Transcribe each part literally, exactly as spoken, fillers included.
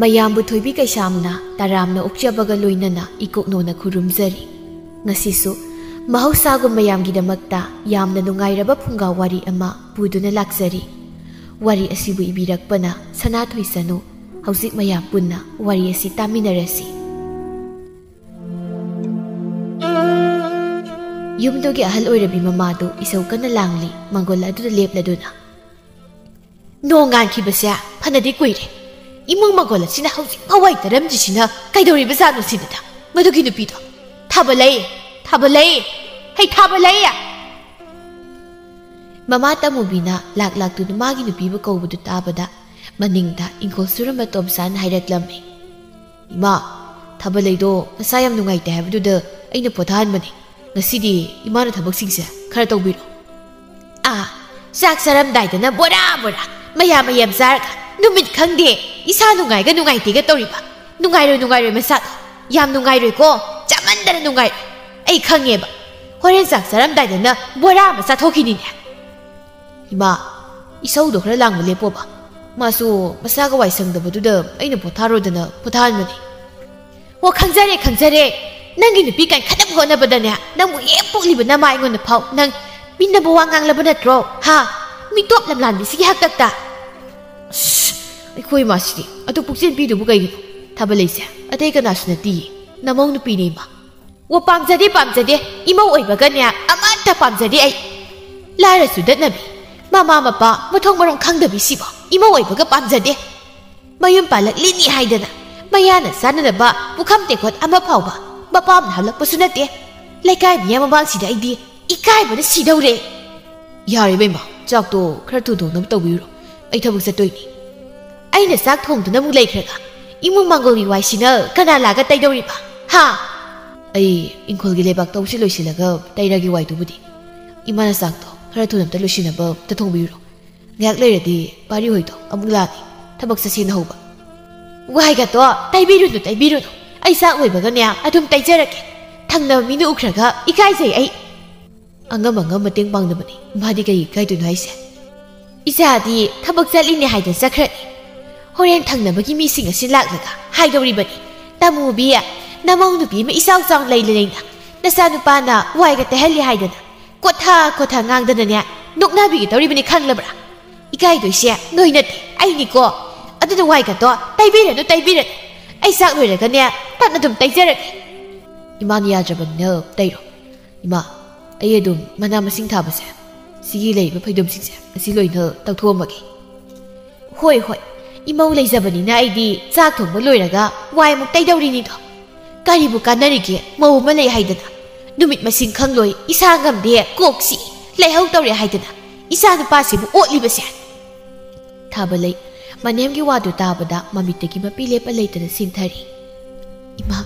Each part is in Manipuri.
ꯃꯌꯥꯝꯕꯨ ꯊꯣꯏꯕꯤ ꯀꯩꯁꯥꯝꯅ ꯇꯔꯥꯝꯅ ꯑꯣꯛꯆꯕꯒ ꯂꯣꯏꯅꯅ ꯏꯀꯣꯛꯅꯣꯅ ꯈꯨꯔꯨꯝꯖꯔꯤ꯫ ꯉꯁꯤꯁꯨ ꯃꯍꯧꯁꯥꯒꯨꯝ ꯃꯌꯥꯝꯒꯤꯗꯃꯛꯇ ꯌꯥꯝꯅ ꯅꯨꯡꯉꯥꯏꯔꯕ ꯐꯨꯡꯒꯥ ꯋꯥꯔꯤ ꯑꯃ ꯄꯨꯗꯨꯅ ꯂꯥꯛꯆꯔꯤ꯫ ꯋꯥꯔꯤ ꯑꯁꯤꯕꯨ ꯏꯕꯤꯔꯛꯄꯅ ꯁꯅꯥꯊꯣꯏ ꯁꯅꯨ꯫ ꯍꯧꯖꯤꯛ ꯃꯌꯥꯝ ꯄꯨꯟꯅ ꯋꯥꯔꯤ ꯑꯁꯤ ꯇꯥꯃꯤꯟꯅꯔꯁꯤ꯫ ꯌꯨꯝꯗꯨꯒꯤ ꯑꯍꯜ ꯑꯣꯏꯔꯕꯤ ꯃꯃꯥꯗꯨ ꯏꯁꯧ ꯀꯟꯅ ꯂꯥꯡꯂꯤ, ꯃꯪꯒꯣꯜ ꯑꯗꯨꯗ ꯂꯦꯞꯂꯗꯨꯅ꯫ "ꯅꯣꯡ ꯉꯥꯟꯈꯤꯕꯁꯦ ꯐꯅꯗꯤ ꯀꯨꯏꯔꯦ꯫ ꯏꯃꯨꯡ ꯃꯪꯒꯣꯜ ꯑꯁꯤꯅ ꯍꯧꯖꯤꯛ ꯐꯥꯎ ꯋꯥꯏ ꯇꯔꯝꯗ꯭ꯔꯤꯁꯤꯅ ꯀꯩꯗꯧꯔꯤꯕꯖꯥꯠꯅꯣ ꯁꯤꯗ? ꯃꯗꯨꯒꯤ ꯅꯨꯄꯤꯗꯣ꯫ ꯊꯥꯕꯂꯩ! ꯊꯥꯕꯂꯩ! ꯍꯩ, ꯊꯥꯕꯂꯩ!" ꯃꯃꯥ ꯇꯃꯨꯕꯤꯅ ꯂꯥꯛ ꯂꯥꯛꯇꯨꯅ ꯃꯥꯒꯤ ꯅꯨꯄꯤꯕꯨ ꯀꯧꯕꯗꯨ ꯇꯥꯕꯗ, ꯃꯅꯤꯡꯗ ꯏꯪꯈꯣꯜ ꯁꯨꯔꯝꯕ ꯇꯣꯝꯁꯥꯅ ꯍꯥꯏꯔꯛꯂꯝꯃꯤ꯫ "ꯏꯃꯥ, ꯊꯥꯕꯂꯩꯗꯣ ꯃꯁꯥ ꯌꯥꯝ ꯅꯨꯡꯉꯥꯏꯇꯦ ꯍꯥꯏꯕꯗꯨꯗ ꯑꯩꯅ ꯄꯣꯊꯥꯍꯟꯕꯅꯤ꯫ ꯉꯁꯤꯗꯤ ꯏꯃꯥꯅ ꯊꯕꯛꯁꯤꯡꯁꯦ ꯈꯔ ꯇꯧꯕꯤꯔꯣ꯫" "ꯑꯥ, ꯆꯥꯛ ꯆꯥꯔꯝꯗꯥꯏꯗꯅ ꯕꯣꯔꯥ ꯕꯣꯔꯥ, ꯃꯌꯥꯝ ꯃꯌꯥꯝ ꯆꯥꯔꯒ, ꯅꯨꯃꯤꯠ ꯈꯪꯗꯦ, ꯏꯁꯥ ꯅꯨꯡꯉꯥꯏꯒ ꯅꯨꯡꯉꯥꯏꯇꯦꯒ ꯇꯧꯔꯤꯕ꯫ ꯅꯨꯡꯉꯥꯏꯔꯣꯏ, ꯅꯨꯡꯉꯥꯏꯔꯣꯏ ꯃꯁꯥꯗꯣ꯫ ꯌꯥꯝ ꯅꯨꯡꯉꯥꯏꯔꯣꯏꯀꯣ, ꯆꯥꯃꯟꯗꯅ ꯅꯨꯡꯉꯥꯏꯔꯣꯏ꯫ ꯑꯩ ꯈꯪꯉꯦꯕ꯫ ꯍꯣꯔꯦꯟ ꯆꯥꯛ ꯆꯥꯔꯝꯗꯥꯏꯗꯅ ꯕꯣꯔꯥ ꯑꯃ ꯆꯥꯊꯣꯛꯈꯤꯅꯤꯅꯦ꯫" "ꯏꯃꯥ, ꯏꯁꯧꯗꯣ ꯈꯔ ꯂꯥꯡꯕ ꯂꯦꯞꯄꯣꯕ꯫ ꯃꯥꯁꯨ ꯃꯁꯥꯒ ꯋꯥꯏ ꯁꯪꯗꯕꯗꯨꯗ ꯑꯩꯅ ꯄꯣꯊꯥꯔꯣꯗꯅ ꯄꯣꯊꯥꯍꯟꯕꯅꯤ꯫" "ꯑꯣ, ꯈꯪꯖꯔꯦ, ꯈꯪꯖꯔꯦ꯫ ꯅꯪꯒꯤ ꯅꯨꯄꯤ ꯀꯟꯈꯠꯅꯕ ꯍꯣꯠꯅꯕꯗꯅꯦ, ꯅꯪꯕꯨ ꯍꯦꯛ ꯄꯣꯛꯂꯤꯕ ꯅꯃꯥ ꯑꯩꯉꯣꯟꯗ ꯐꯥꯎ ꯅꯪ ꯃꯤꯅꯕ ꯋꯥ ꯉꯥꯡꯂꯕ ꯅꯠꯇ꯭ꯔꯣ? ꯍꯥ? ꯃꯤꯇꯣꯞ ꯂꯝꯂꯥꯟꯕꯤꯁꯤꯒꯤ ꯍꯥꯛꯇꯛꯇ?" "ꯑꯁ, ꯑꯩꯈꯣꯏ ꯏꯃꯥꯁꯤꯗꯤ ꯑꯗꯨ ꯄꯨꯛꯆꯦꯟ ꯄꯤꯗꯨꯕꯨ ꯀꯩꯒꯤꯅꯣ? ꯊꯥꯕꯂꯩꯁꯦ ꯑꯇꯩ ꯀꯅꯥꯁꯨ ꯅꯠꯇꯤꯌꯦ, ꯅꯃꯧ ꯅꯨꯄꯤꯅꯦ ꯏꯃꯥ꯫" "ꯑꯣ, ꯄꯥꯝꯖꯗꯦ, ꯄꯥꯝꯖꯗꯦ꯫ ꯏꯃꯧ ꯑꯣꯏꯕꯒꯅꯦ ꯑꯃꯠꯇ ꯄꯥꯝꯖꯗꯦ ꯑꯩ꯫ ꯂꯥꯏꯔ ꯆꯨꯗꯠꯅꯕꯤ, ꯃꯃꯥ ꯃꯄꯥ ꯃꯊꯣꯡ ꯃꯔꯝ ꯈꯪꯗꯕꯤ ꯁꯤꯕꯣ ꯏꯃꯧ ꯑꯣꯏꯕꯒ ꯄꯥꯝꯖꯗꯦ꯫ ꯃꯌꯨꯝ ꯄꯥꯜꯂꯛꯂꯤꯅꯤ ꯍꯥꯏꯗꯅ ꯃꯌꯥꯅ ꯆꯥꯅꯅꯕ ꯄꯨꯈꯝ ꯇꯦꯡꯀꯣꯠ ꯑꯃ ꯐꯥꯎꯕ ꯃꯄꯥꯝꯅ ꯍꯜꯂꯛꯄꯁꯨ ꯅꯠꯇꯦ꯫ ꯂꯩꯀꯥꯏ ꯃꯤꯌꯥꯝ ꯃꯃꯥꯡꯁꯤꯗ ꯑꯩꯗꯤ ꯏꯀꯥꯏꯕꯅ ꯁꯤꯗꯧꯔꯦ꯫" "ꯌꯥꯔꯦ ꯏꯕꯦꯝꯃ, ꯆꯥꯛꯇꯣ ꯈꯔ ꯊꯨ ꯊꯣꯡꯅꯕ ꯇꯧꯕꯤꯔꯨꯔꯣ꯫ ꯑꯩ ꯊꯕꯛ ꯆꯠꯇꯣꯏꯅꯤ꯫" "ꯑꯩꯅ ꯆꯥꯛ ꯊꯣꯡꯗꯨꯅ ꯑꯃꯨꯛ ꯂꯩꯈ꯭ꯔꯒ ꯏꯃꯨꯡ ꯃꯪꯒꯣꯜꯒꯤ ꯋꯥꯏꯁꯤꯅ ꯀꯅꯥ ꯂꯥꯛꯑꯒ ꯇꯩꯗꯧꯔꯤꯕ? ꯍꯥ?" "ꯑꯩ ꯏꯪꯈꯣꯜꯒꯤ ꯂꯩꯕꯥꯛ ꯇꯧꯕꯁꯤ ꯂꯣꯏꯁꯤꯜꯂꯒ ꯇꯩꯔꯒꯦ ꯋꯥꯏꯗꯨꯕꯨꯗꯤ꯫ ꯏꯃꯥꯅ ꯆꯥꯛꯇꯣ ꯈꯔ ꯊꯨꯅ ꯑꯝꯇ ꯂꯣꯏꯁꯤꯟꯅꯕ ꯑꯝꯇ ꯊꯣꯡꯕꯤꯔꯨꯔꯣ꯫ ꯉꯥꯏꯍꯥꯛ ꯂꯩꯔꯗꯤ ꯄꯥꯔꯤ ꯍꯣꯏꯗꯣ ꯑꯃꯨꯛ ꯂꯥꯛꯑꯅꯤ, ꯊꯕꯛ ꯆꯠꯁꯦꯅ ꯍꯧꯕ꯫" "ꯋꯥꯏꯒꯗꯣ ꯇꯩꯕꯤꯔꯨꯅꯨ, ꯇꯩꯕꯤꯔꯨꯅꯨ꯫ ꯑꯩ ꯆꯥꯛ ꯂꯣꯏꯕꯒꯅꯦ ꯑꯗꯨꯝ ꯇꯩꯖꯔꯒꯦ꯫ ꯊꯪꯅꯕ ꯃꯤꯅ ꯎꯈ꯭ꯔꯒ ꯏꯀꯥꯏꯖꯩ ꯑꯩ꯫" "ꯑꯉꯝ ꯑꯉꯝ ꯃꯇꯦꯡ ꯄꯥꯡꯅꯕꯅꯤ꯫ ꯃꯥꯗꯤ ꯀꯩ ꯏꯀꯥꯏꯗꯣꯏꯅꯣ ꯍꯥꯏꯁꯦ?" "ꯏꯆꯥꯗꯤ ꯊꯕꯛ ꯆꯠꯂꯤꯅꯦ ꯍꯥꯏꯗꯅ ꯆꯠꯈ꯭ꯔꯅꯤ꯫ ꯍꯣꯔꯦꯟ ꯊꯪꯅꯕꯒꯤ ꯃꯤꯁꯤꯡ ꯑꯁꯤ ꯂꯥꯛꯂꯒ ꯍꯥꯏꯗꯧꯔꯤꯕꯅꯤ, "ꯇꯥꯃꯨꯕꯤ, ꯅꯃꯧ ꯅꯨꯄꯤ ꯑꯃ ꯏꯆꯥꯎ ꯆꯥꯎꯅ ꯂꯩꯅ ꯂꯩꯅ ꯅꯆꯥꯅꯨꯄꯥꯅ ꯋꯥꯏꯒ ꯇꯩꯍꯜꯂꯤ" ꯍꯥꯏꯗꯅ ꯀꯣꯊ ꯀꯣꯊ ꯉꯥꯡꯗꯅꯅꯦ ꯅꯣꯛꯅꯕꯤꯒꯦ ꯇꯧꯔꯤꯕꯅꯤ, ꯈꯪꯂꯕ꯭ꯔꯥ? ꯏꯀꯥꯏꯗꯣꯏꯁꯦ ꯅꯣꯏ ꯅꯠꯇꯦ, ꯑꯩꯅꯤꯀꯣ꯫ ꯑꯗꯨꯅ ꯋꯥꯏꯒꯗꯣ ꯇꯩꯕꯤꯔꯅꯨ, ꯇꯩꯕꯤꯔꯅꯨ꯫ ꯑꯩ ꯆꯥꯛ ꯂꯣꯏꯔꯒꯅꯦ ꯇꯞꯅ ꯑꯗꯨꯝ ꯇꯩꯖꯔꯒꯦ꯫ "ꯏꯃꯥꯅ ꯌꯥꯗ꯭ꯔꯕꯅꯤꯅ ꯇꯩꯔꯣ꯫ ꯏꯃꯥ, ꯑꯩ ꯑꯗꯨꯝ ꯃꯅꯥ ꯃꯁꯤꯡ ꯊꯥꯕꯁꯦ, ꯁꯤꯒꯤ ꯂꯩꯔꯤꯕ ꯐꯩꯗꯣꯝꯁꯤꯡꯁꯦ ꯑꯁꯤ ꯂꯣꯏꯅ ꯇꯧꯊꯣꯛꯑꯝꯃꯒꯦ"꯫ "ꯍꯣꯏ, ꯍꯣꯏ, ꯏꯃꯧ ꯂꯩꯖꯕꯅꯤꯅ ꯑꯩꯗꯤ ꯆꯥꯛ ꯊꯣꯡꯕ ꯂꯣꯏꯔꯒ ꯋꯥꯏ ꯑꯃꯨꯛ ꯇꯩꯗꯧꯔꯤꯅꯤꯗꯣ꯫ ꯀꯔꯤꯕꯨ ꯀꯥꯟꯅꯔꯤꯒꯦ, ꯃꯧ ꯑꯃ ꯂꯩ ꯍꯥꯏꯗꯅ? ꯅꯨꯃꯤꯠ ꯃꯁꯤꯡ ꯈꯪꯂꯣꯏ, ꯏꯁꯥ ꯉꯝꯗꯦ, ꯀꯣꯛ ꯆꯤꯛꯏ, ꯂꯥꯏꯍꯧ ꯇꯧꯔꯦ ꯍꯥꯏꯗꯅ ꯏꯆꯥ ꯅꯨꯄꯥꯁꯤꯕꯨ ꯑꯣꯠꯂꯤꯕꯁꯦ"꯫ ꯊꯥꯕ ꯂꯩ꯫ ꯃꯅꯦꯝꯒꯤ ꯋꯥꯗꯨ ꯇꯥꯕꯗ ꯃꯃꯤꯠꯇꯒꯤ ꯃꯄꯤ ꯂꯦꯞꯄ ꯂꯩꯇꯅ ꯁꯤꯟꯊꯔꯤ꯫ "ꯏꯃꯥ,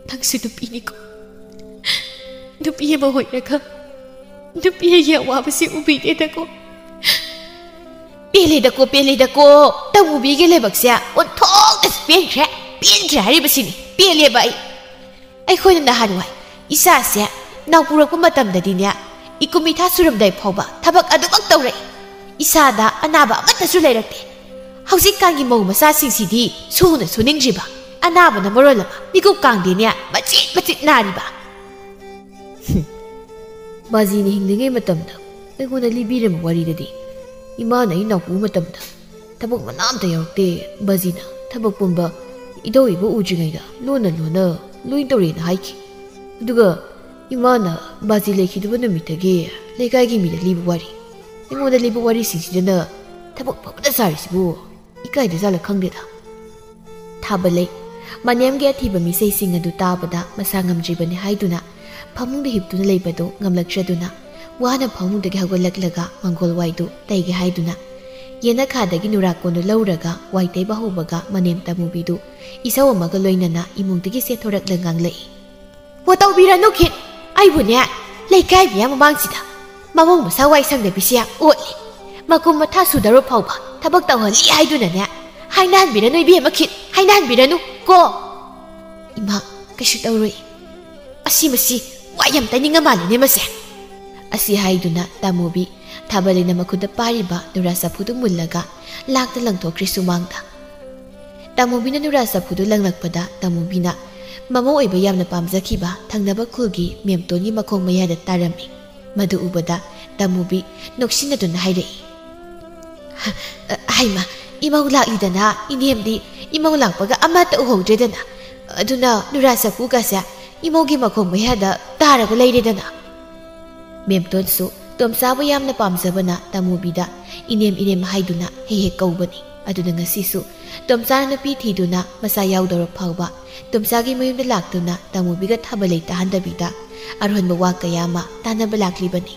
ꯅꯪꯁꯨ ꯅꯨꯄꯤꯅꯤꯀꯣ꯫ ꯅꯨꯄꯤ ꯑꯃ ꯑꯣꯏꯔꯒ ꯅꯨꯄꯤ ꯑꯩꯒꯤ ꯑꯋꯥꯕꯁꯤ ꯎꯕꯤꯗꯦꯗꯀꯣ꯫ ꯄꯦꯜꯂꯦꯗꯀꯣ, ꯄꯦꯜꯂꯦꯗꯀꯣ꯫ ꯇꯃꯨꯕꯤꯒꯤ ꯂꯥꯏꯕꯛꯁꯦ ꯑꯣꯟꯊꯣꯛꯅꯁꯨ ꯄꯦꯟꯈ꯭ꯔꯦ꯫ ꯄꯦꯟꯈ꯭ꯔꯦ ꯍꯥꯏꯔꯤꯕꯁꯤꯅꯤ꯫ ꯄꯦꯜꯂꯦꯕ ꯑꯩ꯫ ꯑꯩꯈꯣꯏꯅ ꯅꯍꯥꯟꯋꯥꯏ ꯏꯆꯥꯁꯦ ꯅꯥꯎꯄꯨꯔꯛꯄ ꯃꯇꯝꯗꯗꯤꯅꯦ, ꯏꯀꯨꯝ ꯏꯊꯥ ꯁꯨꯔꯝꯗꯥꯏ ꯐꯥꯎꯕ ꯊꯕꯛ ꯑꯗꯨꯃꯛ ꯇꯧꯔꯛꯏ꯫ ꯏꯁꯥꯗ ꯑꯅꯥꯕ ꯑꯃꯠꯇꯁꯨ ꯂꯩꯔꯛꯇꯦ꯫ ꯍꯧꯖꯤꯛꯀꯥꯟꯒꯤ ꯃꯧ ꯃꯆꯥꯁꯤꯡꯁꯤꯗꯤ ꯁꯨꯅ ꯁꯨꯅꯤꯡꯗ꯭ꯔꯤꯕ, ꯑꯅꯥꯕꯅ ꯃꯔꯣꯜ ꯑꯃ ꯃꯤꯀꯨꯞ ꯀꯥꯡꯗꯦꯅꯦ ꯃꯆꯤꯠ ꯃꯆꯤꯠ ꯅꯥꯔꯤꯕ"꯫ ꯕꯥꯖꯤꯅ ꯍꯤꯡꯂꯤꯉꯩ ꯃꯇꯝꯗ ꯑꯩꯉꯣꯟꯗ ꯂꯤꯕꯤꯔꯝꯕ ꯋꯥꯔꯤꯗꯗꯤ, ꯏꯃꯥꯅ ꯑꯩ ꯅꯥꯎꯄꯨ ꯃꯇꯝꯗ ꯊꯕꯛ ꯃꯅꯥ ꯑꯝꯇ ꯌꯥꯎꯔꯛꯇꯦ꯫ ꯕꯥꯖꯤꯅ ꯊꯕꯛ ꯄꯨꯝꯕ ꯏꯙꯧ ꯏꯕꯣꯛ ꯎꯗ꯭ꯔꯤꯉꯩꯗ ꯂꯣꯟꯅ ꯂꯣꯟꯅ ꯂꯣꯏ ꯇꯧꯔꯛꯑꯦꯅ ꯍꯥꯏꯈꯤ꯫ ꯑꯗꯨꯒ ꯏꯃꯥꯅ ꯕꯥꯖꯤ ꯂꯩꯈꯤꯗꯕ ꯅꯨꯃꯤꯠꯇꯒꯤ ꯂꯩꯀꯥꯏꯒꯤ ꯃꯤꯗ ꯂꯤꯕ ꯋꯥꯔꯤ, ꯑꯩꯉꯣꯟꯗ ꯂꯤꯕ ꯋꯥꯔꯤꯁꯤꯡꯁꯤꯗꯅ ꯊꯕꯛ ꯐꯕꯗ ꯆꯥꯔꯤꯁꯤꯕꯨ ꯏꯀꯥꯏꯗ ꯖꯥꯠꯂ ꯈꯪꯗꯦꯗ꯫ ꯊꯥꯕ ꯂꯩ꯫ ꯃꯅꯦꯝꯒꯤ ꯑꯊꯤꯕ ꯃꯤꯁꯩꯁꯤꯡ ꯑꯗꯨ ꯇꯥꯕꯗ ꯃꯁꯥ ꯉꯝꯗ꯭ꯔꯤꯕꯅꯤ ꯍꯥꯏꯗꯨꯅ ꯐꯃꯨꯡꯗ ꯍꯤꯞꯇꯨꯅ ꯂꯩꯕꯗꯨ ꯉꯝꯂꯛꯇ꯭ꯔꯗꯨꯅ ꯋꯥꯅ ꯐꯃꯨꯡꯗꯒꯤ ꯍꯧꯒꯠꯂꯛꯂꯒ ꯃꯪꯒꯣꯜ ꯋꯥꯏꯗꯨ ꯇꯩꯒꯦ ꯍꯥꯏꯗꯨꯅ ꯌꯦꯅꯈꯥꯗꯒꯤ ꯅꯨꯔꯥꯀꯣꯟꯗꯨ ꯂꯧꯔꯒ ꯋꯥꯏ ꯇꯩꯕ ꯍꯧꯕꯒ ꯃꯅꯦꯝ ꯇꯃꯨꯕꯤꯗꯨ ꯏꯁꯧ ꯑꯃꯒ ꯂꯣꯏꯅꯅ ꯏꯃꯨꯡꯗꯒꯤ ꯆꯦꯟꯊꯣꯔꯛꯂ ꯉꯥꯡꯂꯛꯏ꯫ "ꯍꯣ, ꯇꯧꯕꯤꯔꯅꯨ ꯈꯤꯠ꯫ ꯑꯩꯕꯨꯅꯦ, ꯂꯩꯀꯥꯏ ꯃꯤꯌꯥꯝ ꯃꯃꯥꯡꯁꯤꯗ ꯃꯃꯧ ꯃꯆꯥ ꯋꯥꯏ ꯁꯪꯗꯕꯤꯁꯦ ꯌꯥꯝ ꯑꯣꯠꯂꯤ꯫ ꯃꯀꯨꯝ ꯃꯊꯥ ꯁꯨꯗꯧꯔ ꯐꯥꯎꯕ ꯊꯕꯛ ꯇꯧꯍꯜꯂꯤ ꯍꯥꯏꯗꯨꯅꯅꯦ, ꯍꯥꯏꯅꯍꯟꯕꯤꯔꯅꯨ ꯏꯕꯦꯝꯃ ꯈꯤꯠ, ꯍꯥꯏꯅꯍꯟꯕꯤꯔꯅꯨ ꯀꯣ"꯫ "ꯏꯃꯥ, ꯀꯩꯁꯨ ꯇꯧꯔꯣꯏ꯫ ꯑꯁꯤ ꯃꯁꯤ ꯋꯥ ꯌꯥꯝ ꯇꯥꯅꯤꯡꯉ ꯃꯥꯜꯂꯦꯅꯦ ꯃꯁꯦ"꯫ ꯑꯁꯤ ꯍꯥꯏꯗꯨꯅ ꯇꯥꯃꯨꯕꯤ ꯊꯥꯕꯂꯩꯅ ꯃꯈꯨꯠꯇ ꯄꯥꯏꯔꯤꯕ ꯅꯨꯔꯥ ꯆꯐꯨꯗꯨ ꯃꯨꯜꯂꯒ ꯂꯥꯛꯇ ꯂꯪꯊꯣꯛꯈ꯭ꯔꯦ ꯁꯨꯃꯥꯡꯗ꯫ ꯇꯥꯃꯨꯕꯤꯅ ꯅꯨꯔꯥ ꯆꯐꯨꯗꯨ ꯂꯪꯂꯛꯄꯗ ꯇꯥꯃꯨꯕꯤꯅ ꯃꯃꯧ ꯑꯣꯏꯕ ꯌꯥꯝꯅ ꯄꯥꯝꯖꯈꯤꯕ ꯊꯪꯅꯕ ꯈꯨꯜꯒꯤ ꯃꯦꯝꯇꯣꯟꯒꯤ ꯃꯈꯣꯡ ꯃꯌꯥꯗ ꯇꯥꯔꯝꯃꯤ꯫ ꯃꯗꯨ ꯎꯕꯗ ꯇꯥꯃꯨꯕꯤ ꯅꯣꯛꯁꯤꯟꯅꯗꯨꯅ ꯍꯥꯏꯔꯛꯏ, "ꯍ, ꯑ, ꯍꯩꯃ, ꯏꯃꯧ ꯂꯥꯛꯂꯤꯗꯅ, ꯏꯅꯦꯝꯗꯤ ꯏꯃꯧ ꯂꯥꯛꯄꯒ ꯑꯃꯠꯇ ꯎꯍꯧꯗ꯭ꯔꯦꯗꯅ, ꯑꯗꯨꯅ ꯅꯨꯔꯥ ꯆꯐꯨꯒꯁꯦ ꯏꯃꯧꯒꯤ ꯃꯈꯣꯡ ꯃꯌꯥꯗ ꯇꯥꯔꯒ ꯂꯩꯔꯦꯗꯅ꯫" ꯃꯦꯝꯇꯣꯟꯁꯨ ꯇꯣꯝꯆꯥꯕꯨ ꯌꯥꯝꯅ ꯄꯥꯝꯖꯕꯅ ꯇꯥꯃꯨꯕꯤꯗ "ꯏꯅꯦꯝ, ꯏꯅꯦꯝ" ꯍꯥꯏꯗꯨꯅ ꯍꯦꯛ ꯍꯦꯛ ꯀꯧꯕꯅꯤ꯫ ꯑꯗꯨꯅ ꯉꯁꯤꯁꯨ ꯇꯣꯝꯆꯥꯅ ꯅꯨꯄꯤ ꯊꯤꯗꯨꯅ ꯃꯆꯥ ꯌꯥꯎꯗꯧꯔ ꯐꯥꯎꯕ ꯇꯣꯝꯆꯥꯒꯤ ꯃꯌꯨꯝꯗ ꯂꯥꯛꯇꯨꯅ ꯇꯥꯃꯨꯕꯤꯒ ꯊꯥꯕꯂꯩ ꯇꯥꯍꯟꯗꯕꯤꯗ ꯑꯔꯣꯟꯕ ꯋꯥ ꯀꯌꯥ ꯑꯃ ꯇꯥꯟꯅꯕ ꯂꯥꯛꯂꯤꯕꯅꯤ꯫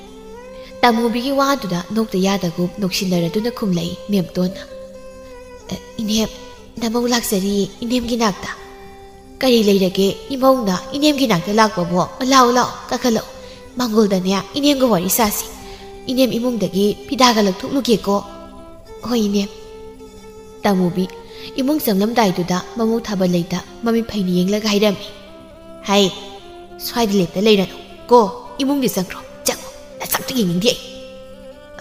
ꯇꯥꯃꯨꯕꯤꯒꯤ ꯋꯥꯗꯨꯗ ꯅꯣꯛꯇ ꯌꯥꯗꯒꯨꯝ ꯅꯣꯛꯁꯤꯟꯅꯔꯗꯨꯅ ꯈꯨꯝꯂꯛꯏ ꯃꯦꯝꯇꯣꯟꯅ꯫ "ꯑ, ꯏꯅꯦꯝ, ꯅꯃꯧ ꯂꯥꯛꯆꯔꯤꯌꯦ ꯏꯅꯦꯝꯒꯤ ꯅꯥꯛꯇ꯫" "ꯀꯔꯤ ꯂꯩꯔꯒꯦ ꯏꯃꯧꯅ ꯏꯅꯦꯝꯒꯤ ꯅꯥꯛꯇ ꯂꯥꯛꯄꯕꯣ? ꯂꯥꯛꯑꯣ, ꯂꯥꯛꯑꯣ, ꯀꯥꯈꯠꯂꯛꯑꯣ꯫ ꯃꯥꯡꯒꯣꯜꯗꯅꯦ ꯏꯅꯦꯝꯒ ꯋꯥꯔꯤ ꯁꯥꯁꯤ꯫ ꯏꯅꯦꯝ ꯏꯃꯨꯡꯗꯒꯤ ꯐꯤꯗꯥꯒ ꯂꯧꯊꯣꯛꯂꯨꯒꯦꯀꯣ꯫" "ꯍꯣꯏ ꯏꯅꯦꯝ꯫" ꯇꯥꯃꯨꯕꯤ ꯏꯃꯨꯡ ꯆꯪꯂꯝꯗꯥꯏꯗꯨꯗ ꯃꯃꯧ ꯊꯥꯕꯂꯩꯗ ꯃꯃꯤꯠ ꯐꯩꯅ ꯌꯦꯡꯂꯒ ꯍꯥꯏꯔꯝꯃꯤ, "ꯍꯥꯏ, ꯁ꯭ꯋꯥꯏꯗ ꯂꯦꯞꯇ ꯂꯩꯔꯅꯨ ꯀꯣ, ꯏꯃꯨꯡꯗ ꯆꯪꯈ꯭ꯔꯣ, ꯆꯪꯉꯣ, ꯅꯁꯛꯇ ꯌꯦꯡꯅꯤꯡꯗꯦ ꯑꯩ꯫"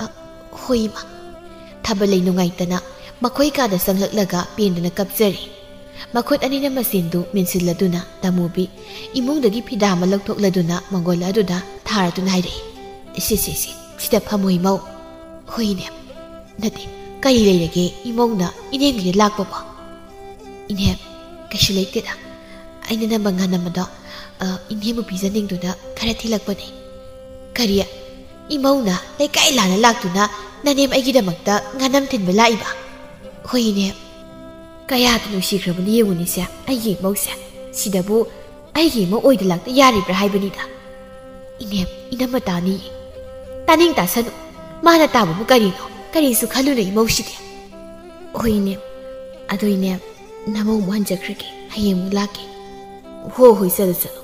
"ꯑ, ꯍꯣꯏ ꯏꯃꯥ꯫" ꯊꯥꯕꯂꯩ ꯅꯨꯡꯉꯥꯏꯇꯅ ꯃꯈꯣꯏ ꯀꯥꯗ ꯆꯪꯂꯛꯂꯒ ꯄꯦꯟꯗꯅ ꯀꯞꯆꯔꯤ꯫ ꯃꯈꯨꯠ ꯑꯅꯤꯅ ꯃꯆꯦꯟꯗꯨ ꯃꯦꯟꯁꯤꯜꯂꯗꯨꯅ ꯇꯥꯃꯨꯕꯤ ꯏꯃꯨꯡꯗꯒꯤ ꯐꯤꯗꯥ ꯑꯃ ꯂꯧꯊꯣꯛꯂꯗꯨꯅ ꯃꯥꯡꯒꯣꯜ ꯑꯗꯨꯗ ꯊꯥꯔꯗꯨꯅ ꯍꯥꯏꯔꯛꯏ, "ꯁꯤ, ꯁꯤ, ꯁꯤ, ꯁꯤꯗ ꯐꯝꯃꯣ ꯏꯃꯧ꯫" "ꯍꯣꯏ ꯏꯅꯦꯝ꯫" "ꯅꯠꯇꯦ, ꯀꯔꯤ ꯂꯩꯔꯒꯦ ꯏꯃꯧꯅ ꯏꯅꯦꯝꯒꯤꯗ ꯂꯥꯛꯄꯕꯣ?" "ꯏꯅꯦꯝ, ꯀꯩꯁꯨ ꯂꯩꯇꯦꯗ꯫ ꯑꯩꯅ ꯅꯝꯕ ꯉꯥꯅꯝ ꯑꯗꯣ, ꯑ, ꯏꯅꯦꯝꯕꯨ ꯄꯤꯖꯅꯤꯡꯗꯨꯅ ꯈꯔ ꯊꯤꯜꯂꯛꯄꯅꯦ꯫" "ꯀꯔꯤ? ꯏꯃꯧꯅ ꯂꯩꯀꯥꯏ ꯂꯥꯟꯅ ꯂꯥꯛꯇꯨꯅ ꯅꯅꯦꯝ ꯑꯩꯒꯤꯗꯃꯛꯇ ꯉꯥꯅꯝ ꯊꯤꯟꯕ ꯂꯥꯛꯏꯕ?" "ꯍꯣꯏ ꯏꯅꯦꯝ꯫" "ꯀꯌꯥꯗ ꯅꯨꯡꯁꯤꯈ꯭ꯔꯕꯅꯤ ꯌꯦꯡꯉꯨꯅꯦꯁꯦ ꯑꯩꯒꯤ ꯏꯃꯧꯁꯦ꯫ ꯁꯤꯗꯕꯨ ꯑꯩꯒꯤ ꯏꯃꯧ ꯑꯣꯏꯗ ꯂꯥꯛꯇ ꯌꯥꯔꯤꯕ꯭ꯔꯥ ꯍꯥꯏꯕꯅꯤꯗ꯫" "ꯏꯅꯦꯝ, ꯏꯅꯝꯃ ꯇꯥꯅꯤꯌꯦ꯫" "ꯇꯥꯅꯤꯡ ꯇꯥꯁꯅꯨ꯫ ꯃꯥꯅ ꯇꯥꯕꯕꯨ ꯀꯔꯤꯅꯣ? ꯀꯔꯤꯁꯨ ꯈꯜꯂꯨꯅꯨ ꯏꯃꯧꯁꯤꯗꯤ꯫" "ꯍꯣꯏ ꯏꯅꯦꯝ꯫ ꯑꯗꯣ ꯏꯅꯦꯝ, ꯅꯃꯧ ꯑꯃꯨꯛ ꯍꯟꯖꯈ꯭ꯔꯒꯦ꯫ ꯍꯌꯦꯡ ꯑꯃꯨꯛ ꯂꯥꯛꯀꯦ꯫" "ꯍꯣ ꯍꯣꯏ, ꯆꯠꯂꯣ ꯆꯠꯂꯣ꯫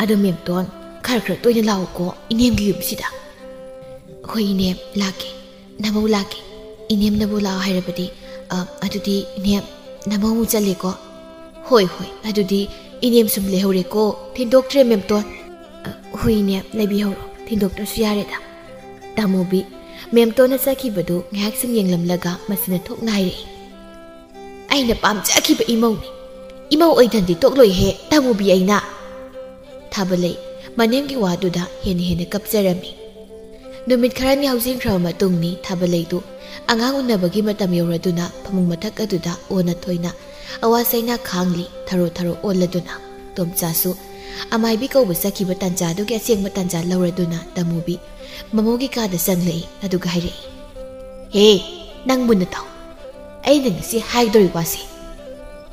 ꯑꯗꯣ ꯃꯦꯝꯇꯣꯟ, ꯈꯔ ꯈꯔ ꯇꯣꯏꯅ ꯂꯥꯛꯎꯀꯣ ꯏꯅꯦꯝꯒꯤ ꯌꯨꯝꯁꯤꯗ꯫" "ꯍꯣꯏ ꯏꯅꯦꯝ, ꯂꯥꯛꯀꯦ꯫ ꯅꯃꯧ ꯂꯥꯛꯀꯦ꯫ ꯏꯅꯦꯝꯅꯕꯨ ꯂꯥꯛꯑꯣ ꯍꯥꯏꯔꯕꯗꯤ, ꯑ, ꯑꯗꯨꯗꯤ ꯏꯅꯦꯝ, ꯅꯃꯧ ꯑꯃꯨꯛ ꯆꯠꯂꯦꯀꯣ꯫" "ꯍꯣꯏ ꯍꯣꯏ, ꯑꯗꯨꯗꯤ ꯏꯅꯦꯝ ꯁꯨꯝ ꯂꯩꯍꯧꯔꯦꯀꯣ꯫ ꯊꯤꯟꯗꯣꯛꯇ꯭ꯔꯦ ꯃꯦꯝꯇꯣꯟ꯫" "ꯑ, ꯍꯣꯏ ꯏꯅꯦꯝ, ꯂꯩꯕꯤꯍꯧꯔꯣ꯫ ꯊꯤꯟꯗꯣꯛꯇ꯭ꯔꯁꯨ ꯌꯥꯔꯦꯗ꯫ ꯇꯥꯃꯨꯕꯤ, ꯃꯦꯝꯇꯣꯟꯅ ꯆꯠꯈꯤꯕꯗꯨ ꯉꯥꯏꯍꯥꯛ ꯁꯨꯝ ꯌꯦꯡꯂꯝꯂꯒ ꯃꯁꯤꯅ ꯊꯣꯛꯅ ꯍꯥꯏꯔꯛꯏ, "ꯑꯩꯅ ꯄꯥꯝꯖꯈꯤꯕ ꯏꯃꯧꯅꯤ꯫ ꯏꯃꯧ ꯑꯣꯏꯗꯅꯗꯤ ꯇꯣꯛꯂꯣꯏꯍꯦ, ꯇꯥꯃꯨꯕꯤ ꯑꯩꯅ!" ꯊꯥꯕꯂꯩ ꯃꯅꯦꯝꯒꯤ ꯋꯥꯗꯨꯗ ꯍꯦꯟꯅ ꯍꯦꯟꯅ ꯀꯞꯆꯔꯝꯃꯤ꯫ ꯅꯨꯃꯤꯠ ꯈꯔꯅꯤ ꯍꯧꯖꯤꯟꯈ꯭ꯔꯕ ꯃꯇꯨꯡꯅꯤ ꯊꯥꯕꯂꯩꯗꯨ ꯑꯉꯥꯡ ꯎꯅꯕꯒꯤ ꯃꯇꯝ ꯌꯧꯔꯗꯨꯅ ꯐꯃꯨꯡ ꯃꯊꯛ ꯑꯗꯨꯗ ꯑꯣꯟꯅ ꯊꯣꯏꯅ ꯑꯋꯥ ꯆꯩꯅꯥ ꯈꯥꯡꯂꯤ, ꯊꯔꯣ ꯊꯔꯣ ꯑꯣꯜꯂꯗꯨꯅ꯫ ꯇꯣꯝꯆꯥꯁꯨ ꯑꯃꯥꯏꯕꯤ ꯀꯧꯕ ꯆꯠꯈꯤꯕ ꯇꯥꯟꯖꯥꯗꯨꯒꯤ ꯑꯁꯦꯡꯕ ꯇꯥꯟꯖꯥ ꯂꯧꯔꯗꯨꯅ ꯇꯥꯃꯨꯕꯤ ꯃꯃꯧꯒꯤ ꯀꯥꯗ ꯆꯪꯂꯛꯏ, ꯑꯗꯨꯒ ꯍꯥꯏꯔꯛꯏ, "ꯍꯦ, ꯅꯪ ꯃꯨꯟꯅ ꯇꯥꯎ꯫ ꯑꯩꯅ ꯉꯁꯤ ꯍꯥꯏꯗꯧꯔꯤꯕ ꯋꯥꯁꯦ꯫"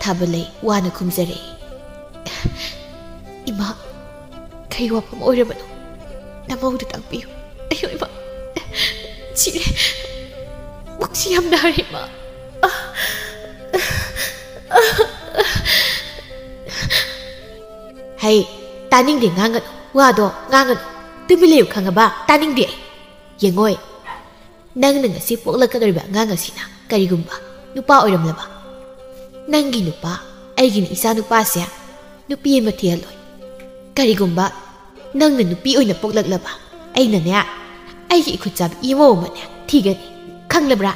ꯊꯥꯕꯂꯩ ꯋꯥꯅ ꯈꯨꯝꯖꯔꯛꯏ, "ꯏꯃꯥ, ꯀꯩ ꯋꯥꯐꯝ ꯑꯣꯏꯔꯕꯅꯣ? ꯅꯃꯧꯗ ꯇꯥꯛꯄꯤꯌꯨ꯫ ꯑꯩ ꯏꯃꯥ ꯁꯤꯔꯦ꯫ ꯄꯨꯛꯁꯤ ꯌꯥꯝ ꯅꯥꯔꯦ, ꯏꯃꯥ꯫" "ꯍꯩ, ꯇꯥꯅꯤꯡꯗꯦ, ꯉꯥꯡꯒꯅꯨ꯫ ꯋꯥꯗꯣ ꯉꯥꯡꯒꯅꯨ꯫ ꯇꯨꯃꯤꯟ ꯂꯩꯌꯨ, ꯈꯪꯉꯕ? ꯇꯥꯅꯤꯡꯗꯦ ꯑꯩ꯫ ꯌꯦꯡꯉꯣꯏ, ꯅꯪꯅ ꯉꯁꯤ ꯄꯣꯛꯂꯛꯀꯗꯧꯔꯤꯕ ꯑꯉꯥꯡ ꯑꯁꯤꯅ ꯀꯔꯤꯒꯨꯝꯕ ꯅꯨꯄꯥ ꯑꯣꯏꯔꯝꯂꯕ? ꯅꯪꯒꯤ ꯅꯨꯄꯥ, ꯑꯩꯒꯤ ꯏꯆꯥ ꯅꯨꯄꯥꯁꯦ ꯅꯨꯄꯤ ꯑꯃ ꯊꯤꯍꯜꯂꯣꯏ꯫ ꯀꯔꯤꯒꯨꯝꯕ ꯅꯪꯅ ꯅꯨꯄꯤ ꯑꯣꯏꯅ ꯄꯣꯛꯂꯛꯂꯕ, ꯑꯩꯅꯅꯦ, ꯑꯩꯒꯤ ꯏꯈꯨꯠ ꯆꯥꯕꯤ ꯏꯃꯧ ꯑꯃꯅꯦ ꯊꯤꯒꯅꯤ꯫ ꯈꯪꯂꯕ꯭ꯔꯥ?"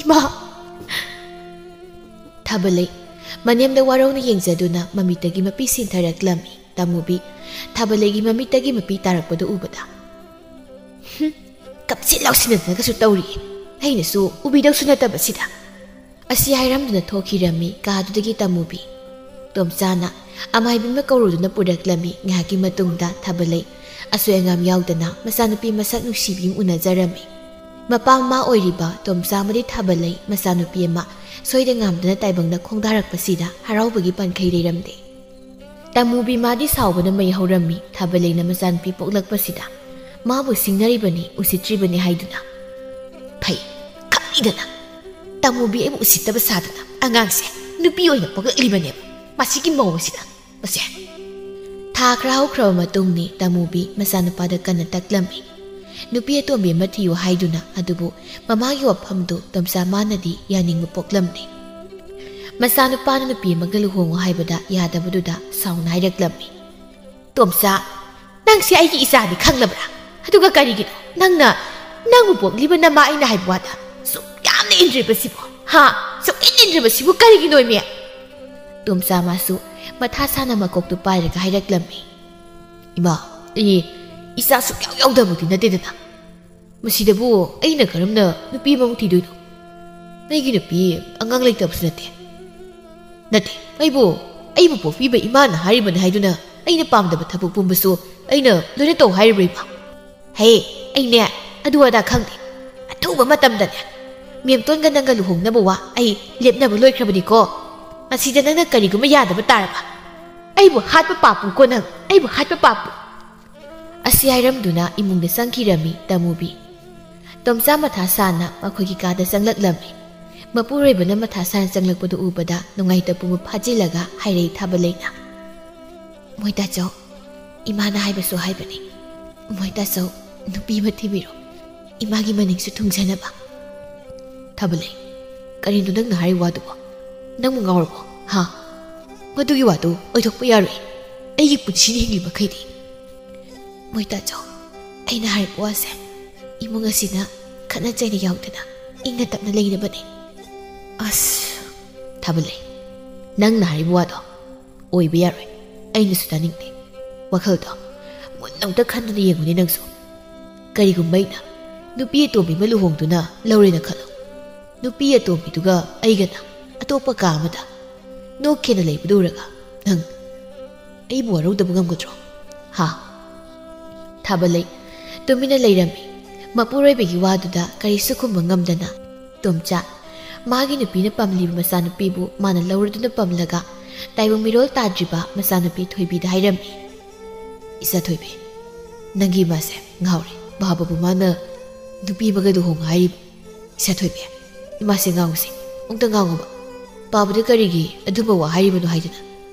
"ꯏꯃꯥ!" ꯊꯥꯕꯂꯩ ꯃꯅꯦꯝꯗ ꯋꯥꯔꯧꯅ ꯌꯦꯡꯖꯗꯨꯅ ꯃꯃꯤꯠꯇꯒꯤ ꯃꯄꯤ ꯁꯤꯟꯊꯔꯛꯂꯝꯃꯤ꯫ ꯇꯥꯃꯨꯕꯤ ꯊꯥꯕꯂꯩꯒꯤ ꯃꯃꯤꯠꯇꯒꯤ ꯃꯄꯤ ꯇꯥꯔꯛꯄꯗꯨ ꯎꯕꯗ, "ꯍꯨꯝ, ꯀꯞꯁꯤ ꯂꯥꯎꯁꯤꯟꯅꯗꯅꯒꯁꯨ ꯇꯧꯔꯤꯌꯦ꯫ ꯑꯩꯅꯁꯨ ꯎꯕꯤꯗꯧꯁꯨ ꯅꯠꯇꯕꯁꯤꯗ꯫" ꯑꯁꯤ ꯍꯥꯏꯔꯝꯗꯨꯅ ꯊꯣꯛꯈꯤꯔꯝꯃꯤ ꯀꯥꯗꯨꯗꯒꯤ ꯇꯥꯃꯨꯕꯤ꯫ ꯇꯣꯝꯆꯥꯅ ꯑꯃꯥꯏꯕꯤ ꯑꯃ ꯀꯧꯔꯨꯗꯨꯅ ꯄꯨꯔꯛꯂꯝꯃꯤ꯫ ꯉꯥꯏꯍꯥꯛꯀꯤ ꯃꯇꯨꯡꯗ ꯊꯥꯕꯂꯩ ꯑꯁꯣꯏ ꯑꯉꯥꯝ ꯌꯥꯎꯗꯅ ꯃꯆꯥꯅꯨꯄꯤ ꯃꯁꯛ ꯅꯨꯡꯁꯤꯕꯤ ꯑꯃ ꯎꯅꯖꯔꯝꯃꯤ꯫ ꯃꯄꯥ ꯃꯃꯥ ꯑꯣꯏꯔꯤꯕ ꯇꯣꯝꯆꯥ ꯑꯃꯗꯤ ꯊꯥꯕꯂꯩ ꯃꯆꯥꯅꯨꯄꯤ ꯑꯃ ꯁꯣꯏꯗ ꯉꯥꯝꯗꯅ ꯇꯥꯏꯕꯪꯗ ꯈꯣꯡꯗꯥꯔꯛꯄꯁꯤꯗ ꯍꯔꯥꯎꯕꯒꯤ ꯄꯟꯈꯩ ꯂꯩꯔꯝꯗꯦ꯫ ꯇꯥꯃꯨꯕꯤ ꯃꯥꯗꯤ ꯁꯥꯎꯕꯅ ꯃꯩ ꯍꯧꯔꯝꯃꯤ꯫ ꯊꯥꯕꯂꯩꯅ ꯃꯆꯥꯅꯨꯄꯤ ꯄꯣꯛꯂꯛꯄꯁꯤꯗ ꯃꯥꯕꯨ ꯁꯤꯡꯅꯔꯤꯕꯅꯤ, ꯎꯁꯤꯠꯇ꯭ꯔꯤꯕꯅꯤ ꯍꯥꯏꯗꯨꯅ꯫ "ꯐꯩ, ꯈꯪꯉꯤꯗꯅ꯫ ꯇꯥꯃꯨꯕꯤ ꯑꯩꯕꯨ ꯎꯁꯤꯠꯇꯕ ꯁꯥꯗꯅ ꯑꯉꯥꯡꯁꯦ ꯅꯨꯄꯤ ꯑꯣꯏꯅ ꯄꯣꯛꯂꯛꯂꯤꯕꯅꯦꯕ ꯃꯁꯤꯒꯤ ꯃꯧ ꯑꯁꯤꯅ꯫ ꯃꯁꯦ!" ꯊꯥ ꯈꯔ ꯍꯧꯈ꯭ꯔꯕ ꯃꯇꯨꯡꯅꯤ ꯇꯥꯃꯨꯕꯤ ꯃꯆꯥꯅꯨꯄꯥꯗ ꯀꯟꯅ ꯇꯛꯂꯝꯃꯤ꯫ ꯅꯨꯄꯤ ꯑꯇꯣꯝꯕꯤ ꯑꯃ ꯊꯤꯌꯨ ꯍꯥꯏꯗꯨꯅ꯫ ꯑꯗꯨꯕꯨ ꯃꯃꯥꯒꯤ ꯋꯥꯐꯝꯗꯨ ꯇꯣꯝꯆꯥ ꯃꯥꯅꯗꯤ ꯌꯥꯅꯤꯡꯕ ꯄꯣꯛꯂꯝꯗꯦ꯫ ꯃꯆꯥꯅꯨꯄꯥꯅ ꯅꯨꯄꯤ ꯑꯃꯒ ꯂꯨꯍꯣꯡꯉꯨ ꯍꯥꯏꯕꯗ ꯌꯥꯗꯕꯗꯨꯗ ꯁꯥꯎꯅ ꯍꯥꯏꯔꯛꯂꯝꯃꯤ, "ꯇꯣꯝꯆꯥ, "ꯅꯪꯁꯦ ꯑꯩꯒꯤ ꯏꯆꯥꯅꯤ ꯈꯪꯂꯕ꯭ꯔꯥ? ꯑꯗꯨꯒ ꯀꯔꯤꯒꯤꯅꯣ ꯅꯪꯅ ꯅꯪꯕꯨ ꯄꯣꯛꯂꯤꯕ ꯅꯃꯥ ꯑꯩꯅ ꯍꯥꯏꯕ ꯋꯥꯗ ꯁꯨꯛ ꯌꯥꯝꯅ ꯏꯟꯗ꯭ꯔꯤꯕꯁꯤꯕꯣ? ꯍꯥ? ꯁꯨꯛ ꯏꯟ ꯏꯟꯗ꯭ꯔꯤꯕꯁꯤꯕꯨ ꯀꯔꯤꯒꯤꯅꯣ, ꯏꯃꯦ?" ꯇꯣꯝꯆꯥ ꯃꯥꯁꯨ ꯃꯊꯥ ꯁꯥꯅ ꯃꯀꯣꯛꯇꯨ ꯄꯥꯏꯔꯒ ꯍꯥꯏꯔꯛꯂꯝꯃꯤ꯫ "ꯏꯃꯥ, ꯑꯩ ꯏꯆꯥ ꯁꯨꯛ ꯌꯥꯎ ꯌꯥꯎꯗꯕꯗꯤ ꯅꯠꯇꯦꯗꯅ꯫ ꯃꯁꯤꯗꯕꯨ ꯑꯩꯅ ꯀꯔꯝꯅ ꯅꯨꯄꯤ ꯑꯃꯃꯨꯛ ꯊꯤꯗꯣꯏꯅꯣ? ꯑꯩꯒꯤ ꯅꯨꯄꯤ ꯑꯉꯥꯡ ꯂꯩꯇꯕꯁꯨ ꯅꯠꯇꯦ꯫ ꯅꯠꯇꯦ, ꯑꯩꯕꯨ, ꯑꯩꯕꯨ ꯄꯣꯛꯄꯤꯕ ꯏꯃꯥꯅ ꯍꯥꯏꯔꯤꯕꯅꯤ ꯍꯥꯏꯗꯨꯅ ꯑꯩꯅ ꯄꯥꯝꯗꯕ ꯊꯕꯛ ꯄꯨꯝꯕꯁꯨ ꯑꯩꯅ ꯂꯣꯏꯅ ꯇꯧ ꯍꯥꯏꯔꯤꯕ꯭ꯔꯥ, ꯏꯃꯥ? ꯍꯦ, ꯑꯩꯅꯦ ꯑꯗꯨ ꯑꯗꯥ ꯈꯪꯗꯦ꯫ ꯑꯊꯨꯕ ꯃꯇꯝꯗꯅꯦ ꯃꯦꯝꯇꯣꯟꯒ ꯅꯪꯒ ꯂꯨꯍꯣꯡꯅꯕ ꯋꯥ ꯑꯩ ꯂꯦꯞꯅꯕ ꯂꯣꯏꯈ꯭ꯔꯕꯅꯤꯀꯣ꯫ ꯃꯁꯤꯗ ꯅꯪꯅ ꯀꯔꯤꯒꯨꯝꯕ ꯌꯥꯗꯕ ꯇꯥꯔꯕ? ꯑꯩꯕꯨ ꯍꯥꯠꯄ ꯄꯥꯞꯄꯨꯀꯣ ꯅꯪ, ꯑꯩꯕꯨ ꯍꯥꯠꯄ ꯄꯥꯞꯄꯨ!" ꯑꯁꯤ ꯍꯥꯏꯔꯝꯗꯨꯅ ꯏꯃꯨꯡꯗ ꯆꯪꯈꯤꯔꯝꯃꯤ ꯇꯃꯨꯕꯤ꯫ ꯇꯣꯝꯆꯥ ꯃꯊꯥ ꯁꯥꯅ ꯃꯈꯣꯏꯒꯤ ꯀꯥꯗ ꯆꯪꯂꯛꯂꯝꯃꯤ꯫ ꯃꯄꯨꯔꯣꯏꯕꯅ ꯃꯊꯥ ꯁꯥꯅ ꯆꯪꯂꯛꯄꯗꯨ ꯎꯕꯗ ꯅꯨꯡꯉꯥꯏꯇ ꯄꯨꯡꯕ ꯐꯥꯖꯤꯜꯂꯒ ꯍꯥꯏꯔꯛꯏ ꯊꯥꯕꯂꯩꯅ, "ꯃꯣꯏ ꯇꯥꯆꯧ, ꯏꯃꯥꯅ ꯍꯥꯏꯕꯁꯨ ꯍꯥꯏꯕꯅꯤ꯫ ꯃꯣꯏ ꯇꯥꯆꯧ, ꯅꯨꯄꯤ ꯑꯃ ꯊꯤꯕꯤꯔꯣ, ꯏꯃꯥꯒꯤ ꯃꯅꯤꯡꯁꯨ ꯊꯨꯡꯖꯅꯕ꯫" "ꯊꯥꯕꯂꯩ, ꯀꯔꯤꯅꯣ ꯅꯪꯅ ꯍꯥꯏꯔꯤ ꯋꯥꯗꯨꯕꯣ? ꯅꯪꯕꯨ ꯉꯥꯎꯔꯕꯣ? ꯍꯥ? ꯃꯗꯨꯒꯤ ꯋꯥꯗꯨ ꯑꯣꯏꯊꯣꯛꯄ ꯌꯥꯔꯣꯏ꯫ ꯑꯩꯒꯤ ꯄꯨꯟꯁꯤꯅ ꯍꯤꯡꯂꯤ ꯃꯈꯩꯗꯤ꯫ ꯃꯣꯏ ꯇꯥꯆꯧ, ꯑꯩꯅ ꯍꯥꯏꯔꯤꯕ ꯋꯥꯁꯦ ꯏꯃꯨꯡ ꯑꯁꯤꯅ ꯈꯠꯅ ꯆꯩꯅ ꯌꯥꯎꯗꯅ ꯏꯪꯅ ꯇꯞꯅ ꯂꯩꯅꯕꯅꯤ꯫" "ꯑꯁ, ꯊꯥꯕꯂꯩ, ꯅꯪꯅ ꯍꯥꯏꯔꯤꯕ ꯋꯥꯗꯣ ꯑꯣꯏꯕ ꯌꯥꯔꯣꯏ꯫ ꯑꯩꯅꯁꯨ ꯇꯥꯅꯤꯡꯗꯦ꯫ ꯋꯥꯈꯜꯗꯣ ꯃꯨꯟꯅ ꯑꯝꯇ ꯈꯟꯗꯨꯅ ꯌꯦꯡꯉꯨꯅꯦ ꯅꯪꯁꯨ꯫ ꯀꯔꯤꯒꯨꯝꯕ ꯑꯩꯅ ꯅꯨꯄꯤ ꯑꯇꯣꯝꯕꯤ ꯑꯃ ꯂꯨꯍꯣꯡꯗꯨꯅ ꯂꯧꯔꯦꯅ ꯈꯜꯂꯣ꯫ ꯅꯨꯄꯤ ꯑꯇꯣꯝꯕꯤꯗꯨꯒ ꯑꯩꯒꯅ ꯑꯇꯣꯞꯄ ꯀꯥ ꯑꯃꯗ ꯅꯣꯛꯈꯦꯅ ꯂꯩꯕꯗꯨ ꯎꯔꯒ ꯅꯪ ꯑꯩꯕꯨ ꯋꯥꯔꯧꯗꯕ ꯉꯝꯒꯗ꯭ꯔꯣ? ꯍꯥ?" ꯊꯥꯕꯂꯩ ꯇꯨꯃꯤꯟꯅ ꯂꯩꯔꯝꯃꯤ꯫ ꯃꯄꯨꯔꯣꯏꯕꯒꯤ ꯋꯥꯗꯨꯗ ꯀꯔꯤꯁꯨ ꯈꯨꯝꯕ ꯉꯝꯗꯅ ꯇꯣꯝꯆꯥ ꯃꯥꯒꯤ ꯅꯨꯄꯤꯅ ꯄꯥꯝꯂꯤꯕ ꯃꯆꯥꯅꯨꯄꯤꯕꯨ ꯃꯥꯅ ꯂꯧꯔꯗꯨꯅ ꯄꯝꯂꯒ ꯇꯥꯏꯕꯪ ꯃꯤꯔꯣꯜ ꯇꯥꯗ꯭ꯔꯤꯕ ꯃꯆꯥꯅꯨꯄꯤ ꯊꯣꯏꯕꯤꯗ ꯍꯥꯏꯔꯝꯃꯤ꯫ "ꯏꯆꯥ ꯊꯣꯏꯕꯤ, ꯅꯪꯒꯤ ꯏꯃꯥꯁꯦ ꯉꯥꯎꯔꯦ꯫ ꯚꯥꯕꯕꯨ ꯃꯥꯅ ꯅꯨꯄꯤ ꯑꯃꯒ ꯂꯨꯍꯣꯡꯉꯨ ꯍꯥꯏꯔꯤꯕ꯫ ꯏꯆꯥ ꯊꯣꯏꯕꯤ, ꯏꯃꯥꯁꯦ ꯉꯥꯎꯁꯦ꯫ ꯑꯃꯨꯛꯇ ꯉꯥꯎꯉꯨꯕ꯫ ꯄꯥꯕꯗ ꯀꯔꯤꯒꯤ ꯑꯗꯨꯝꯕ ꯋꯥ ꯍꯥꯏꯔꯤꯕꯅꯣ ꯍꯥꯏꯗꯨꯅ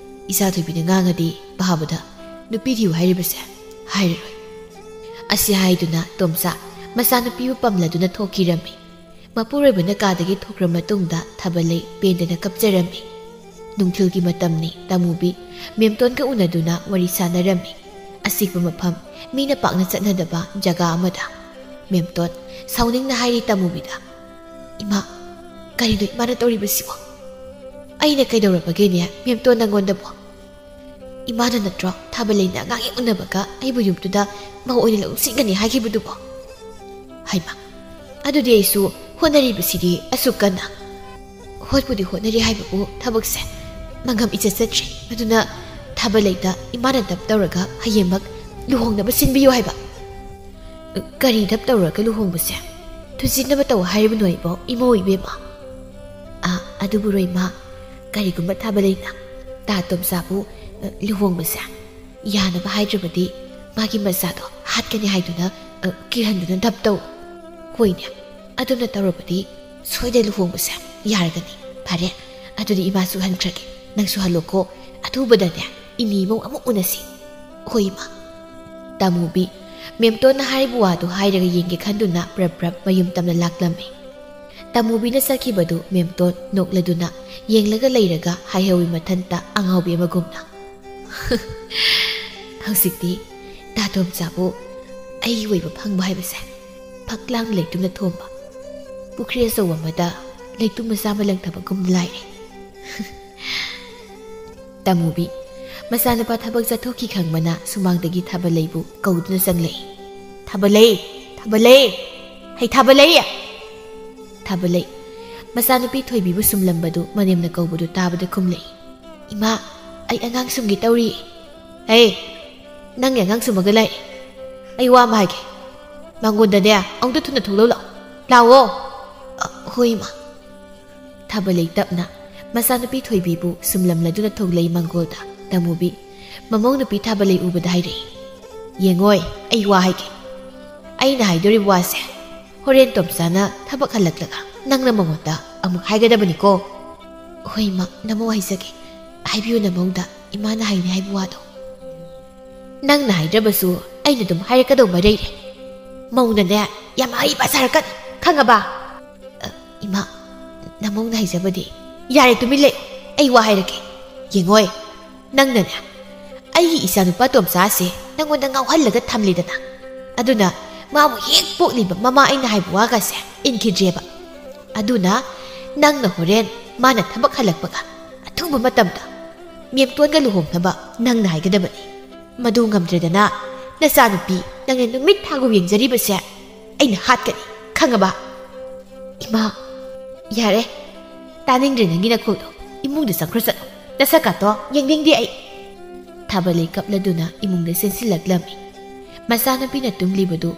ꯏꯆꯥ ꯊꯣꯏꯕꯤꯅ ꯉꯥꯡꯉꯗꯤ ꯚꯥꯕꯗ ꯅꯨꯄꯤ ꯊꯤꯌꯨ ꯍꯥꯏꯔꯤꯕꯁꯦ ꯍꯥꯏꯔꯔꯣꯏ꯫" ꯑꯁꯤ ꯍꯥꯏꯗꯨꯅ ꯇꯣꯝꯆꯥ ꯃꯆꯥꯅꯨꯄꯤꯕꯨ ꯄꯝꯂꯗꯨꯅ ꯊꯣꯛꯈꯤꯔꯝꯃꯤ꯫ ꯃꯄꯨꯔꯣꯏꯕꯅ ꯀꯥꯗꯒꯤ ꯊꯣꯛꯈ꯭ꯔ ꯃꯇꯨꯡꯗ ꯊꯥꯕꯂꯩ ꯄꯦꯟꯗꯅ ꯀꯞꯆꯔꯝꯃꯤ꯫ ꯅꯨꯡꯊꯤꯜꯒꯤ ꯃꯇꯝꯅꯤ꯫ ꯇꯥꯃꯨꯕꯤ ꯃꯦꯝꯇꯣꯟꯒ ꯎꯅꯗꯨꯅ ꯋꯥꯔꯤ ꯁꯥꯟꯅꯔꯝꯃꯤ꯫ ꯑꯁꯤꯒꯨꯝꯕ ꯃꯐꯝ, ꯃꯤꯅ ꯄꯥꯛꯅ ꯆꯠꯅꯗꯕ ꯖꯒꯥ ꯑꯃꯗ ꯃꯦꯝꯇꯣꯟ ꯁꯥꯎꯅꯤꯡꯅ ꯍꯥꯏꯔꯤ ꯇꯥꯃꯨꯕꯤꯗ, "ꯏꯃꯥ, ꯀꯔꯤꯅꯣ ꯏꯃꯥꯅ ꯇꯧꯔꯤꯕꯁꯤꯕꯣ? ꯑꯩꯅ ꯀꯩꯗꯧꯔꯕꯒꯦꯅꯦ ꯃꯦꯝꯇꯣꯟ ꯅꯪꯉꯣꯟꯗꯕꯣ? ꯏꯃꯥꯅ ꯅꯠꯇ꯭ꯔꯣ ꯊꯥꯕꯂꯩꯅ ꯑꯉꯥꯡ ꯍꯦꯛ ꯎꯅꯕꯒ ꯑꯩꯕꯨ ꯌꯨꯝꯗꯨꯗ ꯃꯧ ꯑꯣꯏꯅ ꯂꯧꯁꯤꯟꯒꯅꯤ ꯍꯥꯏꯈꯤꯕꯗꯨꯕꯣ?" ꯍꯩꯃꯥ, ꯑꯗꯨꯗꯤ ꯑꯩꯁꯨ ꯍꯣꯠꯅꯔꯤꯕꯁꯤꯗꯤ ꯑꯁꯨꯛ ꯀꯟꯅ꯫ ꯍꯣꯠꯄꯨꯗꯤ ꯍꯣꯠꯅꯔꯤ ꯍꯥꯏꯕꯕꯨ ꯊꯕꯛꯁꯦ ꯃꯪꯒꯝ ꯏꯆꯠ ꯆꯠꯇ꯭ꯔꯤ꯫ ꯑꯗꯨꯅ ꯊꯥꯕꯂꯩꯗ ꯏꯃꯥꯅ ꯗꯞ ꯇꯧꯔꯒ ꯍꯌꯦꯡꯃꯛ ꯂꯨꯍꯣꯡꯅꯕ ꯁꯤꯟꯕꯤꯌꯨ ꯍꯥꯏꯕ꯫ ꯀꯔꯤ ꯗꯞ ꯇꯧꯔꯒ ꯂꯨꯍꯣꯡꯕꯁꯦ? ꯊꯨꯖꯤꯟꯅꯕ ꯇꯧ ꯍꯥꯏꯔꯤꯕꯅꯣ ꯑꯩꯕꯣ, ꯏꯃꯧ ꯏꯕꯦꯝꯃ? ꯑꯥ, ꯑꯗꯨꯕꯨ ꯔꯣꯏꯃ, ꯀꯔꯤꯒꯨꯝꯕ ꯊꯥꯕꯂꯩꯅ ꯇꯥ ꯇꯣꯝꯆꯥꯕꯨ, ꯑ, ꯂꯨꯍꯣꯡꯕꯁꯦ ꯌꯥꯅꯕ ꯍꯥꯏꯗ꯭ꯔꯕꯗꯤ ꯃꯥꯒꯤ ꯃꯆꯥꯗꯣ ꯍꯥꯠꯀꯅꯤ ꯍꯥꯏꯗꯨꯅ, ꯑ, ꯀꯤꯍꯟꯗꯨꯅ ꯗꯞ ꯇꯧ꯫ ꯍꯣꯏꯅꯦ, ꯑꯗꯨꯝꯅ ꯇꯧꯔꯕꯗꯤ ꯁꯣꯏꯗꯅ ꯂꯨꯍꯣꯡꯕꯁꯦ ꯌꯥꯔꯒꯅꯤ꯫ ꯐꯔꯦ, ꯑꯗꯨꯗꯤ ꯏꯃꯥꯁꯨ ꯍꯟꯈ꯭ꯔꯒꯦ, ꯅꯪꯁꯨ ꯍꯜꯂꯣꯀꯣ꯫ ꯑꯊꯨꯕꯗꯅꯦ ꯏꯅꯦ ꯏꯃꯧ ꯑꯃꯨꯛ ꯎꯅꯁꯤ꯫ ꯍꯣꯏ ꯏꯃꯥ꯫ ꯇꯥꯃꯨꯕꯤ, ꯃꯦꯝꯇꯣꯟꯅ ꯍꯥꯏꯔꯤꯕ ꯋꯥꯗꯨ ꯍꯥꯏꯔꯒ ꯌꯦꯡꯒꯦ ꯈꯟꯗꯨꯅ ꯄ꯭ꯔꯞ ꯄ꯭ꯔꯞ ꯃꯌꯨꯝ ꯇꯝꯅ ꯂꯥꯛꯂꯝꯃꯤ꯫ ꯇꯥꯃꯨꯕꯤꯅ ꯆꯠꯈꯤꯕꯗꯨ ꯃꯦꯝꯇꯣꯟ ꯅꯣꯛꯂꯗꯨꯅ ꯌꯦꯡꯂꯒ ꯂꯩꯔꯒ ꯍꯥꯏꯍꯧꯋꯤ ꯃꯊꯟꯇ ꯑꯉꯥꯎꯕꯤ ꯑꯃꯒꯨꯝꯅ, "ꯍꯧꯖꯤꯛꯇꯤ ꯇꯥꯇꯣꯝꯆꯥꯕꯨ ꯑꯩꯒꯤ ꯑꯣꯏꯕ ꯐꯪꯕ ꯍꯥꯏꯕꯁꯦ ꯐꯛꯂꯥꯡ ꯂꯩꯇꯨꯝꯅ ꯊꯣꯝꯕ, ꯄꯨꯈ꯭ꯔꯤ ꯑꯆꯧꯕ ꯑꯃꯗ ꯂꯩꯇꯨꯝ ꯃꯆꯥ ꯑꯃ ꯂꯪꯊꯕꯒꯨꯝꯅ ꯂꯥꯏꯔꯦ꯫" ꯇꯥꯃꯨꯕꯤ, ꯃꯆꯥꯅꯨꯄꯥ ꯊꯕꯛ ꯆꯠꯊꯣꯛꯈꯤ ꯈꯪꯕꯅ ꯁꯨꯃꯥꯡꯗꯒꯤ ꯊꯥꯕꯂꯩꯕꯨ ꯀꯧꯗꯨꯅ ꯆꯪꯂꯛꯏ꯫ "ꯊꯥꯕꯂꯩ! ꯊꯥꯕꯂꯩ! ꯍꯩ ꯊꯥꯕꯂꯩ!" ꯊꯥꯕꯂꯩ, ꯃꯆꯥꯅꯨꯄꯤ ꯊꯣꯏꯕꯤꯕꯨ ꯁꯨꯝꯂꯝꯕꯗꯨ ꯃꯅꯦꯝꯅ ꯀꯧꯕꯗꯨ ꯇꯥꯕꯗ ꯈꯨꯝꯂꯛꯏ꯫ "ꯏꯃꯥ, ꯑꯩ ꯑꯉꯥꯡ ꯁꯨꯝꯒꯦ ꯇꯧꯔꯤ꯫" "ꯍꯦ, ꯅꯪꯒꯤ ꯑꯉꯥꯡ ꯁꯨꯝꯃꯒ ꯂꯥꯛꯏ? ꯑꯩ ꯋꯥ ꯑꯃ ꯍꯥꯏꯒꯦ꯫ ꯃꯉꯣꯟꯗꯅꯦ ꯑꯃꯨꯛꯇ ꯊꯨꯅ ꯊꯣꯛꯂꯛꯎ ꯂꯥꯛꯑꯣ꯫" "ꯑ, ꯍꯣꯏ ꯏꯃꯥ꯫" ꯊꯥꯕꯂꯩ ꯇꯞꯅ ꯃꯆꯥꯅꯨꯄꯤ ꯊꯣꯏꯕꯤꯕꯨ ꯁꯨꯝꯂꯝꯂꯗꯨꯅ ꯊꯣꯛꯂꯛꯏ ꯃꯥꯡꯒꯣꯜꯗ꯫ ꯇꯥꯃꯨꯕꯤ, ꯃꯃꯧ ꯅꯨꯄꯤ ꯊꯥꯕꯂꯩ ꯎꯕꯗ ꯍꯥꯏꯔꯛꯏ, "ꯌꯦꯡꯉꯣꯏ, ꯑꯩ ꯋꯥ ꯍꯥꯏꯒꯦ꯫ ꯑꯩꯅ ꯍꯥꯏꯗꯣꯔꯤꯕ ꯋꯥꯁꯦ ꯍꯣꯔꯦꯟ ꯇꯣꯝꯆꯥꯅ ꯊꯕꯛ ꯍꯜꯂꯛꯂꯒ ꯅꯪꯅ ꯃꯉꯣꯟꯗ ꯑꯃꯨꯛ ꯍꯥꯏꯒꯗꯕꯅꯤꯀꯣ꯫" "ꯍꯣꯏ ꯏꯃꯥ, ꯅꯃꯧ ꯍꯥꯏꯖꯒꯦ꯫ ꯍꯥꯏꯕꯤꯌꯨ ꯅꯃꯧꯗ ꯏꯃꯥꯅ ꯍꯥꯏꯅꯤ ꯍꯥꯏꯕ ꯋꯥꯗꯣ꯫" "ꯅꯪꯅ ꯍꯥꯏꯗ꯭ꯔꯕꯁꯨ ꯑꯩꯅ ꯑꯗꯨꯝ ꯍꯥꯏꯔꯛꯀꯗꯧꯕ ꯂꯩꯔꯦ꯫ ꯃꯧꯅꯅꯦ ꯌꯥꯝ ꯑꯍꯩꯕ ꯁꯥꯔꯛꯀꯅꯤ, ꯈꯪꯉꯕ?" "ꯑ, ꯏꯃꯥ, ꯅꯃꯧꯅ ꯍꯥꯏꯖꯕꯗꯤ꯫" "ꯌꯥꯔꯦ, ꯇꯨꯃꯤꯟ ꯂꯩ꯫ ꯑꯩ ꯋꯥ ꯍꯥꯏꯔꯛꯀꯦ꯫ ꯌꯦꯡꯉꯣꯏ, ꯅꯪꯅꯅꯦ ꯑꯩꯒꯤ ꯏꯆꯥꯅꯨꯄꯥ ꯇꯣꯝꯆꯥꯁꯦ ꯅꯪꯉꯣꯟꯗ ꯉꯥꯎꯍꯜꯂꯒ ꯊꯝꯂꯦꯗꯅ꯫ ꯑꯗꯨꯅ ꯃꯥꯕꯨ ꯍꯦꯛ ꯄꯣꯛꯂꯤꯕ ꯃꯃꯥ ꯑꯩꯅ ꯍꯥꯏꯕ ꯋꯥꯒꯁꯦ ꯏꯟꯈꯤꯗ꯭ꯔꯦꯕ꯫ ꯑꯗꯨꯅ ꯅꯪꯅ ꯍꯣꯔꯦꯟ ꯃꯥꯅ ꯊꯕꯛ ꯍꯜꯂꯛꯄꯒ ꯑꯊꯨꯕ ꯃꯇꯝꯗ ꯃꯦꯝꯇꯣꯟꯒ ꯂꯨꯍꯣꯡꯅꯕ ꯅꯪꯅ ꯍꯥꯏꯒꯗꯕꯅꯤ꯫ ꯃꯗꯨ ꯉꯝꯗ꯭ꯔꯦꯗꯅ, ꯅꯆꯥꯅꯨꯄꯤ ꯅꯪꯅ ꯅꯨꯃꯤꯠ ꯊꯥꯒꯨꯝ ꯌꯦꯡꯖꯔꯤꯕꯁꯦ ꯑꯩꯅ ꯍꯥꯠꯀꯅꯤ, ꯈꯪꯉꯕ? ꯏꯃꯥ, ꯌꯥꯔꯦ, ꯇꯥꯅꯤꯡꯗ꯭ꯔꯦ ꯅꯪꯒꯤ ꯅꯈꯣꯜꯗꯣ꯫ ꯏꯃꯨꯡꯗ ꯆꯪꯈ꯭ꯔꯣ ꯆꯠꯂꯣ꯫ ꯅꯁꯛꯀꯥꯇꯣ ꯌꯦꯡꯅꯤꯡꯗꯦ ꯑꯩ꯫ ꯊꯥꯕꯂꯩ ꯀꯞꯂꯗꯨꯅ ꯏꯃꯨꯡꯗ ꯆꯦꯟꯁꯤꯜꯂꯛꯂꯝꯃꯤ꯫ ꯃꯆꯥꯅꯨꯄꯤꯅ ꯇꯨꯝꯂꯤꯕꯗꯨ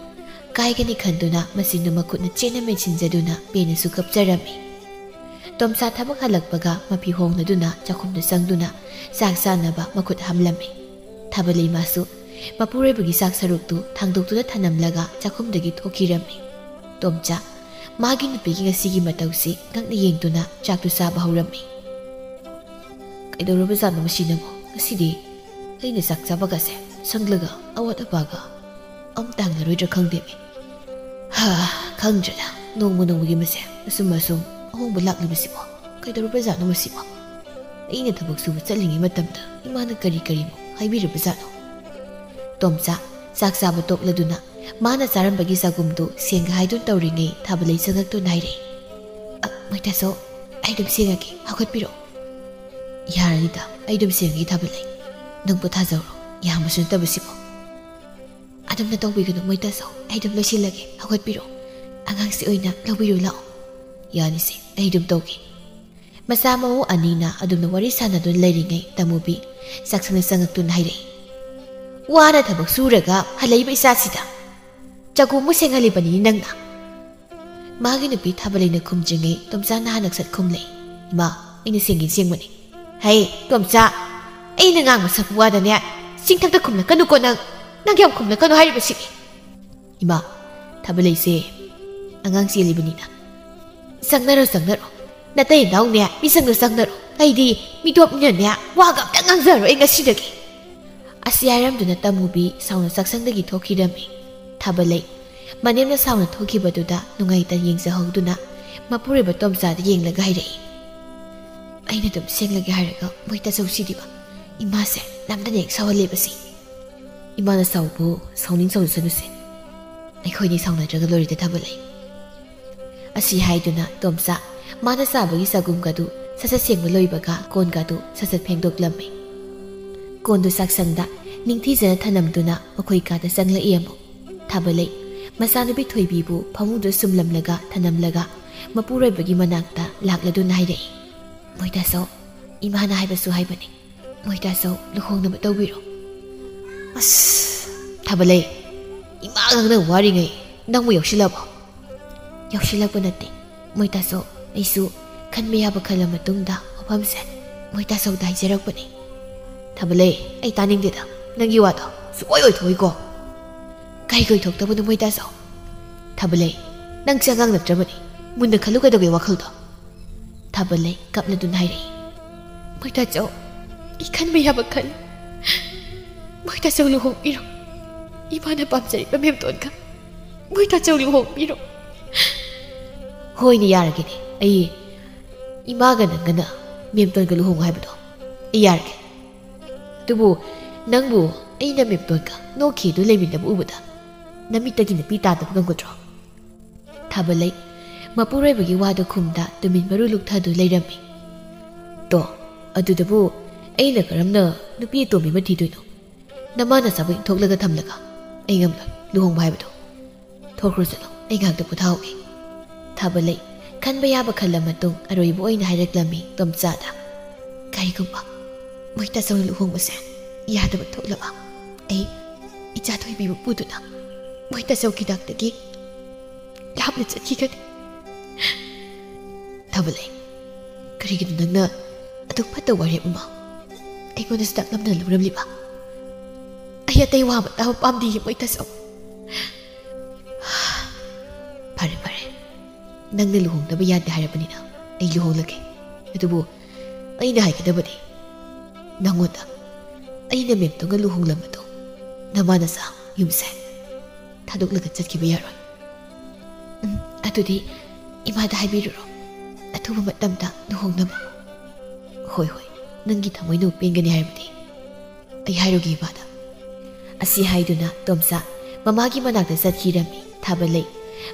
ꯀꯥꯏꯒꯅꯤ ꯈꯟꯗꯨꯅ ꯃꯆꯤꯟꯗꯨ ꯃꯈꯨꯠꯅ ꯆꯦꯠꯅ ꯃꯦꯟꯁꯤꯟꯖꯗꯨꯅ ꯄꯦꯟꯅꯁꯨ ꯀꯞꯆꯔꯝꯃꯤ꯫ ꯇꯣꯝꯆꯥ ꯊꯕꯛ ꯍꯜꯂꯛꯄꯒ ꯃꯐꯤ ꯍꯣꯡꯂꯗꯨꯅ ꯆꯥꯛꯈꯨꯝꯗ ꯆꯪꯗꯨꯅ ꯆꯥꯛ ꯆꯥꯅꯕ ꯃꯈꯨꯠ ꯍꯥꯝꯂꯝꯃꯤ꯫ ꯊꯥꯕꯂꯩ ꯃꯥꯁꯨ ꯃꯄꯨꯔꯣꯏꯕꯒꯤ ꯆꯥꯛ ꯁꯔꯨꯛꯇꯨ ꯊꯥꯡꯗꯣꯛꯇꯨꯅ ꯊꯅꯝꯂꯒ ꯆꯥꯛꯈꯨꯝꯗꯒꯤ ꯊꯣꯛꯈꯤꯔꯝꯃꯤ꯫ ꯇꯣꯝꯆꯥ ꯃꯥꯒꯤ ꯅꯨꯄꯤꯒꯤ ꯉꯁꯤꯒꯤ ꯃꯇꯧꯁꯤ ꯉꯛꯅ ꯌꯦꯡꯗꯨꯅ ꯆꯥꯛꯇꯨ ꯆꯥꯕ ꯍꯧꯔꯝꯃꯤ꯫ "ꯀꯩꯗꯧꯔꯕꯖꯥꯠꯅꯣ ꯃꯁꯤꯅꯕꯨ? ꯉꯁꯤꯗꯤ ꯑꯩꯅ ꯆꯥꯛ ꯆꯥꯕꯒꯁꯦ ꯁꯪꯂꯒ ꯑꯋꯥꯠ ꯑꯄꯥꯒ ꯑꯝꯇ ꯍꯪꯅꯔꯣꯏꯗ꯭ꯔꯥ ꯈꯪꯗꯦꯃꯤ꯫ ꯍꯥ, ꯈꯪꯗ꯭ꯔꯦꯗ, ꯅꯣꯡꯃ ꯅꯣꯡꯃꯒꯤ ꯃꯁꯦ ꯑꯁꯨꯝ ꯑꯁꯨꯝ ꯑꯍꯣꯡꯕ ꯂꯥꯛꯂꯤꯕꯁꯤꯕꯣ꯫ ꯀꯩꯗꯧꯔꯕꯖꯥꯠꯅꯣ ꯃꯁꯤꯕꯣ? ꯑꯩꯅ ꯊꯕꯛ ꯁꯨꯕ ꯆꯠꯂꯤꯉꯩ ꯃꯇꯝꯗ ꯏꯃꯥꯅ ꯀꯔꯤ ꯀꯔꯤꯅꯣ ꯍꯥꯏꯕꯤꯔꯕꯖꯥꯠꯅꯣ?" ꯇꯣꯝꯆꯥ ꯆꯥꯛ ꯆꯥꯕ ꯇꯣꯛꯂꯗꯨꯅ ꯃꯥꯅ ꯆꯥꯔꯝꯕꯒꯤ ꯆꯒꯨꯝꯗꯨ ꯁꯦꯡꯒꯦ ꯍꯥꯏꯗꯨꯅ ꯇꯧꯔꯤꯉꯩ ꯊꯥꯕꯂꯩ ꯆꯪꯉꯛꯇꯨꯅ ꯍꯥꯏꯔꯛꯏ꯫ "ꯑ, ꯃꯣꯏꯇꯥꯆꯧ, ꯑꯩ ꯑꯗꯨꯝ ꯁꯦꯡꯉꯒꯦ, ꯍꯧꯒꯠꯄꯤꯔꯛꯑꯣ꯫" "ꯌꯥꯔꯅꯤꯗ, ꯑꯩ ꯑꯗꯨꯝ ꯁꯦꯡꯉꯒꯦ ꯊꯥꯕꯂꯩ꯫ ꯅꯪ ꯄꯣꯊꯥꯖꯧꯔꯣ, ꯌꯥꯝꯕꯁꯨ ꯅꯠꯇꯕꯁꯤꯕꯨ꯫" "ꯑꯗꯨꯝꯅ ꯇꯧꯕꯤꯒꯅꯨ ꯃꯣꯏꯇꯥꯆꯧ, ꯑꯩ ꯑꯗꯨꯝ ꯂꯣꯏꯁꯤꯜꯂꯒꯦ, ꯍꯧꯒꯠꯄꯤꯔꯛꯑꯣ꯫ ꯑꯉꯥꯡꯁꯤ ꯑꯣꯏꯅ ꯂꯧꯕꯤꯔꯨ ꯂꯥꯛꯑꯣ꯫" "ꯌꯥꯅꯤꯁꯦ, ꯑꯩ ꯑꯗꯨꯝ ꯇꯧꯒꯦ꯫" ꯃꯆꯥ ꯃꯎ ꯑꯅꯤꯅ ꯑꯗꯨꯝꯅ ꯋꯥꯔꯤ ꯁꯥꯟꯅꯗꯨꯅ ꯂꯩꯔꯤꯉꯩ ꯇꯃꯨꯕꯤ ꯆꯥꯛꯁꯪꯗ ꯆꯪꯉꯛꯇꯨꯅ ꯍꯥꯏꯔꯛꯏ꯫ "ꯋꯥꯅ ꯊꯕꯛ ꯁꯨꯔꯒ ꯍꯜꯂꯛꯏꯕ ꯏꯆꯥꯁꯤꯗ ꯆꯒꯨꯝꯕꯨ ꯁꯦꯡꯍꯜꯂꯤꯕꯅꯤꯅꯦ ꯅꯪꯅ?" ꯃꯥꯒꯤ ꯅꯨꯄꯤ ꯊꯥꯕꯂꯩꯅ ꯈꯨꯝꯗ꯭ꯔꯤꯉꯩ ꯇꯣꯝꯆꯥ ꯅꯍꯥꯟ ꯅꯛꯁꯠ ꯈꯨꯝꯂꯛꯏ꯫ "ꯏꯃꯥ, ꯑꯩꯅ ꯁꯦꯡꯒꯦ ꯁꯦꯡꯕꯅꯤ꯫" "ꯍꯩ, ꯇꯣꯝꯆꯥ, ꯑꯩꯅ ꯉꯥꯡꯕ ꯁꯛꯄ ꯋꯥꯗꯅꯦ ꯆꯤꯡꯊꯛꯇ ꯈꯨꯝꯂꯛꯀꯅꯨꯀꯣ ꯅꯪ꯫ ꯅꯪ ꯌꯥꯝ ꯈꯨꯝꯂꯛꯀꯅꯨ ꯍꯥꯏꯔꯤꯕꯁꯤꯅꯤ꯫" "ꯏꯃꯥ, ꯊꯥꯕꯂꯩꯁꯦ ꯑꯉꯥꯡ ꯆꯦꯜꯂꯤꯕꯅꯤꯅ꯫" "ꯆꯪꯅꯔꯣ, ꯆꯪꯅꯔꯣ꯫ ꯅꯇꯩ ꯅꯅꯥꯎꯅꯦ, ꯃꯤꯆꯪꯗ ꯆꯪꯅꯔꯣ꯫ ꯑꯩꯗꯤ ꯃꯤꯇꯣꯞꯅꯤꯅꯅꯦ, ꯋꯥꯒ ꯑꯝꯇ ꯉꯥꯡꯖꯔꯣꯏ ꯑꯩ ꯉꯁꯤꯗꯒꯤ꯫" ꯑꯁꯤ ꯍꯥꯏꯔꯝꯗꯨꯅ ꯇꯃꯨꯕꯤ ꯁꯥꯎꯅ ꯆꯥꯛꯁꯪꯗꯒꯤ ꯊꯣꯛꯈꯤꯔꯝꯃꯤ꯫ ꯊꯥꯕꯂꯩ ꯃꯅꯦꯝꯅ ꯁꯥꯎꯅ ꯊꯣꯛꯈꯤꯕꯗꯨꯗ ꯅꯨꯡꯉꯥꯏꯇꯅ ꯌꯦꯡꯖꯍꯧꯗꯨꯅ ꯃꯄꯨꯔꯣꯏꯕ ꯇꯣꯝꯆꯥꯗ ꯌꯦꯡꯂꯒ ꯍꯥꯏꯔꯛꯏ꯫ "ꯑꯩꯅ ꯑꯗꯨꯝ ꯁꯦꯡꯂꯒꯦ ꯍꯥꯏꯔꯒ ꯃꯣꯏ ꯇꯥꯆꯧꯁꯤꯗꯤꯕ꯫ ꯏꯃꯥꯁꯦ ꯂꯝꯗꯅ ꯍꯦꯛ ꯁꯥꯎꯍꯜꯂꯦꯕꯁꯤ꯫ ꯏꯃꯥꯅ ꯁꯥꯎꯕꯨ ꯁꯥꯎꯅꯤꯡ ꯁꯥꯎꯖꯁꯅꯨꯁꯦ꯫ ꯑꯩꯈꯣꯏꯅꯤ ꯁꯥꯎꯅꯗ꯭ꯔꯒ ꯂꯣꯏꯔꯦꯗ ꯊꯥꯕꯂꯩ꯫ ꯑꯁꯤ ꯍꯥꯏꯗꯨꯅ ꯇꯣꯝꯆꯥ ꯃꯥꯅ ꯆꯥꯕꯒꯤ ꯆꯒꯨꯝꯒꯗꯨ ꯁꯠ ꯁꯠ ꯁꯦꯡꯕ ꯂꯣꯏꯕꯒ ꯀꯣꯟꯒꯗꯨ ꯁꯠ ꯁꯠ ꯐꯦꯡꯗꯣꯛꯂꯝꯃꯤ꯫ ꯀꯣꯟꯗꯨ ꯆꯥꯛꯁꯪꯗ ꯅꯤꯡꯊꯤꯖꯅ ꯊꯅꯝꯗꯨꯅ ꯃꯈꯣꯏ ꯀꯥꯗ ꯆꯪꯂꯛꯏ ꯑꯃꯨꯛ꯫ ꯊꯥꯕꯂꯩ ꯃꯆꯥꯅꯨꯄꯤ ꯊꯣꯏꯕꯤꯕꯨ ꯐꯃꯨꯡꯗ ꯁꯨꯝꯂꯝꯂꯒ ꯊꯅꯝꯂꯒ ꯃꯄꯨꯔꯣꯏꯕꯒꯤ ꯃꯅꯥꯛꯇ ꯂꯥꯛꯂꯗꯨꯅ ꯍꯥꯏꯔꯛꯏ, "ꯃꯣꯏꯇꯥꯆꯧ, ꯏꯃꯥꯅ ꯍꯥꯏꯕꯁꯨ ꯍꯥꯏꯕꯅꯤ꯫ ꯃꯣꯏꯇꯥꯆꯧ ꯂꯨꯍꯣꯡꯅꯕ ꯇꯧꯕꯤꯔꯣ꯫" ꯑꯁ, ꯊꯥꯕꯂꯩ, ꯏꯃꯥꯒ ꯅꯪ ꯋꯥꯔꯤꯉꯩ ꯅꯪꯕꯨ ꯌꯥꯎꯁꯤꯜꯂꯕꯣ? ꯌꯥꯎꯁꯤꯜꯂꯛꯄ ꯅꯠꯇꯦ꯫ ꯃꯣꯏꯇꯥꯆꯧ, ꯑꯩꯁꯨ ꯈꯟꯕ ꯌꯥꯕ ꯈꯜꯂ ꯃꯇꯨꯡꯗ ꯋꯥꯐꯝꯁꯦ ꯃꯣꯏꯇꯥꯆꯧꯗ ꯍꯥꯏꯖꯔꯛꯄꯅꯤ꯫ ꯊꯥꯕꯂꯩ, ꯑꯩ ꯇꯥꯅꯤꯡꯗꯦꯗ ꯅꯪꯒꯤ ꯋꯥꯗꯣ꯫ ꯁꯨꯛꯑꯣꯏ ꯑꯣꯏꯊꯣꯛꯏꯀꯣ꯫ ꯀꯔꯤ ꯑꯣꯏꯊꯣꯛꯇꯕꯅꯣ ꯃꯣꯏꯇꯥꯆꯧ? ꯊꯥꯕꯂꯩ, ꯅꯪꯁꯦ ꯑꯉꯥꯡ ꯅꯠꯇ꯭ꯔꯕꯅꯤ꯫ ꯃꯨꯟꯅ ꯈꯜꯂꯨ ꯀꯩꯗꯧꯒꯦ ꯋꯥꯈꯜꯗꯣ? ꯊꯥꯕꯂꯩ ꯀꯞꯂꯗꯨꯅ ꯍꯥꯏꯔꯛꯏ, "ꯃꯣꯏꯇꯥꯆꯧ, ꯑꯩ ꯈꯟꯕ ꯌꯥꯕ ꯈꯜꯂꯤ꯫ ꯃꯣꯏꯇꯥꯆꯧ ꯂꯨꯍꯣꯡꯕꯤꯔꯣ꯫ ꯏꯃꯥꯅ ꯄꯥꯝꯖꯔꯤꯕ ꯃꯦꯝꯇꯣꯟꯒ ꯃꯣꯏꯇꯥꯆꯧ ꯂꯨꯍꯣꯡꯕꯤꯔꯣ꯫" "ꯍꯣꯏꯅꯦ, ꯌꯥꯔꯒꯦꯅꯦ꯫ ꯑꯩ ꯏꯃꯥꯒ ꯅꯪꯒꯅ ꯃꯦꯝꯇꯣꯟꯒ ꯂꯨꯍꯣꯡꯉꯣ ꯍꯥꯏꯕꯗꯣ ꯑꯩ ꯌꯥꯔꯒꯦ꯫ ꯑꯗꯨꯕꯨ ꯅꯪꯕꯨ ꯑꯩꯅ ꯃꯦꯝꯇꯣꯟꯒ ꯅꯣꯛꯈꯤꯗꯨ ꯂꯩꯃꯤꯟꯅꯕ ꯎꯕꯗ ꯅꯃꯤꯠꯇꯒꯤ ꯅꯄꯤ ꯇꯥꯗꯕ ꯉꯝꯒꯗ꯭ꯔꯣ?" ꯊꯥꯕꯂꯩ ꯃꯄꯨꯔꯣꯏꯕꯒꯤ ꯋꯥꯗꯨ ꯈꯨꯝꯗ ꯇꯨꯃꯤꯟ ꯃꯔꯨ ꯂꯨꯛꯊꯗꯨ ꯂꯩꯔꯝꯃꯤ꯫ "ꯇꯣ, ꯑꯗꯨꯗꯕꯨ ꯑꯩꯅ ꯀꯔꯝꯅ ꯅꯨꯄꯤ ꯑꯇꯣꯝꯕꯤ ꯑꯃ ꯊꯤꯗꯣꯏꯅꯣ? ꯅꯃꯥ ꯅꯆꯥꯕꯨ ꯏꯟꯊꯣꯛꯂꯒ ꯊꯝꯂꯒ ꯑꯩ ꯉꯝꯂꯣꯏ ꯂꯨꯍꯣꯡꯕ ꯍꯥꯏꯕꯗꯣ꯫ ꯊꯣꯛꯈ꯭ꯔꯣ ꯆꯠꯂꯣ, ꯑꯩ ꯉꯥꯏꯍꯥꯛꯇ ꯄꯣꯊꯥꯍꯧꯒꯦ꯫" ꯊꯥꯕꯂꯩ ꯈꯟꯕ ꯌꯥꯕ ꯈꯜꯂ ꯃꯇꯨꯡ ꯑꯔꯣꯏꯕ ꯑꯣꯏꯅ ꯍꯥꯏꯔꯛꯂꯝꯃꯤ ꯇꯣꯝꯆꯥꯗ, "ꯀꯔꯤꯒꯨꯝꯕ ꯃꯣꯏꯇꯥꯆꯧꯅ ꯂꯨꯍꯣꯡꯕꯁꯦ ꯌꯥꯗꯕ ꯊꯣꯛꯂꯕ ꯑꯩ ꯏꯆꯥ ꯊꯣꯏꯕꯤꯕꯨ ꯄꯨꯗꯨꯅ ꯃꯣꯏꯇꯥꯆꯧꯒꯤ ꯅꯥꯛꯇꯒꯤ ꯂꯥꯞꯅ ꯆꯠꯈꯤꯒꯅꯤ꯫" "ꯊꯥꯕꯂꯩ, ꯀꯔꯤꯒꯤꯅꯣ ꯅꯪꯅ ꯑꯗꯨꯛ ꯐꯠꯇ ꯋꯥꯔꯦꯞ ꯑꯃ ꯑꯩꯉꯣꯟꯗꯁꯨ ꯇꯥꯛꯂꯝꯅ ꯂꯧꯔꯝꯂꯤꯕ? ꯑꯩ ꯑꯇꯩ ꯋꯥ ꯑꯃ ꯇꯥꯕ ꯄꯥꯝꯗꯤꯌꯦ ꯃꯣꯏꯇꯥꯆꯧ꯫" "ꯐꯔꯦ, ꯐꯔꯦ, ꯅꯪꯅ ꯂꯨꯍꯣꯡꯗꯕ ꯌꯥꯗꯦ ꯍꯥꯏꯔꯕꯅꯤꯅ ꯑꯩ ꯂꯨꯍꯣꯡꯂꯒꯦ꯫ ꯑꯗꯨꯕꯨ ꯑꯩꯅ ꯍꯥꯏꯒꯗꯕꯗꯤ, ꯅꯪꯉꯣꯟꯗ ꯑꯩꯅ ꯃꯦꯝꯇꯣꯟꯒ ꯂꯨꯍꯣꯡꯂꯝꯕꯗꯣ ꯅꯃꯥ ꯅꯆꯥ ꯌꯨꯝꯁꯦ ꯊꯥꯗꯣꯛꯂꯒ ꯆꯠꯈꯤꯕ ꯌꯥꯔꯣꯏ꯫" "ꯎꯝ, ꯑꯗꯨꯗꯤ ꯏꯃꯥꯗ ꯍꯥꯏꯕꯤꯔꯨꯔꯣ, ꯑꯊꯨꯕ ꯃꯇꯝꯗ ꯂꯨꯍꯣꯡꯅꯕ꯫" "ꯍꯣꯏ, ꯍꯣꯏ, ꯅꯪꯒꯤ ꯊꯃꯣꯏꯅ ꯄꯦꯟꯒꯅꯤ ꯍꯥꯏꯔꯕꯗꯤ ꯑꯩ ꯍꯥꯏꯔꯨꯒꯦ ꯏꯃꯥꯗ꯫ ꯑꯁꯤ ꯍꯥꯏꯗꯨꯅ ꯇꯣꯝꯆꯥ ꯃꯃꯥꯒꯤ ꯃꯅꯥꯛꯇ ꯆꯠꯈꯤꯔꯝꯃꯤ꯫ ꯊꯥꯕꯂꯩ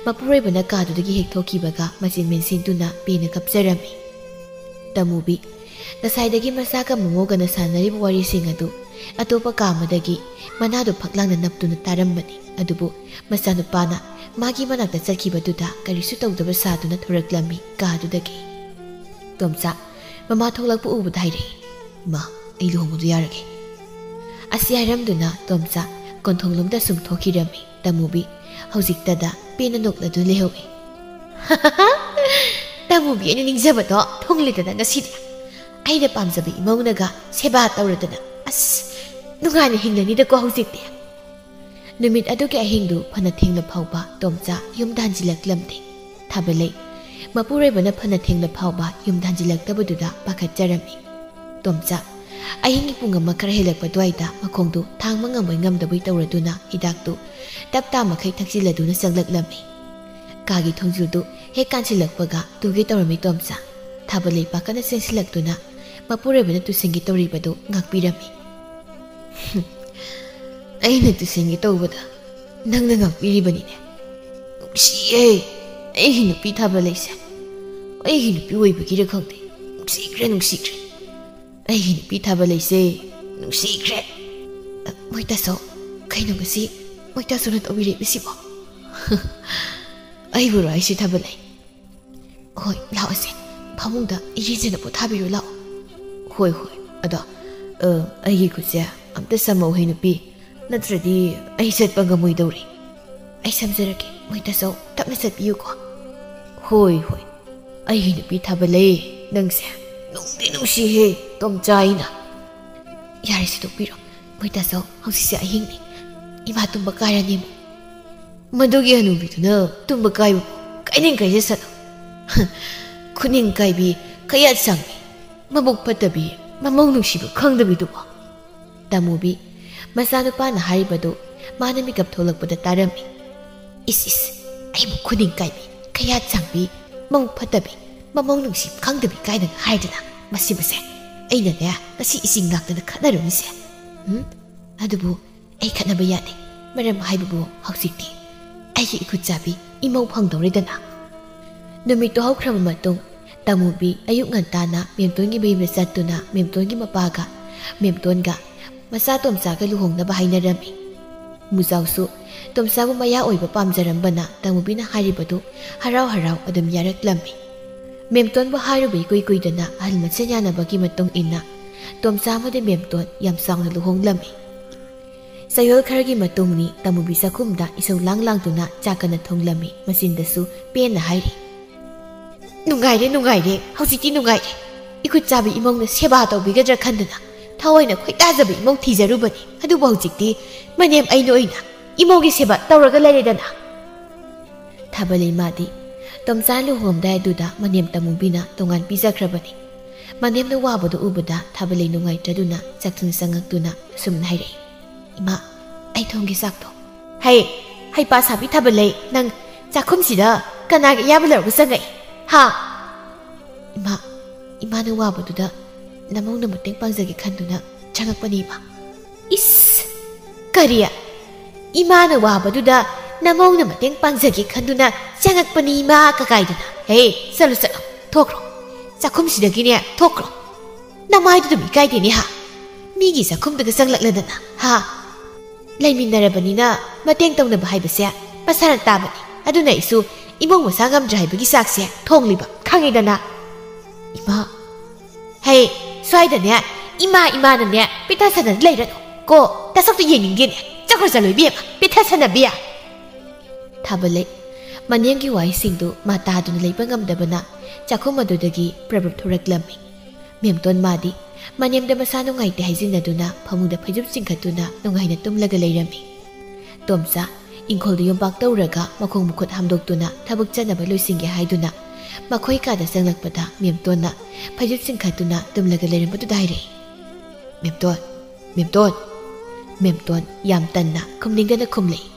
ꯃꯄꯨꯔꯣꯏꯕꯅ ꯀꯥꯗꯨꯗꯒꯤ ꯍꯦꯛ ꯊꯣꯛꯈꯤꯕꯒ ꯃꯆꯤꯟ ꯃꯦꯟꯁꯤꯟꯗꯨꯅ ꯄꯦꯟꯅ ꯀꯞꯆꯔꯝꯃꯤ꯫ ꯇꯃꯨꯕꯤ ꯉꯁꯥꯏꯗꯒꯤ ꯃꯆꯥꯒ ꯃꯃꯧꯒꯅ ꯁꯥꯟꯅꯔꯤꯕ ꯋꯥꯔꯤꯁꯤꯡ ꯑꯗꯨ ꯑꯇꯣꯞꯄ ꯀꯥ ꯑꯃꯗꯒꯤ ꯃꯅꯥꯗꯨ ꯐꯛꯂꯥꯡꯗ ꯅꯞꯇꯨꯅ ꯇꯥꯔꯝꯕꯅꯤ꯫ ꯑꯗꯨꯕꯨ ꯃꯆꯥꯅꯨꯄꯥꯅ ꯃꯥꯒꯤ ꯃꯅꯥꯛꯇ ꯆꯠꯈꯤꯕꯗꯨꯗ ꯀꯔꯤꯁꯨ ꯇꯧꯗꯕ ꯁꯥꯗꯨꯅ ꯊꯣꯔꯛꯂꯝꯃꯤ ꯀꯥꯗꯨꯗꯒꯤ꯫ ꯇꯣꯝꯆꯥ ꯃꯃꯥ ꯊꯣꯛꯂꯛꯄ ꯎꯕꯗ ꯍꯥꯏꯔꯛꯏ, "ꯏꯃꯥ, ꯑꯩ ꯂꯨꯍꯣꯡꯕꯗꯨ ꯌꯥꯔꯒꯦ꯫" ꯑꯁꯤ ꯍꯥꯏꯔꯝꯗꯨꯅ ꯇꯣꯝꯆꯥ ꯀꯣꯟꯊꯣꯡꯂꯣꯝꯗ ꯁꯨꯝ ꯊꯣꯛꯈꯤꯔꯝꯃꯤ꯫ ꯇꯃꯨꯕꯤ ꯍꯧꯖꯤꯛꯇꯗ ꯄꯦꯟꯅ ꯅꯣꯛꯂꯗꯨꯅ ꯂꯩꯍꯧꯏ꯫ "ꯇꯃꯨꯕꯤ ꯑꯩꯅ ꯅꯤꯡꯖꯕꯗꯣ ꯊꯨꯡꯂꯦꯗꯅ ꯉꯁꯤꯗꯤ꯫ ꯑꯩꯅ ꯄꯥꯝꯖꯕ ꯏꯃꯧꯅꯒ ꯁꯦꯕꯥ ꯇꯧꯔꯗꯅ꯫ ꯑꯁ, ꯅꯨꯡꯉꯥꯏꯅ ꯍꯤꯡꯂꯅꯤꯗꯀꯣ ꯍꯧꯖꯤꯛꯇꯤ꯫" ꯅꯨꯃꯤꯠ ꯑꯗꯨꯒꯤ ꯑꯍꯤꯡꯗꯨ ꯐꯅ ꯊꯦꯡꯂ ꯐꯥꯎꯕ ꯇꯣꯝꯆꯥ ꯌꯨꯝꯗ ꯍꯟꯖꯤꯜꯂꯛꯂꯝꯗꯦ꯫ ꯊꯥꯕꯂꯩ ꯃꯄꯨꯔꯣꯏꯕꯅ ꯐꯅ ꯊꯦꯡꯂ ꯐꯥꯎꯕ ꯌꯨꯝꯗ ꯍꯟꯖꯤꯜꯂꯛꯇꯕꯗꯨꯗ ꯄꯥꯈꯠꯆꯔꯝꯃꯤ꯫ ꯇꯣꯝꯆꯥ ꯑꯍꯤꯡꯒꯤ ꯄꯨꯡ ꯑꯃ ꯈꯔ ꯍꯦꯜꯂꯛꯄ ꯑꯗꯨꯋꯥꯏꯗ ꯃꯈꯣꯡꯗꯨ ꯊꯥꯡꯕ ꯉꯝꯕꯣꯏ ꯉꯝꯗꯕꯣꯏ ꯇꯧꯔꯗꯨꯅ ꯍꯤꯗꯥꯛꯇꯨ ꯇꯞ ꯇꯥ ꯃꯈꯩ ꯊꯛꯆꯤꯜꯂꯗꯨꯅ ꯆꯪꯂꯛꯂꯝꯃꯤ꯫ ꯀꯥꯒꯤ ꯊꯣꯡꯖꯤꯜꯗꯨ ꯍꯦꯛ ꯀꯥꯟꯁꯤꯜꯂꯛꯄꯒ ꯇꯨꯒꯦ ꯇꯧꯔꯝꯃꯤ ꯇꯣꯝꯆꯥ꯫ ꯊꯥꯕꯂꯩ ꯄꯥꯈꯠꯅ ꯆꯦꯟꯁꯤꯜꯂꯛꯇꯨꯅ ꯃꯄꯨꯔꯣꯏꯕꯅ ꯇꯨꯁꯤꯟꯒꯦ ꯇꯧꯔꯤꯕꯗꯨ ꯉꯥꯛꯄꯤꯔꯝꯃꯤ꯫ "ꯑꯩꯅ ꯇꯨꯁꯤꯟꯒꯦ ꯇꯧꯕꯗ ꯅꯪꯅ ꯉꯥꯛꯄꯤꯔꯤꯕꯅꯤꯅꯦ꯫ ꯅꯨꯡꯁꯤꯌꯦ ꯑꯩꯒꯤ ꯅꯨꯄꯤ ꯊꯥꯕꯂꯩꯁꯦ꯫ ꯑꯩꯒꯤ ꯅꯨꯄꯤ ꯑꯣꯏꯕꯒꯤꯔ ꯈꯪꯗꯦ, ꯅꯨꯡꯁꯤꯈ꯭ꯔꯦ, ꯅꯨꯡꯁꯤꯈ꯭ꯔꯦ꯫ ꯑꯩꯒꯤ ꯅꯨꯄꯤ ꯊꯥꯕꯂꯩꯁꯦ ꯅꯨꯡꯁꯤꯈ꯭ꯔꯦ꯫" "ꯃꯣꯏ ꯇꯥꯆꯧ, ꯀꯩꯅꯣ ꯉꯁꯤ ꯃꯣꯏ ꯇꯥꯆꯧꯅ ꯇꯧꯕꯤꯔꯛꯏꯕꯁꯤꯕꯣ?" "ꯑꯩꯕꯨꯔꯣ ꯍꯥꯏꯁꯦ ꯊꯥꯕꯂꯩ?" "ꯍꯣꯏ, ꯂꯥꯛꯑꯣꯁꯦ, ꯐꯃꯨꯡꯗ ꯏꯔꯦꯟꯖꯅ ꯄꯣꯊꯥꯕꯤꯔꯣ, ꯂꯥꯛꯑꯣ꯫" "ꯍꯣꯏ, ꯍꯣꯏ, ꯑꯗꯣ, ꯑ, ꯑꯩꯒꯤ ꯈꯨꯠꯁꯦ ꯑꯝꯇ ꯁꯝꯃꯧꯍꯦ ꯅꯨꯄꯤ, ꯅꯠꯇ꯭ꯔꯗꯤ ꯑꯩ ꯆꯠꯄ ꯉꯝꯃꯣꯏꯗꯧꯔꯤ꯫" "ꯑꯩ ꯁꯝꯖꯔꯒꯦ, ꯃꯣꯏ ꯇꯥꯆꯧ, ꯇꯞꯅ ꯆꯠꯄꯤꯌꯨꯀꯣ꯫" "ꯍꯣꯏ, ꯍꯣꯏ, ꯑꯩꯒꯤ ꯅꯨꯄꯤ ꯊꯥꯕꯂꯩ, ꯅꯪꯁꯦ ꯅꯨꯡꯗꯤ ꯅꯨꯡꯁꯤꯍꯦ ꯇꯣꯝꯆꯥ ꯑꯩꯅ꯫" "ꯌꯥꯔꯦꯁꯦ, ꯇꯣꯛꯄꯤꯔꯣ, ꯃꯣꯏ ꯇꯥꯆꯧ, ꯍꯧꯖꯤꯛꯁꯦ ꯑꯍꯤꯡꯅꯤ, ꯏꯃꯥ ꯇꯨꯝꯕ ꯀꯥꯏꯔꯅꯤ ꯑꯃꯨꯛ꯫" "ꯃꯗꯨꯒꯤ ꯍꯅꯨꯕꯤꯗꯨꯅ ꯇꯨꯝꯕ ꯀꯥꯏꯕꯕꯨ ꯀꯥꯏꯅꯤꯡ ꯀꯥꯏꯖꯁꯅꯨ꯫ ꯈꯨꯅꯤꯡ ꯀꯥꯏꯕꯤ, ꯈꯌꯥꯠ ꯁꯥꯡꯕꯤ, ꯃꯕꯨꯛ ꯐꯠꯇꯕꯤ, ꯃꯃꯧ ꯅꯨꯡꯁꯤꯕ ꯈꯪꯗꯕꯤꯗꯨꯕꯨ꯫" ꯇꯃꯨꯕꯤ ꯃꯆꯥꯅꯨꯄꯥꯅ ꯍꯥꯏꯔꯤꯕꯗꯨ ꯃꯥꯅ ꯃꯤꯀꯞ ꯊꯣꯛꯂꯛꯄꯗ ꯇꯥꯔꯝꯃꯤ꯫ "ꯏꯁ, ꯏꯁ, ꯑꯩꯕꯨ ꯈꯨꯅꯤꯡ ꯀꯥꯏꯕꯤ, ꯈꯌꯥꯠ ꯁꯥꯡꯕꯤ, ꯃꯕꯨꯛ ꯐꯠꯇꯕꯤ, ꯃꯃꯧ ꯅꯨꯡꯁꯤ ꯈꯪꯗꯕꯤ ꯀꯥꯏꯅꯒ ꯍꯥꯏꯗꯅ, ꯃꯁꯤ, ꯃꯁꯦ, ꯑꯩꯅꯅꯦ ꯉꯁꯤ ꯏꯁꯤꯡ ꯉꯥꯛꯇꯅ ꯈꯠꯅꯔꯨꯅꯤꯁꯦ꯫" "ꯎꯝ? ꯑꯗꯨꯕꯨ ꯑꯩ ꯈꯠꯅꯕ ꯌꯥꯗꯦ꯫ ꯃꯔꯝ ꯍꯥꯏꯕꯕꯨ ꯍꯧꯖꯤꯛꯇꯤ ꯑꯩꯒꯤ ꯏꯈꯨꯠ ꯆꯥꯕꯤ ꯏꯃꯧ ꯐꯪꯗꯧꯔꯦꯗꯅ꯫" ꯅꯨꯃꯤꯠꯇꯨ ꯍꯧꯈ꯭ꯔꯕ ꯃꯇꯨꯡ, ꯇꯃꯨꯕꯤ ꯑꯌꯨꯛ ꯉꯟꯇꯥꯅ ꯃꯦꯝꯇꯣꯟꯒꯤ ꯃꯌꯨꯝꯗ ꯆꯠꯇꯨꯅ ꯃꯦꯝꯇꯣꯟꯒꯤ ꯃꯄꯥꯒ ꯃꯦꯝꯇꯣꯟꯒ ꯃꯆꯥ ꯇꯣꯝꯆꯥꯒ ꯂꯨꯍꯣꯡꯅꯕ ꯍꯥꯏꯅꯔꯝꯃꯤ꯫ ꯃꯨꯖꯥꯎꯁꯨ ꯇꯣꯝꯆꯥꯕꯨ ꯃꯌꯥ ꯑꯣꯏꯕ ꯄꯥꯝꯖꯔꯝꯕꯅ ꯇꯃꯨꯕꯤꯅ ꯍꯥꯏꯔꯤꯕꯗꯨ ꯍꯔꯥꯎ ꯍꯔꯥꯎ ꯑꯗꯨꯝ ꯌꯥꯔꯛꯂꯝꯃꯤ꯫ ꯃꯦꯝꯇꯣꯟꯕꯨ ꯍꯥꯏꯔꯨꯕ ꯏꯀꯨꯏ ꯀꯨꯏꯗꯅ ꯑꯍꯜ ꯃꯁꯦꯜ ꯌꯥꯅꯕꯒꯤ ꯃꯇꯨꯡ ꯏꯟꯅ ꯇꯣꯝꯆꯥ ꯑꯃꯗꯤ ꯃꯦꯝꯇꯣꯟ ꯌꯥꯝ ꯆꯥꯎꯅ ꯂꯨꯍꯣꯡꯂꯝꯃꯤ꯫ ꯆꯌꯣꯜ ꯈꯔꯒꯤ ꯃꯇꯨꯡꯅꯤ ꯇꯃꯨꯕꯤ ꯆꯥꯛꯈꯨꯝꯗ ꯏꯁꯧ ꯂꯥꯡ ꯂꯥꯡꯗꯨꯅ ꯆꯥꯛ ꯀꯟꯅ ꯊꯣꯡꯂꯝꯃꯤ꯫ ꯃꯆꯤꯟꯗꯁꯨ ꯄꯦꯟꯅ ꯍꯥꯏꯔꯤ, "ꯅꯨꯡꯉꯥꯏꯔꯦ, ꯅꯨꯡꯉꯥꯏꯔꯦ, ꯍꯧꯖꯤꯛꯇꯤ ꯅꯨꯡꯉꯥꯏꯔꯦ꯫ ꯏꯈꯨꯠ ꯆꯥꯕꯤ ꯏꯃꯧꯅ ꯁꯦꯕꯥ ꯇꯧꯕꯤꯒꯗ꯭ꯔꯥ ꯈꯟꯗꯨꯅ ꯊꯋꯥꯏꯅ ꯈꯣꯏꯗꯥꯖꯕ ꯏꯃꯧ ꯊꯤꯖꯔꯨꯕꯅꯤ꯫ ꯑꯗꯨꯕꯨ ꯍꯧꯖꯤꯛꯇꯤ ꯃꯅꯦꯝ ꯑꯩꯅ ꯑꯣꯏꯅ ꯏꯃꯧꯒꯤ ꯁꯦꯕꯥ ꯇꯧꯔꯒ ꯂꯩꯔꯦꯗꯅ꯫" ꯊꯥꯕꯂꯩ ꯃꯥꯗꯤ ꯇꯣꯝꯆꯥ ꯂꯨꯍꯣꯡꯂꯝꯗꯥꯏ ꯑꯗꯨꯗ ꯃꯅꯦꯝ ꯇꯃꯨꯕꯤꯅ ꯇꯣꯉꯥꯟ ꯄꯤꯖꯈ꯭ꯔꯕꯅꯤ꯫ ꯃꯅꯦꯝꯅ ꯋꯥꯕꯗꯨ ꯎꯕꯗ ꯊꯥꯕꯂꯩ ꯅꯨꯡꯉꯥꯏꯇ꯭ꯔꯗꯨꯅ ꯆꯥꯛꯊꯨꯟ ꯆꯪꯉꯛꯇꯨꯅ ꯑꯁꯨꯝꯅ ꯍꯥꯏꯔꯛꯏ, "ꯏꯃꯥ, ꯑꯩ ꯊꯣꯡꯒꯦ ꯆꯥꯛꯇꯣ꯫" "ꯍꯩ, ꯍꯩꯄꯥ ꯁꯥꯕꯤ ꯊꯥꯕꯂꯩ, ꯅꯪ ꯆꯥꯛꯈꯨꯝꯁꯤꯗ ꯀꯅꯥꯒꯤ ꯑꯌꯥꯕ ꯂꯧꯔꯒ ꯆꯪꯉꯛꯏ? ꯍꯥ?" "ꯏꯃꯥ, ꯏꯃꯥꯅ ꯋꯥꯕꯗꯨꯗ ꯅꯃꯧꯅ ꯃꯇꯦꯡ ꯄꯥꯡꯖꯒꯦ ꯈꯟꯗꯨꯅ ꯆꯪꯉꯛꯄꯅꯤ, ꯏꯃꯥ꯫" "ꯏꯁ! ꯀꯔꯤ? ꯏꯃꯥꯅ ꯋꯥꯕꯗꯨꯗ ꯅꯃꯧꯅ ꯃꯇꯦꯡ ꯄꯥꯡꯖꯒꯦ ꯈꯟꯗꯨꯅ ꯆꯪꯉꯛꯄꯅꯤ, ꯏꯃꯥ" ꯀꯀꯥꯏꯗꯅ? "ꯍꯦ, ꯆꯠꯂꯨ, ꯆꯠꯂꯨ, ꯊꯣꯛꯈ꯭ꯔꯣ꯫ ꯆꯥꯛꯈꯨꯝꯁꯤꯗꯒꯤꯅꯦ, ꯊꯣꯛꯈ꯭ꯔꯣ꯫ ꯅꯃꯥꯏꯗꯨꯗꯨꯝ ꯏꯀꯥꯏꯗꯦꯅꯦ, ꯍꯥ? ꯃꯤꯒꯤ ꯆꯥꯛꯈꯨꯝꯗꯒ ꯆꯪꯂꯛꯂꯗꯅ, ꯍꯥ? ꯂꯩꯃꯤꯟꯅꯔꯕꯅꯤꯅ ꯃꯇꯦꯡ ꯇꯧꯅꯕ ꯍꯥꯏꯕꯁꯦ ꯃꯁꯥꯅ ꯇꯥꯕꯅꯤ꯫ ꯑꯗꯨꯅ ꯑꯩꯁꯨ ꯏꯃꯧ ꯃꯁꯥ ꯉꯝꯗ꯭ꯔꯦ ꯍꯥꯏꯕꯒꯤ ꯆꯥꯛꯁꯦ ꯊꯣꯡꯂꯤꯕ, ꯈꯪꯉꯤꯗꯅ꯫" "ꯏꯃꯥ, ꯍꯩ, ꯁ꯭ꯋꯥꯏꯗꯅꯦ ꯏꯃꯥ ꯏꯃꯥꯅꯅꯦ ꯄꯤꯊ ꯁꯥꯟꯅꯗ ꯂꯩꯔꯅꯨ ꯀꯣ꯫ ꯅꯁꯛꯇꯨ ꯌꯦꯡꯅꯤꯡꯗꯦꯅꯦ꯫ ꯆꯠꯈ꯭ꯔꯣ, ꯆꯠꯂꯣ ꯏꯕꯦꯝꯃ, ꯄꯤꯊ ꯁꯥꯟꯅꯕꯤ꯫" ꯊꯥꯕꯂꯩ ꯃꯅꯦꯝꯒꯤ ꯋꯥꯍꯩꯁꯤꯡꯗꯨ ꯃꯥ ꯇꯥꯗꯨꯅ ꯂꯩꯕ ꯉꯝꯗꯕꯅ ꯆꯥꯛꯈꯨꯝ ꯑꯗꯨꯗꯒꯤ ꯄ꯭ꯔꯞ ꯄ꯭ꯔꯞ ꯊꯣꯔꯛꯂꯝꯃꯤ꯫ ꯃꯦꯝꯇꯣꯟ ꯃꯥꯗꯤ ꯃꯅꯦꯝꯗ ꯃꯁꯥ ꯅꯨꯡꯉꯥꯏꯇꯦ ꯍꯥꯏꯖꯤꯟꯅꯗꯨꯅ ꯐꯃꯨꯡꯗ ꯐꯩꯖꯨꯞ ꯆꯤꯡꯈꯠꯇꯨꯅ ꯅꯨꯡꯉꯥꯏꯅ ꯇꯨꯝꯂꯒ ꯂꯩꯔꯝꯃꯤ꯫ ꯇꯣꯝꯆꯥ ꯏꯪꯈꯣꯜꯗ ꯌꯣꯝꯄꯥꯛ ꯇꯧꯔꯒ ꯃꯈꯣꯡ ꯃꯈꯨꯠ ꯍꯥꯝꯗꯣꯛꯇꯨꯅ ꯊꯕꯛ ꯆꯠꯅꯕ ꯂꯣꯏꯁꯤꯟꯒꯦ ꯍꯥꯏꯗꯨꯅ ꯃꯈꯣꯏ ꯀꯥꯗ ꯆꯪꯂꯛꯄꯗ ꯃꯦꯝꯇꯣꯟꯅ ꯐꯩꯖꯨꯞ ꯆꯤꯡꯈꯠꯇꯨꯅ ꯇꯨꯝꯂꯒ ꯂꯩꯔꯝꯕꯗꯨꯗ ꯍꯥꯏꯔꯛꯏ, "ꯃꯦꯝꯇꯣꯟ, ꯃꯦꯝꯇꯣꯟ꯫" ꯃꯦꯝꯇꯣꯟ ꯌꯥꯝ ꯇꯟꯅ ꯈꯨꯝꯅꯤꯡꯗꯅ ꯈꯨꯝꯂꯛꯏ꯫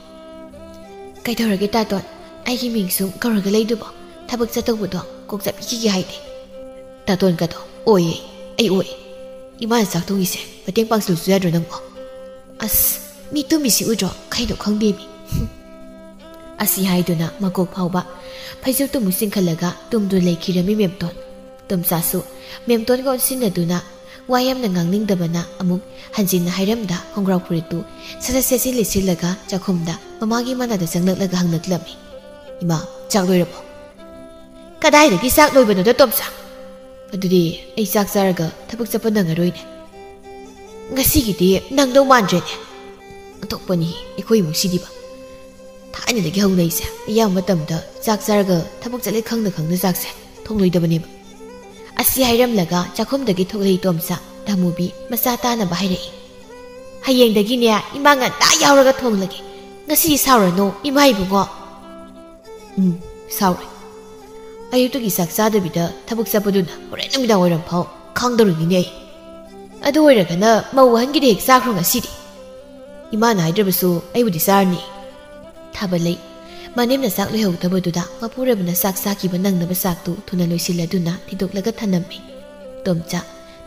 "ꯀꯩꯗꯧꯔꯒꯦ ꯇꯥꯇꯣꯟ? ꯑꯩꯒꯤ ꯃꯤꯡ ꯁꯨꯝ ꯀꯧꯔꯒ ꯂꯩꯗꯨꯕꯣ? ꯊꯕꯛ ꯆꯠꯇꯧꯕꯗꯣ ꯀꯣꯛ ꯆꯠꯄꯤꯈꯤꯒꯦ ꯍꯥꯏꯗꯦ꯫" "ꯇꯥꯇꯣꯟ ꯀꯗꯣ?" "ꯑꯣꯏꯌꯦ, ꯑꯩ ꯑꯣꯏ꯫" "ꯏꯃꯥꯅ ꯆꯥꯛ ꯊꯣꯡꯉꯤꯁꯦ ꯃꯇꯦꯡ ꯄꯥꯡꯁꯤꯜꯂꯨꯁꯨ ꯌꯥꯗ꯭ꯔꯣ ꯅꯪꯕꯣ?" "ꯑꯁ, ꯃꯤ ꯇꯨꯝꯃꯤꯁꯤ ꯎꯗ꯭ꯔꯣ? ꯀꯩꯅꯣ ꯈꯪꯗꯦꯃꯤ꯫" ꯑꯁꯤ ꯍꯥꯏꯗꯨꯅ ꯃꯀꯣꯛ ꯐꯥꯎꯕ ꯐꯩꯖꯨꯞꯇꯨ ꯑꯃꯨꯛ ꯆꯤꯡꯈꯠꯂꯒ ꯇꯨꯝꯗꯨꯅ ꯂꯩꯈꯤꯔꯝꯃꯤ ꯃꯦꯝꯇꯣꯟ꯫ ꯇꯣꯝꯆꯥꯁꯨ ꯃꯦꯝꯇꯣꯟꯒ ꯑꯣꯟꯁꯤꯟꯅꯗꯨꯅ ꯋꯥ ꯌꯥꯝꯅ ꯉꯥꯡꯅꯤꯡꯗꯕꯅ ꯑꯃꯨꯛ ꯍꯟꯖꯤꯟꯅ ꯍꯥꯏꯔꯝꯗ ꯈꯣꯡꯒ꯭ꯔꯥꯎ ꯐꯨꯔꯤꯠꯇꯨ ꯁꯠ ꯁꯠ ꯁꯦꯠꯆꯤꯜ ꯂꯤꯠꯁꯤꯜꯂꯒ ꯆꯥꯛꯈꯨꯝꯗ ꯃꯃꯥꯒꯤ ꯃꯅꯥꯛꯇ ꯆꯪꯂꯛꯂꯒ ꯍꯪꯂꯛꯂꯝꯃꯤ, "ꯏꯃꯥ, ꯆꯥꯛ ꯂꯣꯏꯔꯕꯣ?" "ꯀꯗꯥꯏꯗꯒꯤ ꯆꯥꯛ ꯂꯣꯏꯕꯅꯣꯗ, ꯇꯣꯝꯆꯥ? ꯑꯗꯨꯗꯤ ꯑꯩ ꯆꯥꯛ ꯆꯥꯔꯒ ꯊꯕꯛ ꯆꯠꯄ ꯅꯪꯉꯔꯣꯏꯅꯦ꯫ ꯉꯁꯤꯒꯤꯗꯤ ꯅꯪꯗꯧ ꯃꯥꯟꯗ꯭ꯔꯦꯅꯦ꯫ ꯑꯣꯟꯊꯣꯛꯄꯅꯤ ꯑꯩꯈꯣꯏ ꯏꯃꯨꯡꯁꯤꯗꯤꯕ꯫ ꯊꯥꯏꯅꯗꯒꯤ ꯍꯧꯅ ꯑꯩꯁꯦ ꯑꯌꯥꯝꯕ ꯃꯇꯝꯗ ꯆꯥꯛ ꯆꯥꯔꯒ ꯊꯕꯛ ꯆꯠꯂꯦ ꯈꯪꯅ ꯈꯪꯅ ꯆꯥꯛꯁꯦ ꯊꯣꯡꯂꯣꯏꯗꯕꯅꯦꯕ꯫" ꯑꯁꯤ ꯍꯥꯏꯔꯝꯂꯒ ꯆꯥꯛꯈꯨꯝꯗꯒꯤ ꯊꯣꯛꯂꯛꯏ ꯇꯣꯝꯆꯥ ꯗꯥꯃꯨꯕꯤ ꯃꯆꯥ ꯇꯥꯅꯕ ꯍꯥꯏꯔꯛꯏ, "ꯍꯌꯦꯡꯗꯒꯤꯅꯦ ꯏꯃꯥ ꯉꯟꯇꯥ ꯌꯥꯎꯔꯒ ꯊꯣꯡꯂꯒꯦ꯫ ꯉꯁꯤꯗꯤ ꯁꯥꯎꯔꯅꯨ ꯏꯃꯥ ꯏꯕꯨꯡꯉꯣ꯫" "ꯎꯝ, ꯁꯥꯎꯔꯣꯏ꯫ ꯑꯌꯨꯛꯇꯒꯤ ꯆꯥꯛ ꯆꯥꯗꯕꯤꯗ ꯊꯕꯛ ꯆꯠꯄꯗꯨꯅ ꯍꯣꯔꯦꯟ ꯅꯨꯃꯤꯗꯥꯡ ꯋꯥꯏꯔꯝ ꯐꯥꯎ ꯈꯥꯡꯗꯧꯔꯤꯅꯤꯅꯦ ꯑꯩ꯫ ꯑꯗꯨ ꯑꯣꯏꯔꯒꯅ ꯃꯧ ꯑꯍꯟꯒꯤꯗꯤ ꯍꯦꯛ ꯆꯥꯈ꯭ꯔꯣ ꯉꯁꯤꯗꯤ꯫ ꯏꯃꯥꯅ ꯍꯥꯏꯗ꯭ꯔꯕꯁꯨ ꯑꯩꯕꯨꯗꯤ ꯆꯥꯔꯅꯤ꯫" ꯊꯥꯕꯂꯩ ꯃꯅꯦꯝꯅ ꯆꯥꯛ ꯂꯣꯏꯍꯧꯗꯕꯗꯨꯗ ꯃꯄꯨꯔꯣꯏꯕꯅ ꯆꯥꯛ ꯆꯥꯈꯤꯕ ꯅꯪꯅꯕ ꯆꯥꯛꯇꯨ ꯊꯨꯅ ꯂꯣꯏꯁꯤꯜꯂꯗꯨꯅ ꯊꯤꯗꯣꯛꯂꯒ ꯊꯅꯝꯃꯤ꯫ ꯇꯣꯝꯆꯥ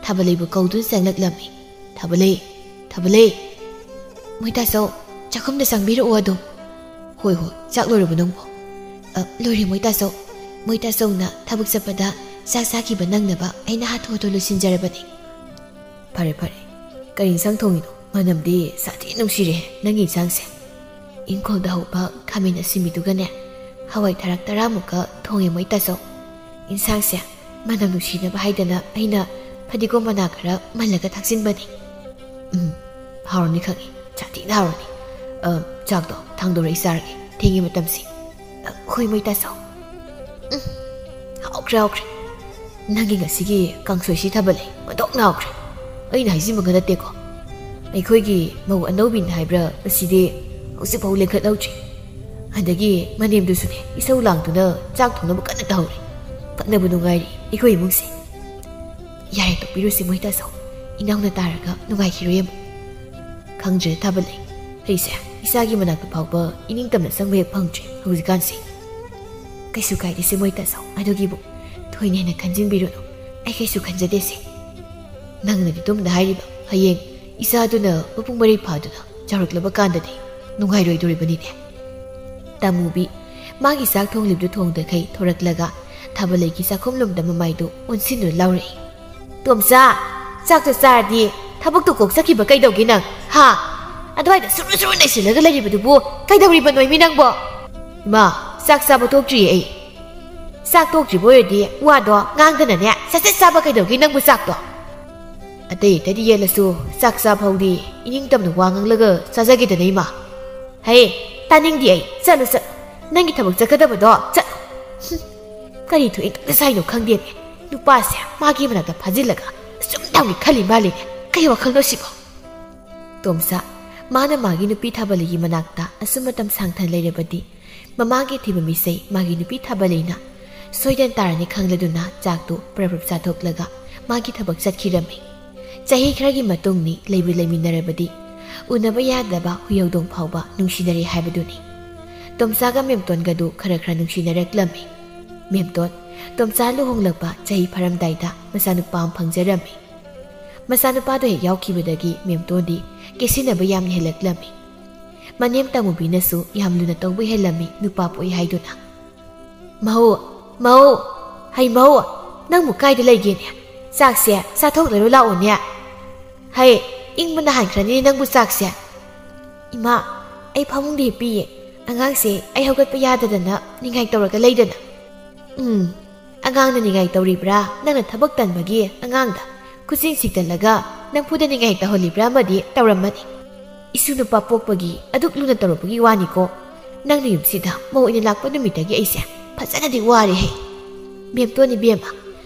ꯊꯥꯕꯂꯩꯕꯨ ꯀꯧꯗꯨꯅ ꯆꯪꯂꯛꯂꯝꯃꯤ꯫ "ꯊꯥꯕꯂꯩ, ꯊꯥꯕꯂꯩ!" "ꯃꯣꯏꯇꯥꯆꯧ, ꯆꯥꯛꯈꯨꯝꯗ ꯆꯪꯕꯤꯔꯛꯑꯣ ꯑꯗꯨꯝ꯫" "ꯍꯣꯏ, ꯍꯣꯏ, ꯆꯥꯛ ꯂꯣꯏꯔꯕꯣ ꯅꯪꯕꯣ?" "ꯑ, ꯂꯣꯏꯔꯦ ꯃꯣꯏꯇꯥꯆꯧ꯫ ꯃꯣꯏꯇꯥꯆꯧꯅ ꯊꯕꯛ ꯆꯠꯄꯗ ꯆꯥꯛ ꯆꯥꯈꯤꯕ ꯅꯪꯅꯕ ꯑꯩꯅ ꯍꯥꯊꯨ ꯍꯥꯊꯨ ꯂꯣꯏꯁꯤꯟꯖꯔꯕꯅꯤ꯫" "ꯐꯔꯦ, ꯐꯔꯦ꯫ ꯀꯔꯤ ꯏꯟꯁꯥꯡ ꯊꯣꯡꯉꯤꯅꯣ? ꯃꯅꯝꯗꯤ ꯁꯥꯊꯤ ꯅꯨꯡꯁꯤꯔꯦ ꯅꯪꯒꯤ ꯏꯟꯁꯥꯡꯁꯦ꯫" "ꯏꯪꯈꯣꯜꯗ ꯍꯧꯕ ꯈꯥꯃꯦꯟ ꯑꯁꯤꯟꯕꯤꯗꯨꯒꯅꯦ, ꯍꯋꯥꯏ ꯊꯔꯥꯛ ꯇꯔꯥꯃꯨꯛꯀ ꯊꯣꯡꯉꯦ ꯃꯣꯏꯇꯥꯆꯧ꯫ ꯏꯟꯁꯥꯡꯁꯦ ꯃꯅꯝ ꯅꯨꯡꯁꯤꯅꯕ ꯍꯥꯏꯗꯅ ꯑꯩꯅ ꯐꯗꯤꯒꯣꯝ ꯃꯅꯥ ꯈꯔ ꯃꯜꯂꯒ ꯊꯥꯛꯆꯤꯟꯕꯅꯤ꯫" "ꯎꯝ, ꯍꯥꯎꯔꯅꯤ ꯈꯪꯉꯤ, ꯁꯥꯊꯤꯅ ꯍꯥꯎꯔꯅꯤ꯫ ꯑ, ꯆꯥꯛꯇꯣ ꯊꯥꯡꯗꯣꯔꯛꯏ ꯆꯥꯔꯒꯦ, ꯊꯦꯡꯉꯤ ꯃꯇꯝꯁꯤ꯫" "ꯑ, ꯍꯣꯏ ꯃꯣꯏꯇꯥꯆꯧ꯫" "ꯎꯝ, ꯍꯥꯎꯈ꯭ꯔꯦ, ꯍꯥꯎꯈ꯭ꯔꯦ꯫ ꯅꯪꯒꯤ ꯉꯁꯤꯒꯤ ꯀꯥꯡꯁꯣꯏꯁꯤ ꯊꯥꯕꯂꯩ, ꯃꯗꯣꯛꯅ ꯍꯥꯎꯈ꯭ꯔꯦ꯫ ꯑꯩꯅ ꯍꯥꯏꯖꯤꯟꯕꯒ ꯅꯠꯇꯦꯀꯣ꯫ ꯑꯩꯈꯣꯏꯒꯤ ꯃꯧ ꯑꯅꯧꯕꯤꯅ ꯍꯥꯏꯕ꯭ꯔꯥ, ꯃꯁꯤꯗꯤ ꯍꯧꯖꯤꯛꯐꯥꯎ ꯂꯦꯡꯈꯠꯍꯧꯗ꯭ꯔꯤ꯫ ꯑꯗꯒꯤ ꯃꯅꯦꯝꯗꯨꯁꯨꯅꯦ, ꯏꯁꯧ ꯂꯥꯡꯗꯨꯅ ꯆꯥꯛ ꯊꯣꯡꯅꯕ ꯀꯟꯅ ꯇꯧꯍꯧꯔꯤ꯫ ꯐꯅꯕꯨ ꯅꯨꯡꯉꯥꯏꯔꯤ ꯑꯩꯈꯣꯏ ꯏꯃꯨꯡꯁꯦ꯫" "ꯌꯥꯔꯦ, ꯇꯣꯛꯄꯤꯔꯨꯁꯤ ꯃꯣꯏꯇꯥꯆꯧ, ꯏꯅꯥꯎꯅ ꯇꯥꯔꯒ ꯅꯨꯡꯉꯥꯏꯈꯤꯔꯣꯏ ꯑꯃꯨꯛ꯫" "ꯈꯪꯗ꯭ꯔꯦ ꯊꯥꯕꯂꯩ, ꯑꯩꯁꯦ ꯏꯆꯥꯒꯤ ꯃꯅꯥꯛꯇ ꯐꯥꯎꯕ ꯏꯅꯤꯡꯇꯝꯅ ꯆꯪꯕ ꯍꯦꯛ ꯐꯪꯗ꯭ꯔꯦ ꯍꯧꯖꯤꯛꯀꯥꯟꯁꯦ꯫" "ꯀꯩꯁꯨ ꯀꯥꯏꯗꯦꯁꯦ ꯃꯣꯏꯇꯥꯆꯧ, ꯑꯗꯨꯒꯤꯕꯨ ꯊꯣꯏꯅ ꯍꯦꯟꯅ ꯈꯟꯖꯤꯟꯕꯤꯔꯨꯅꯨ, ꯑꯩ ꯀꯩꯁꯨ ꯈꯟꯖꯗꯦꯁꯦ꯫" "ꯅꯪꯅꯗꯤ ꯇꯨꯝꯅ ꯍꯥꯏꯔꯤꯕ, ꯍꯌꯦꯡ ꯏꯆꯥꯗꯨꯅ ꯃꯄꯨꯡ ꯃꯔꯩ ꯐꯥꯗꯨꯅ ꯆꯥꯎꯔꯛꯂꯕ ꯀꯥꯟꯗꯗꯤ ꯅꯨꯡꯉꯥꯏꯔꯣꯏꯗꯣꯔꯤꯕꯅꯤꯅꯦ?" ꯇꯥꯃꯨꯕꯤ ꯃꯥꯒꯤ ꯆꯥꯛ ꯊꯣꯡꯂꯤꯕꯗꯨ ꯊꯣꯡꯗꯈꯩ ꯊꯣꯔꯛꯂꯒ ꯊꯥꯕꯂꯩꯒꯤ ꯆꯥꯛꯈꯨꯝꯂꯣꯝꯗ ꯃꯃꯥꯏꯗꯨ ꯑꯣꯟꯁꯤꯟꯗꯨꯅ ꯂꯥꯎꯔꯛꯏ꯫ "ꯇꯣꯝꯆꯥ, ꯆꯥꯛꯇꯣ ꯆꯥꯔꯗꯤ ꯊꯕꯛꯇꯨ ꯀꯣꯛ ꯆꯠꯈꯤꯕ ꯀꯩꯗꯧꯒꯦ ꯅꯪ, ꯍꯥ? ꯑꯗꯨꯋꯥꯏꯗ ꯁꯨꯔꯨ ꯁꯨꯔꯨ ꯅꯩꯁꯤꯜꯂꯒ ꯂꯩꯔꯤꯕꯗꯨꯕꯨ ꯀꯩꯗꯧꯔꯤꯕꯅꯣꯏꯃꯤ ꯅꯪꯕꯣ?" "ꯏꯃꯥ, ꯆꯥꯛ ꯆꯥꯕ ꯊꯣꯛꯇ꯭ꯔꯤꯌꯦ ꯑꯩ꯫" "ꯆꯥꯛ ꯊꯣꯛꯇ꯭ꯔꯤꯕ ꯑꯣꯏꯔꯗꯤ ꯋꯥꯗꯣ ꯉꯥꯡꯗꯅꯅꯦ ꯁꯠ ꯁꯠ ꯆꯥꯕ ꯀꯩꯗꯧꯒꯦ ꯅꯪꯕꯨ ꯆꯥꯛꯇꯣ?" "ꯑꯇꯩ ꯑꯇꯩꯗꯤ ꯌꯦꯜꯂꯁꯨ ꯆꯥꯛ ꯆꯥ ꯐꯥꯎꯗꯤ ꯏꯅꯤꯡꯇꯝꯅ ꯋꯥ ꯉꯥꯡꯂꯒ ꯆꯥꯖꯒꯦꯗꯅ ꯏꯃꯥ꯫" "ꯍꯩ, ꯇꯥꯅꯤꯡꯗꯦ ꯑꯩ꯫ ꯆꯠꯂꯨ, ꯆꯠꯂꯨ꯫ ꯅꯪꯒꯤ ꯊꯕꯛ ꯆꯠꯀꯗꯕꯗꯣ ꯆꯠꯂꯨ꯫" ꯍꯨꯝ, ꯀꯔꯤ ꯊꯣꯛꯏ ꯁꯥꯏꯅꯣ ꯈꯪꯗꯦꯅꯦ꯫ ꯅꯨꯄꯥꯁꯦ ꯃꯥꯒꯤ ꯃꯅꯥꯛꯇ ꯐꯥꯖꯤꯜꯂꯒ ꯑꯁꯨꯝ ꯊꯝꯒꯦ ꯈꯜꯂꯤ ꯃꯥꯜꯂꯤꯅꯦ꯫ ꯀꯩ ꯋꯥꯈꯜꯅꯣ ꯁꯤꯕꯣ? ꯇꯣꯝꯆꯥ, ꯃꯥꯅ ꯃꯥꯒꯤ ꯅꯨꯄꯤ ꯊꯥꯕꯂꯤꯒꯤ ꯃꯅꯥꯛꯇ ꯑꯁꯨꯝ ꯃꯇꯝ ꯁꯥꯡꯊꯅ ꯂꯩꯔꯕꯗꯤ ꯃꯃꯥꯒꯤ ꯊꯤꯕ ꯃꯤꯁꯩ ꯃꯥꯒꯤ ꯅꯨꯄꯤ ꯊꯥꯕꯂꯤꯅ ꯁꯣꯏꯗꯅ ꯇꯥꯔꯅꯤ ꯈꯪꯂꯗꯨꯅ ꯆꯥꯛꯇꯨ ꯄ꯭ꯔꯞ ꯄ꯭ꯔꯞ ꯆꯥꯊꯣꯛꯂꯒ ꯃꯥꯒꯤ ꯊꯕꯛ ꯆꯠꯈꯤꯔꯝꯃꯤ꯫ ꯆꯍꯤ ꯈꯔꯒꯤ ꯃꯇꯨꯡꯅꯤ ꯂꯩꯕꯨ ꯂꯩꯃꯤꯟꯅꯔꯕꯗꯤ ꯎꯅꯕ ꯌꯥꯗꯕ ꯍꯨꯏ ꯍꯧꯗꯣꯡ ꯐꯥꯎꯕ ꯅꯨꯡꯁꯤꯅꯔꯦ ꯍꯥꯏꯕꯗꯨꯅꯤ꯫ ꯇꯣꯝꯆꯥꯒ ꯃꯦꯝꯇꯣꯟꯒꯗꯨ ꯈꯔ ꯈꯔ ꯅꯨꯡꯁꯤꯅꯔꯛꯂꯝꯃꯤ꯫ ꯃꯦꯝꯇꯣꯟ, ꯇꯣꯝꯆꯥ ꯂꯨꯍꯣꯡꯂꯛꯄ ꯆꯍꯤ ꯐꯥꯔꯝꯗꯥꯏꯗ ꯃꯆꯥꯅꯨꯄꯥ ꯑꯃ ꯐꯪꯖꯔꯝꯃꯤ꯫ ꯃꯆꯥꯅꯨꯄꯥꯗꯣ ꯍꯦꯛ ꯌꯥꯎꯈꯤꯕꯗꯒꯤ ꯃꯦꯝꯇꯣꯟꯗꯤ ꯀꯦꯁꯤꯟꯅꯕ ꯌꯥꯝꯅ ꯍꯦꯜꯂꯛꯂꯝꯃꯤ꯫ ꯃꯅꯦꯝ ꯇꯥꯃꯨꯕꯤꯅꯁꯨ ꯌꯥꯝ ꯂꯨꯅ ꯇꯧꯕ ꯍꯦꯜꯂꯝꯃꯤ ꯅꯨꯄꯥ ꯄꯣꯛꯏ ꯍꯥꯏꯗꯨꯅ꯫ "ꯃꯧ, ꯃꯧ, ꯍꯩ ꯃꯧ, ꯅꯪꯕꯨ ꯀꯥꯏꯗ ꯂꯩꯒꯦꯅꯦ? ꯆꯥꯛꯁꯦ ꯆꯥꯊꯣꯛꯅꯔꯨ ꯂꯥꯛꯑꯣꯅꯦ꯫ ꯍꯩ, ꯏꯪꯕꯅ ꯍꯥꯟꯈ꯭ꯔꯅꯤꯅꯦ ꯅꯪꯕꯨ ꯆꯥꯛꯁꯦ꯫" "ꯏꯃꯥ, ꯑꯩ ꯐꯃꯨꯡꯗ ꯍꯤꯞꯄꯤꯌꯦ꯫ ꯑꯉꯥꯡꯁꯦ ꯑꯩ ꯍꯧꯒꯠꯄ ꯌꯥꯗꯗꯅ ꯅꯤꯡꯉꯥꯏ ꯇꯧꯔꯒ ꯂꯩꯗꯅ꯫" "ꯎꯝ, ꯑꯉꯥꯡꯅ ꯅꯤꯡꯉꯥꯏ ꯇꯧꯔꯤꯕ꯭ꯔꯥ? ꯅꯪꯅ ꯊꯕꯛ ꯇꯟꯕꯒꯤ ꯑꯉꯥꯡꯗ ꯈꯨꯖꯤꯟ ꯁꯤꯛꯇꯜꯂꯒ ꯅꯝꯐꯨꯗ ꯅꯤꯡꯉꯥꯏ ꯇꯧꯍꯜꯂꯤꯕ꯭ꯔꯥ ꯑꯃꯗꯤ ꯇꯧꯔꯝꯃꯅꯤ꯫ ꯏꯁꯨ ꯅꯨꯄꯥ ꯄꯣꯛꯄꯒꯤ ꯑꯗꯨꯛ ꯂꯨꯅ ꯇꯧꯔꯛꯄꯒꯤ ꯋꯥꯅꯤꯀꯣ꯫ ꯅꯪꯅ ꯌꯨꯝꯁꯤꯗ ꯃꯧ ꯑꯣꯏꯅ ꯂꯥꯛꯄ ꯅꯨꯃꯤꯠꯇꯒꯤ ꯑꯩꯁꯦ ꯐꯖꯅꯗꯤ ꯋꯥꯔꯦꯍꯦ꯫ ꯃꯦꯝꯇꯣꯟ ꯏꯕꯦꯝꯃ,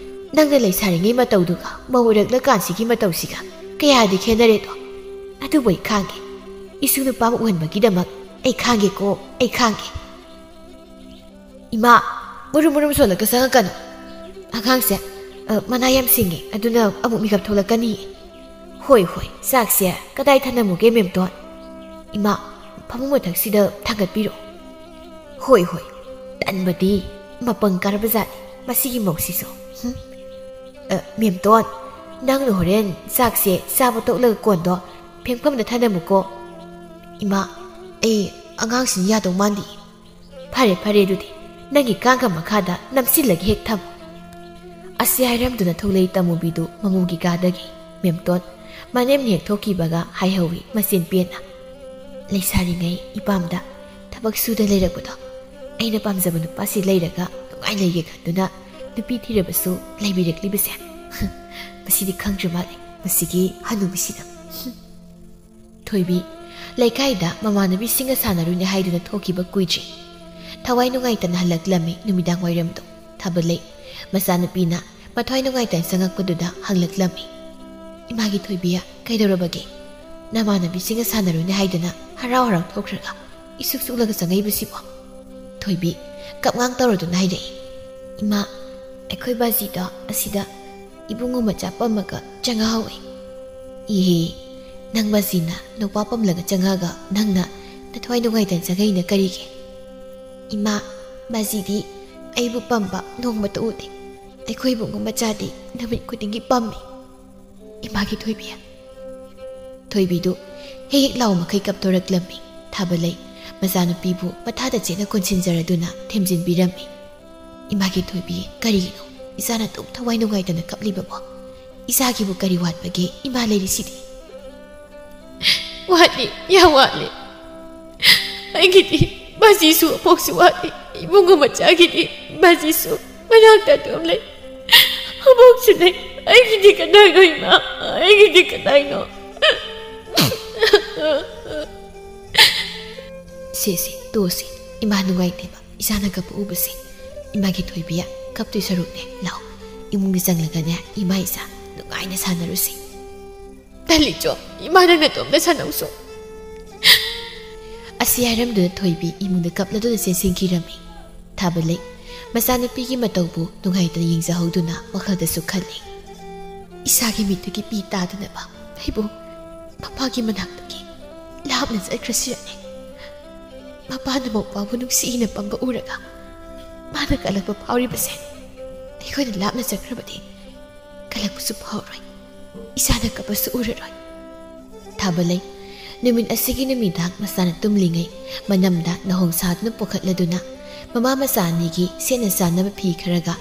ꯅꯪꯅ ꯂꯩꯁꯥꯔꯤꯉꯩ ꯃꯇꯧꯗꯨꯒ ꯃꯧ ꯑꯣꯏꯔꯛꯂꯀꯥꯟꯁꯤꯒꯤ ꯃꯇꯧꯁꯤꯒ ꯀꯌꯥꯗꯤ ꯈꯦꯠꯅꯔꯦꯗꯣ꯫ ꯑꯗꯨꯕꯨ ꯑꯩ ꯈꯥꯡꯒꯦ꯫ ꯏꯁꯨ ꯅꯨꯄꯥ ꯑꯃ ꯎꯍꯟꯕꯒꯤꯗꯃꯛ ꯑꯩ ꯈꯥꯡꯒꯦꯀꯣ, ꯑꯩ ꯈꯥꯡꯒꯦ꯫" "ꯏꯃꯥ, ꯃꯨꯔꯨꯝ ꯃꯨꯔꯨꯝ ꯁꯣꯜꯂꯒ ꯆꯪꯉꯛꯀꯅꯨ꯫ ꯑꯉꯥꯡꯁꯦ, ꯑ, ꯃꯅꯥ ꯌꯥꯝ ꯁꯤꯡꯉꯤ, ꯑꯗꯨꯅ ꯑꯃꯨꯛ ꯃꯤꯀꯞ ꯊꯣꯛꯂꯛꯀꯅꯤ꯫" "ꯍꯣꯏ, ꯍꯣꯏ, ꯆꯥꯛꯁꯦ ꯀꯗꯥꯏ ꯊꯅꯝꯃꯨꯒꯦ, ꯃꯦꯝꯇꯣꯟ?" "ꯏꯃꯥ, ꯐꯃꯨꯡ ꯃꯊꯛꯁꯤꯗ ꯊꯥꯡꯒꯠꯄꯤꯔꯣ꯫" "ꯍꯣꯏ, ꯍꯣꯏ, ꯇꯟꯕꯗꯤ ꯃꯄꯪ ꯀꯥꯔꯕ ꯖꯥꯠꯅꯤ ꯃꯁꯤꯒꯤ ꯃꯧꯁꯤꯁꯨ꯫ ꯍꯨꯝ꯫ ꯑ, ꯃꯦꯝꯇꯣꯟ, "ꯅꯪꯅ ꯍꯣꯔꯦꯟ ꯆꯥꯛꯁꯦ ꯆꯥꯕ ꯇꯣꯛꯂꯒ ꯀꯣꯟꯗꯣ ꯐꯦꯡꯐꯝꯗ ꯊꯅꯝꯃꯨꯀꯣ꯫ ꯏꯃꯥ, ꯑꯩ ꯑꯉꯥꯡꯁꯤꯡ ꯌꯥꯗꯧ ꯃꯥꯟꯗꯦ꯫" "ꯐꯔꯦ, ꯐꯔꯦ, ꯑꯗꯨꯗꯤ ꯅꯪꯒꯤ ꯀꯥꯡꯈ ꯃꯈꯥꯗ ꯅꯝꯁꯤꯜꯂꯒ ꯍꯦꯛ ꯊꯝꯃꯨ꯫" ꯑꯁꯤ ꯍꯥꯏꯔꯝꯗꯨꯅ ꯊꯣꯛꯂꯛꯏ ꯇꯃꯨꯕꯤꯗꯨ ꯃꯃꯨꯒꯤ ꯀꯥꯗꯒꯤ꯫ ꯃꯦꯝꯇꯣꯟ ꯃꯅꯦꯝꯅ ꯍꯦꯛ ꯊꯣꯛꯈꯤꯕꯒ ꯍꯥꯏꯍꯧꯏ ꯃꯆꯤꯟ ꯄꯦꯟꯅ, "ꯂꯩꯁꯥꯔꯤꯉꯩ ꯏꯄꯥꯝꯗ ꯊꯕꯛ ꯁꯨꯗ ꯂꯩꯔꯛꯄꯗꯣ, ꯑꯩꯅ ꯄꯥꯝꯖꯕ ꯅꯨꯄꯥꯁꯤ ꯂꯩꯔꯒ ꯅꯨꯡꯉꯥꯏ ꯂꯩꯒꯦ ꯈꯟꯗꯨꯅ ꯅꯨꯄꯤ ꯊꯤꯔꯕꯁꯨ ꯂꯩꯕꯤꯔꯛꯂꯤꯕꯁꯦ꯫ ꯃꯁꯤꯗꯤ ꯈꯪꯗ꯭ꯔ ꯃꯥꯜꯂꯦ, ꯃꯁꯤꯒꯤ ꯍꯅꯨꯕꯤꯁꯤꯅ꯫" ꯊꯣꯏꯕꯤ ꯂꯩꯀꯥꯏꯗ ꯃꯃꯥꯟꯅꯕꯤꯁꯤꯡꯒ ꯁꯥꯟꯅꯔꯨꯅꯦ ꯍꯥꯏꯗꯨꯅ ꯊꯣꯛꯈꯤꯕ ꯀꯨꯏꯗ꯭ꯔꯤ꯫ ꯊꯋꯥꯏ ꯅꯨꯡꯉꯥꯏꯇꯅ ꯍꯜꯂꯛꯂꯝꯃꯤ ꯅꯨꯃꯤꯗꯥꯡ ꯋꯥꯏꯔꯝꯗꯣ꯫ ꯊꯥꯕꯂꯩ ꯃꯆꯥꯅꯨꯄꯤꯅ ꯃꯊ꯭ꯋꯥꯏ ꯅꯨꯡꯉꯥꯏꯇꯅ ꯆꯪꯉꯛꯄꯗꯨꯗ ꯍꯪꯂꯛꯂꯝꯃꯤ, "ꯏꯃꯥꯒꯤ ꯊꯣꯏꯕꯤ, ꯀꯩꯗꯧꯔꯕꯒꯦ? ꯅꯃꯥꯟꯅꯕꯤꯁꯤꯡꯒ ꯁꯥꯟꯅꯔꯨꯅꯦ ꯍꯥꯏꯗꯨꯅ ꯍꯔꯥꯎ ꯍꯔꯥꯎ ꯊꯣꯛꯈ꯭ꯔꯒ ꯏꯁꯨꯛ ꯁꯨꯛꯂꯒ ꯆꯪꯉꯛꯏꯕꯁꯤꯕꯣ?" ꯊꯣꯏꯕꯤ ꯀꯞꯉꯥꯡ ꯇꯧꯔꯗꯨꯅ ꯍꯥꯏꯔꯛꯏ, "ꯏꯃꯥ, ꯑꯩꯈꯣꯏ ꯕꯥꯖꯤꯗꯣ ꯑꯁꯤꯗ ꯏꯕꯨꯡꯉꯣ ꯃꯆꯥ ꯄꯝꯃꯒ ꯆꯪꯉꯛꯍꯧꯋꯦ꯫" "ꯏꯍꯦ, ꯅꯪ ꯕꯥꯖꯤꯅ ꯅꯨꯄꯥ ꯄꯝꯂꯒ ꯆꯪꯉꯛꯑꯒ ꯅꯪꯅ ꯅꯊ꯭ꯋꯥꯏ ꯅꯨꯡꯉꯥꯏꯇꯅ ꯆꯪꯉꯛꯏꯅ ꯀꯔꯤꯒꯤ?" "ꯏꯃꯥ, ꯕꯥꯖꯤꯗꯤ ꯑꯩꯕꯨ ꯄꯝꯕ ꯅꯣꯡꯃꯇ ꯎꯗꯦ꯫ ꯑꯩꯈꯣꯏ ꯏꯕꯨꯡꯉꯣ ꯃꯆꯥꯗꯤ ꯅꯨꯃꯤꯠ ꯈꯨꯗꯤꯡꯒꯤ ꯄꯝꯃꯤ꯫ ꯏꯃꯥꯒꯤ ꯊꯣꯏꯕꯤ꯫" ꯊꯣꯏꯕꯤꯗꯨ ꯍꯦꯛ ꯍꯦꯛ ꯂꯥꯎ ꯃꯈꯩ ꯀꯞꯊꯣꯔꯛꯂꯝꯃꯤ꯫ ꯊꯥꯕꯂꯩ ꯃꯆꯥꯅꯨꯄꯤꯕꯨ ꯃꯊꯥꯗ ꯆꯦꯠꯅ ꯀꯣꯟꯁꯤꯟꯖꯔꯗꯨꯅ ꯊꯦꯝꯖꯤꯟꯕꯤꯔꯝꯃꯤ꯫ "ꯏꯃꯥꯒꯤ ꯊꯣꯏꯕꯤ, ꯀꯔꯤꯒꯤꯅꯣ ꯏꯆꯥꯅ ꯑꯗꯨꯛ ꯊꯋꯥꯏ ꯅꯨꯡꯉꯥꯏꯇꯅ ꯀꯞꯂꯤꯕꯕꯣ? ꯏꯆꯥꯒꯤꯕꯨ ꯀꯔꯤ ꯋꯥꯠꯄꯒꯦ? ꯏꯃꯥ ꯂꯩꯔꯤꯁꯤꯗꯤ꯫" "ꯋꯥꯠꯂꯤ, ꯌꯥꯝ ꯋꯥꯠꯂꯤ꯫ ꯑꯩꯒꯤꯗꯤ ꯕꯥꯖꯤꯁꯨ ꯑꯕꯣꯛꯁꯨ ꯋꯥꯠꯂꯤ꯫ ꯏꯕꯨꯡꯉꯣ ꯃꯆꯥꯒꯤꯗꯤ ꯕꯥꯖꯤꯁꯨ ꯃꯅꯥꯛꯇ ꯑꯗꯨꯝ ꯂꯩ, ꯑꯕꯣꯛꯁꯨ ꯂꯩ꯫ ꯑꯩꯒꯤꯗꯤ ꯀꯗꯥꯏꯅꯣ ꯏꯃꯥ? ꯑꯩꯒꯤꯗꯤ ꯀꯗꯥꯏꯅꯣ?" "ꯁꯦ, ꯁꯦ, ꯇꯣꯛꯑꯁꯤ꯫ ꯏꯃꯥ ꯅꯨꯡꯉꯥꯏꯇꯦꯕ ꯏꯆꯥꯅ ꯀꯞꯄ ꯎꯕꯁꯦ꯫ ꯏꯃꯥꯒꯤ ꯊꯣꯏꯕꯤ, ꯀꯞꯇꯣꯏ ꯁꯔꯨꯛꯅꯦ, ꯂꯥꯛꯑꯣ, ꯏꯃꯨꯡꯗ ꯆꯪꯂꯒꯅꯦ ꯏꯃꯥ ꯏꯆꯥ ꯅꯨꯡꯉꯥꯏꯅ ꯁꯥꯟꯅꯔꯨꯁꯤ꯫" "ꯇꯜꯂꯤꯆꯣ, ꯏꯃꯥ ꯅꯪ ꯅꯇꯣꯝꯇ ꯁꯥꯟꯅꯧꯆꯣ꯫" ꯑꯁꯤ ꯍꯥꯏꯔꯝꯗꯨꯅ ꯊꯣꯏꯕꯤ ꯏꯃꯨꯡꯗ ꯀꯞꯂꯗꯨꯅ ꯆꯦꯟꯁꯤꯟꯈꯤꯔꯝꯃꯤ꯫ ꯊꯥꯕꯂꯩ ꯃꯆꯥꯅꯨꯄꯤꯒꯤ ꯃꯇꯧꯕꯨ ꯅꯨꯡꯉꯥꯏꯇꯅ ꯌꯦꯡꯖꯍꯧꯗꯨꯅ ꯋꯥꯈꯜꯗꯁꯨ ꯈꯜꯂꯤ, "ꯏꯁꯥꯒꯤ ꯃꯤꯠꯇꯒꯤ ꯄꯤ ꯇꯥꯗꯅꯕ ꯑꯩꯕꯨ ꯃꯄꯥꯒꯤ ꯃꯅꯥꯛꯇꯒꯤ ꯂꯥꯞꯅ ꯆꯠꯈ꯭ꯔꯁꯤꯔꯅꯦ꯫ ꯃꯄꯥꯅ ꯃꯧꯄꯥꯕꯨ ꯅꯨꯡꯁꯤꯅ ꯄꯝꯕ ꯎꯔꯒ ꯃꯥꯅ ꯀꯜꯂꯛꯄ ꯐꯥꯎꯔꯤꯕꯁꯦ ꯑꯩꯈꯣꯏꯅ ꯂꯥꯞꯅ ꯆꯠꯈ꯭ꯔꯕꯗꯤ ꯀꯜꯂꯛꯄꯁꯨ ꯐꯥꯎꯔꯣꯏ, ꯏꯁꯥꯅ ꯀꯞꯄꯁꯨ ꯎꯔꯔꯣꯏ꯫ ꯊꯥꯕꯂꯩ, ꯅꯨꯃꯤꯠ ꯑꯁꯤꯒꯤ ꯅꯨꯃꯤꯗꯥꯡ ꯃꯆꯥꯅ ꯇꯨꯝꯂꯤꯉꯩ ꯃꯅꯝꯗ ꯅꯍꯣꯡ ꯁꯥꯗꯨꯅ ꯄꯨꯈꯠꯂꯗꯨꯅ ꯃꯃꯥ ꯃꯆꯥ ꯑꯅꯤꯒꯤ ꯁꯦꯠꯅ ꯆꯥꯅꯕ ꯐꯤ ꯈꯔꯒ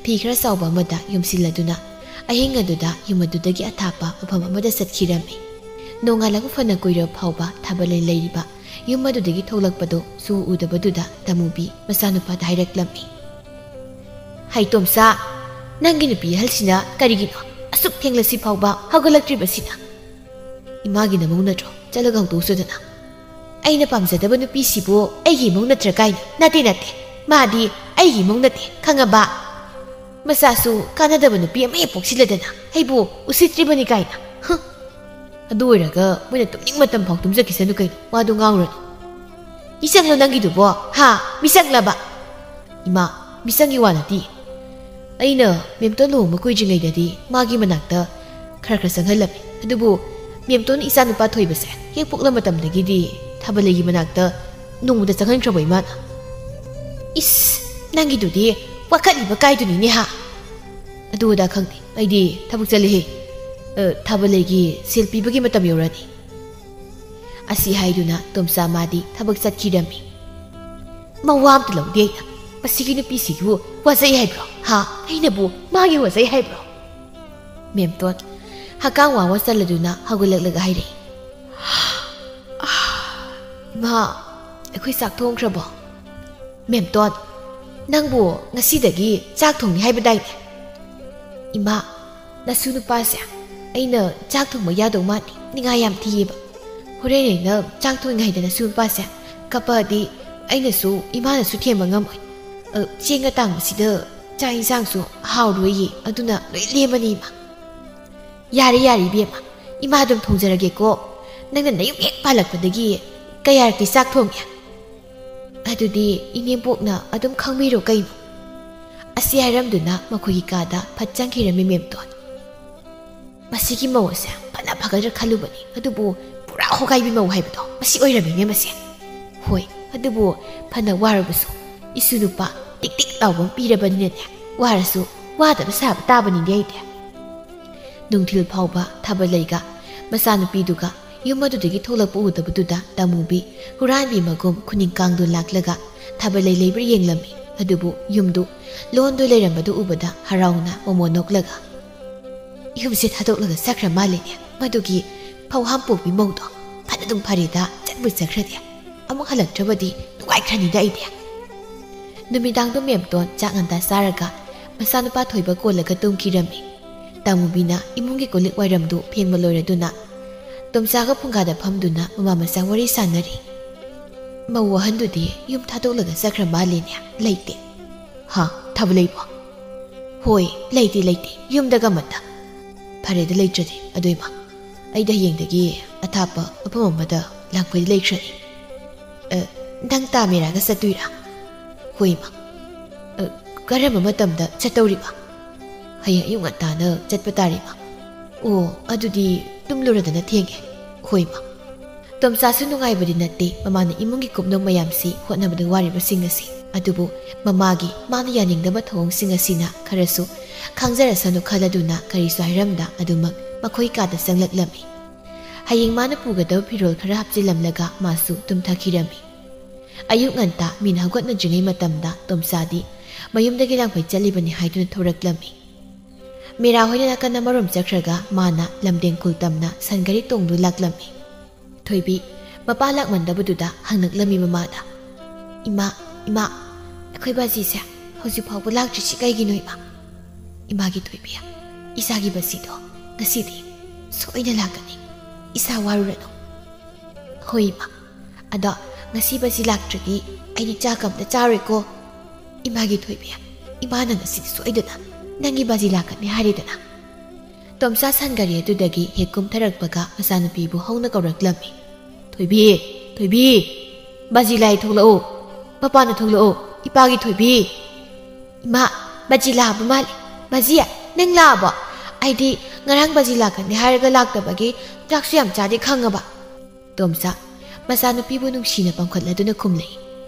ꯐꯤ ꯈꯔ ꯆꯥꯎꯕ ꯑꯃꯗ ꯌꯣꯝꯁꯤꯜꯂꯗꯨꯅ ꯑꯍꯤꯡ ꯑꯗꯨꯗ ꯌꯨꯝ ꯑꯗꯨꯗꯒꯤ ꯑꯊꯥꯞꯄ ꯃꯐꯝ ꯑꯃꯗ ꯆꯠꯈꯤꯔꯝꯃꯤ꯫ ꯅꯣꯡꯉꯥꯜꯂꯛꯄ ꯐꯅ ꯀꯨꯏꯔꯕ ꯐꯥꯎꯕ ꯊꯥꯕꯂꯩ ꯂꯩꯔꯤꯕ ꯌꯨꯝ ꯑꯗꯨꯗꯒꯤ ꯊꯣꯛꯂꯛꯄꯗꯣ ꯁꯨ ꯎꯗꯕꯗꯨꯗ ꯇꯃꯨꯕꯤ ꯃꯆꯥꯅꯨꯄꯥꯗ ꯍꯥꯏꯔꯛꯂꯝꯃꯤ꯫ "ꯍꯩ ꯇꯣꯝꯆꯥ, ꯅꯪꯒꯤ ꯅꯨꯄꯤ ꯑꯍꯜꯁꯤꯅ ꯀꯔꯤꯒꯤꯅꯣ ꯑꯁꯨꯛ ꯊꯦꯡꯂꯁꯤ ꯐꯥꯎꯕ ꯍꯧꯒꯠꯂꯛꯇ꯭ꯔꯤꯕꯁꯤꯅ?" "ꯏꯃꯥꯒꯤ ꯅꯃꯧ ꯅꯠꯇ꯭ꯔꯣ? ꯆꯠꯂꯒ ꯍꯧꯗꯣꯛꯎꯁꯨꯗꯅ꯫ ꯑꯩꯅ ꯄꯥꯝꯖꯗꯕ ꯅꯨꯄꯤꯁꯤꯕꯨ ꯑꯩꯒꯤ ꯏꯃꯧ ꯅꯠꯇ꯭ꯔꯥ ꯀꯥꯏꯅ?" "ꯅꯠꯇꯦ, ꯅꯠꯇꯦ, ꯃꯥꯗꯤ ꯑꯩꯒꯤ ꯏꯃꯧ ꯅꯠꯇꯦ, ꯈꯪꯉꯕ? ꯃꯆꯥꯁꯨ ꯀꯥꯟꯅꯗꯕ ꯅꯨꯄꯤ ꯑꯃ ꯍꯦꯛ ꯄꯣꯛꯁꯤꯜꯂꯗꯅ ꯑꯩꯕꯨ ꯎꯁꯤꯠꯇ꯭ꯔꯤꯕꯅꯤ ꯀꯥꯏꯅ꯫ ꯍꯨꯝ!" ꯑꯗꯨ ꯑꯣꯏꯔꯒ ꯃꯣꯏꯅ ꯇꯨꯝꯅꯤꯡ ꯃꯇꯝ ꯐꯥꯎ ꯇꯨꯝꯖꯈꯤꯁꯅꯨ ꯀꯩꯅꯣ, ꯋꯥꯗꯨ ꯉꯥꯡꯉꯨꯔꯅꯨ꯫ "ꯃꯤꯆꯪꯂꯣ ꯅꯪꯒꯤꯗꯨꯕꯣ? ꯍꯥ? ꯃꯤꯆꯪꯂꯕ?" "ꯏꯃꯥ, ꯃꯤꯆꯪꯒꯤ ꯋꯥ ꯅꯠꯇꯦ꯫ ꯑꯩꯅ ꯃꯦꯝꯇꯣꯟ ꯂꯨꯍꯣꯡꯕ ꯀꯨꯏꯗ꯭ꯔꯤꯉꯩꯗꯗꯤ ꯃꯥꯒꯤ ꯃꯅꯥꯛꯇ ꯈꯔ ꯈꯔ ꯆꯪꯍꯜꯂꯝꯃꯤ꯫ ꯑꯗꯨꯕꯨ ꯃꯦꯝꯇꯣꯟ ꯏꯆꯥꯅꯨꯄꯥ ꯊꯣꯏꯕꯁꯦ ꯍꯦꯛ ꯄꯣꯛꯂ ꯃꯇꯝꯗꯒꯤꯗꯤ ꯊꯥꯕꯂꯩꯒꯤ ꯃꯅꯥꯛꯇ ꯅꯣꯡꯃꯗ ꯆꯪꯍꯟꯈ꯭ꯔꯕ ꯏꯃꯥꯅ?" "ꯏꯁ, ꯅꯪꯒꯤꯗꯨꯗꯤ ꯋꯥꯈꯠꯂꯤꯕ ꯀꯥꯏꯗꯨꯅꯤꯅꯦ ꯍꯥ?" "ꯑꯗꯨ ꯑꯗꯥ ꯈꯪꯗꯦ, ꯑꯩꯗꯤ ꯊꯕꯛ ꯆꯠꯂꯤꯍꯦ꯫ ꯑ, ꯊꯥꯕꯂꯩꯒꯤ ꯁꯦꯜ ꯄꯤꯕꯒꯤ ꯃꯇꯝ ꯌꯧꯔꯛꯑꯅꯤ꯫" ꯑꯁꯤ ꯍꯥꯏꯗꯨꯅ ꯇꯣꯝꯆꯥ ꯃꯥꯗꯤ ꯊꯕꯛ ꯆꯠꯈꯤꯔꯝꯃꯤ꯫ "ꯃꯋꯥ ꯑꯝꯇ ꯂꯧꯗꯦ ꯑꯩꯅ꯫ ꯃꯁꯤꯒꯤ ꯅꯨꯄꯤꯁꯤꯕꯨ ꯋꯥꯖꯩ ꯍꯥꯏꯕ꯭ꯔꯣ? ꯍꯥ? ꯑꯩꯅꯕꯨ ꯃꯥꯒꯤ ꯋꯥꯖꯩ ꯍꯥꯏꯕ꯭ꯔꯣ?" ꯃꯦꯝꯇꯣꯟ ꯍꯛꯀꯥꯝ ꯋꯥ ꯋꯥ ꯆꯜꯂꯗꯨꯅ ꯍꯧꯒꯠꯂꯛꯂꯒ ꯍꯥꯏꯔꯛꯏ꯫ "ꯏꯃꯥ, ꯑꯩꯈꯣꯏ ꯆꯥꯛ ꯊꯣꯡꯈ꯭ꯔꯕꯣ?" "ꯃꯦꯝꯇꯣꯟ, ꯅꯪꯕꯨ ꯉꯁꯤꯗꯒꯤ ꯆꯥꯛ ꯊꯣꯡꯅꯤ ꯍꯥꯏꯕꯗꯥꯏꯅꯦ?" "ꯏꯃꯥ, ꯅꯁꯨ ꯅꯨꯄꯥꯁꯦ ꯑꯩꯅ ꯆꯥꯛ ꯊꯣꯡꯕ ꯌꯥꯗꯧ ꯃꯥꯟꯗꯦ, ꯅꯤꯡꯉꯥꯏ ꯌꯥꯝ ꯊꯤꯌꯦꯕ꯫ ꯍꯣꯔꯦꯟ ꯑꯩꯅ ꯆꯥꯛ ꯊꯣꯡꯉꯤꯉꯩꯗ ꯅꯁꯨ ꯅꯨꯄꯥꯁꯦ ꯀꯞꯄꯛꯑꯗꯤ ꯑꯩꯅꯁꯨ ꯏꯃꯥꯅꯁꯨ ꯊꯦꯝꯕ ꯉꯝꯃꯣꯏ꯫ ꯑ, ꯆꯦꯡ ꯑꯇꯥꯡꯕꯁꯤꯗ ꯆꯥꯛ ꯏꯟꯁꯥꯡꯁꯨ ꯍꯥꯎꯔꯣꯏꯌꯦ, ꯑꯗꯨꯅ ꯂꯣꯏ ꯂꯦꯝꯃꯅꯤ ꯏꯃꯥ꯫" "ꯌꯥꯔꯦ, ꯌꯥꯔꯦ ꯏꯕꯦꯝꯃ, ꯏꯃꯥ ꯑꯗꯨꯝ ꯊꯣꯡꯖꯔꯒꯦꯀꯣ꯫ ꯅꯪꯅ ꯅꯌꯨꯝ ꯍꯦꯛ ꯄꯥꯜꯂꯛꯄꯗꯒꯤ ꯀꯌꯥꯔꯛꯇꯤ ꯆꯥꯛ ꯊꯣꯡꯉꯦ?" "ꯑꯗꯨꯗꯤ ꯏꯅꯦꯝꯕꯣꯛꯅ ꯑꯗꯨꯝ ꯈꯪꯕꯤꯔꯣ ꯀꯩꯅꯣ꯫" ꯑꯁꯤ ꯍꯥꯏꯔꯝꯗꯨꯅ ꯃꯈꯣꯏꯒꯤ ꯀꯥꯗ ꯐꯠ ꯆꯪꯈꯤꯔꯝꯃꯤ ꯃꯦꯝꯇꯣꯟ꯫ "ꯃꯁꯤꯒꯤ ꯃꯧ ꯑꯁꯦ ꯐꯅ ꯐꯒꯗ꯭ꯔꯥ ꯈꯜꯂꯨꯕꯅꯤ, ꯑꯗꯨꯕꯨ ꯄꯨꯔꯥ ꯍꯣꯒꯥꯏꯕꯤ ꯃꯧ ꯍꯥꯏꯕꯗꯣ ꯃꯁꯤ ꯑꯣꯏꯔꯝꯃꯤꯅꯦ ꯃꯁꯦ꯫ ꯍꯣꯏ, ꯑꯗꯨꯕꯨ ꯐꯅ ꯋꯥꯔꯕꯁꯨ ꯏꯁꯨ ꯅꯨꯄꯥ ꯇꯤꯛ ꯇꯤꯛ ꯂꯥꯎꯕ ꯑꯃ ꯄꯤꯔꯕꯅꯤꯅꯅꯦ, ꯋꯥꯔꯁꯨ ꯋꯥꯗꯕ ꯁꯥꯕ ꯇꯥꯕꯅꯤꯅꯦ ꯑꯩꯗꯤ꯫" ꯅꯨꯡꯊꯤꯜ ꯐꯥꯎꯕ ꯊꯥꯕꯜꯂꯩꯒ ꯃꯆꯥꯅꯨꯄꯤꯗꯨꯒ ꯌꯨꯝ ꯑꯗꯨꯗꯒꯤ ꯊꯣꯛꯂꯛꯄ ꯎꯗꯕꯗꯨꯗ ꯇꯥꯃꯨꯕꯤ ꯍꯨꯔꯥꯟꯕꯤ ꯃꯒꯨꯝ ꯈꯨꯅꯤꯡꯀꯥꯡꯗꯣ ꯂꯥꯛꯂꯒ ꯊꯥꯕꯜꯂꯩ ꯂꯩꯕ꯭ꯔꯥ ꯌꯦꯡꯂꯝꯃꯤ꯫ ꯑꯗꯨꯕꯨ ꯌꯨꯝꯗꯨ ꯂꯣꯟꯗꯨ ꯂꯩꯔꯝꯕꯗꯨ ꯎꯕꯗ ꯍꯔꯥꯎꯅ ꯃꯣꯃꯣ ꯅꯣꯛꯂꯒ, "ꯌꯨꯝꯁꯦ ꯊꯥꯗꯣꯛꯂꯒ ꯆꯠꯈ꯭ꯔ ꯃꯥꯜꯂꯦꯅꯦ, ꯃꯗꯨꯒꯤ ꯐꯧꯍꯥꯝ ꯄꯣꯛꯄꯤ ꯃꯧꯗꯣ꯫ ꯐꯅꯗꯨꯝ ꯐꯔꯦꯗ, ꯆꯠꯄꯨ ꯆꯠꯈ꯭ꯔꯗꯤ꯫ ꯑꯃꯨꯛ ꯍꯜꯂꯛꯇ꯭ꯔꯕꯗꯤ ꯅꯨꯡꯉꯥꯏꯈ꯭ꯔꯅꯤꯗ ꯑꯩꯗꯤ꯫" ꯅꯨꯃꯤꯗꯥꯡꯗꯣ ꯃꯦꯝꯇꯣꯟ ꯆꯥꯛ ꯉꯟꯇꯥ ꯆꯥꯔꯒ ꯃꯆꯥꯅꯨꯄꯥ ꯊꯣꯏꯕ ꯀꯣꯜꯂꯒ ꯇꯨꯝꯈꯤꯔꯝꯃꯤ꯫ ꯇꯥꯃꯨꯕꯤꯅ ꯏꯃꯨꯡꯒꯤ ꯀꯣꯜꯂꯤꯛ ꯋꯥꯏꯔꯝꯗꯨ ꯐꯦꯡꯕ ꯂꯣꯏꯔꯗꯨꯅ ꯇꯣꯝꯆꯥꯒ ꯐꯨꯡꯒꯥꯗ ꯐꯝꯗꯨꯅ ꯃꯃꯥ ꯃꯆꯥ ꯋꯥꯔꯤ ꯁꯥꯟꯅꯔꯤ꯫ "ꯃꯧ ꯑꯍꯟꯗꯨꯗꯤ ꯌꯨꯝ ꯊꯥꯗꯣꯛꯂꯒ ꯆꯠꯈ꯭ꯔ ꯃꯥꯜꯂꯦꯅꯦ, ꯂꯩꯇꯦ꯫" "ꯍꯥ, ꯊꯥꯕ ꯂꯩꯕꯣ?" "ꯍꯣꯏ, ꯂꯩꯇꯦ, ꯂꯩꯇꯦ, ꯌꯨꯝꯗꯒ ꯑꯃꯠꯇ꯫" "ꯐꯔꯦꯗ ꯂꯩꯇ꯭ꯔꯗꯤ, ꯑꯗꯨ ꯏꯃꯥ, ꯑꯩꯗꯤ ꯍꯌꯦꯡꯗꯒꯤ ꯑꯊꯥꯞꯄ ꯃꯐꯝ ꯑꯃꯗ ꯂꯥꯡꯐꯩꯗ ꯂꯩꯈ꯭ꯔꯅꯤ꯫" "ꯑ, ꯅꯪ ꯇꯥ ꯃꯦꯔꯥꯒ ꯆꯠꯇꯣꯏꯔꯥ?" "ꯍꯣꯏ ꯏꯃꯥ꯫" "ꯑ, ꯀꯔꯝꯕ ꯃꯇꯝꯗ ꯆꯠꯇꯧꯔꯤꯕ?" "ꯍꯌꯦꯡ ꯑꯌꯨꯛ ꯉꯟꯇꯥꯅ ꯆꯠꯄ ꯇꯥꯔꯦ ꯏꯃꯥ꯫" "ꯑꯣ, ꯑꯗꯨꯗꯤ ꯇꯨꯝꯂꯨꯔꯗꯅ ꯊꯦꯡꯉꯦ꯫" "ꯍꯣꯏ ꯏꯃꯥ꯫" ꯇꯣꯝꯆꯥꯁꯨ ꯅꯨꯡꯉꯥꯏꯕꯗꯤ ꯅꯠꯇꯦ ꯃꯃꯥꯅ ꯏꯃꯨꯡꯒꯤ ꯀꯨꯞꯅꯣꯝ ꯃꯌꯥꯝꯁꯤ ꯍꯣꯠꯅꯕꯗ ꯋꯥꯔꯤꯕꯁꯤꯡ ꯑꯁꯤ꯫ ꯑꯗꯨꯕꯨ ꯃꯃꯥꯒꯤ ꯃꯥꯅ ꯌꯥꯅꯤꯡꯗꯕ ꯊꯧꯑꯣꯡꯁꯤꯡ ꯑꯁꯤꯅ ꯈꯔꯁꯨ ꯈꯥꯡꯖꯔꯁꯅꯨ ꯈꯜꯂꯗꯨꯅ ꯀꯔꯤꯁꯨ ꯍꯥꯏꯔꯝꯗ ꯑꯗꯨꯃꯛ ꯃꯈꯣꯏ ꯀꯥꯗ ꯆꯪꯂꯛꯂꯝꯃꯤ꯫ ꯍꯌꯦꯡ ꯃꯥꯅ ꯄꯨꯒꯗꯕ ꯐꯤꯔꯣꯜ ꯈꯔ ꯍꯥꯞꯆꯤꯜꯂꯝꯂꯒ ꯃꯥꯁꯨ ꯇꯨꯝꯊꯈꯤꯔꯝꯃꯤ꯫ ꯑꯌꯨꯛ ꯉꯟꯇꯥ ꯃꯤꯅ ꯍꯧꯒꯠꯅꯗ꯭ꯔꯤꯉꯩ ꯃꯇꯝꯗ ꯇꯣꯝꯆꯥꯗꯤ ꯃꯌꯨꯝꯗꯒꯤ ꯂꯥꯡꯐꯩ ꯆꯠꯂꯤꯕꯅꯤ ꯍꯥꯏꯗꯨꯅ ꯊꯣꯔꯛꯂꯝꯃꯤ꯫ ꯃꯦꯔꯥ ꯍꯣꯏꯅ ꯅꯥꯀꯟ ꯑꯃꯔꯣꯝ ꯆꯠꯈ꯭ꯔꯒ ꯃꯥꯅ ꯂꯝꯗꯦꯡ ꯈꯨꯜ ꯇꯝꯅ ꯁꯟ ꯒꯥꯔꯤ ꯇꯣꯡꯗꯨ ꯂꯥꯛꯂꯝꯃꯤ꯫ ꯊꯣꯏꯕꯤ ꯃꯄꯥ ꯂꯥꯛꯃꯟꯗꯕꯗꯨꯗ ꯍꯪꯂꯛꯂꯝꯃꯤ ꯃꯃꯥꯗ, "ꯏꯃꯥ, ꯏꯃꯥ, ꯑꯩꯈꯣꯏ ꯕꯥꯖꯤꯁꯦ ꯍꯧꯖꯤꯛ ꯐꯥꯎꯕ ꯂꯥꯛꯇ꯭ꯔꯤꯁꯤ ꯀꯩꯒꯤꯅꯣ ꯏꯃꯥ?" "ꯏꯃꯥꯒꯤ ꯊꯣꯏꯕꯤ, ꯏꯆꯥꯒꯤ ꯕꯥꯖꯤꯗꯣ ꯉꯁꯤꯗꯤ ꯁꯣꯏꯅ ꯂꯥꯛꯀꯅꯤ꯫ ꯏꯆꯥ ꯋꯥꯔꯨꯔꯅꯨ꯫" "ꯍꯣꯏ ꯏꯃꯥ, ꯑꯗꯣ ꯉꯁꯤ ꯕꯥꯖꯤ ꯂꯥꯛꯇ꯭ꯔꯗꯤ ꯑꯩꯗꯤ ꯆꯥꯛ ꯑꯝꯇ ꯆꯥꯔꯣꯏꯀꯣ꯫" "ꯏꯃꯥꯒꯤ ꯊꯣꯏꯕꯤ, ꯏꯃꯥꯅ ꯉꯁꯤꯗꯤ ꯁꯣꯏꯗꯅ ꯅꯪꯒꯤ ꯕꯥꯖꯤ ꯂꯥꯛꯀꯅꯤ ꯍꯥꯏꯔꯦꯗꯅ꯫" ꯇꯣꯝꯆꯥ ꯁꯟ ꯒꯥꯔꯤ ꯑꯗꯨꯗꯒꯤ ꯍꯦꯛ ꯀꯨꯝꯊꯔꯛꯄꯒ ꯃꯆꯥꯅꯨꯄꯤꯕꯨ ꯍꯧꯅ ꯀꯧꯔꯛꯂꯝꯃꯤ꯫ "ꯊꯣꯏꯕꯤ, ꯊꯣꯏꯕꯤ, ꯕꯥꯖꯤ ꯂꯥꯛꯏ, ꯊꯣꯛꯂꯛꯑꯣ, ꯃꯄꯥꯟꯗ ꯊꯣꯛꯂꯛꯑꯣ, ꯏꯄꯥꯒꯤ ꯊꯣꯏꯕꯤ꯫" "ꯏꯃꯥ, ꯕꯥꯖꯤ ꯂꯥꯛꯑꯕ ꯃꯥꯜꯂꯦ꯫ ꯕꯥꯖꯤ, ꯅꯪ ꯂꯥꯛꯑꯕꯣ? ꯑꯩꯗꯤ ꯉꯔꯥꯡ ꯕꯥꯖꯤ ꯂꯥꯛꯀꯅꯤ ꯍꯥꯏꯔꯒ ꯂꯥꯛꯇꯕꯒꯤ ꯆꯥꯛꯁꯨ ꯌꯥꯝ ꯆꯥꯗꯦ, ꯈꯪꯉꯕ?" ꯇꯣꯝꯆꯥ ꯃꯆꯥꯅꯨꯄꯤꯕꯨ ꯅꯨꯡꯁꯤꯅ ꯄꯝꯈꯠꯂꯗꯨꯅ ꯈꯨꯝꯂꯛꯏ꯫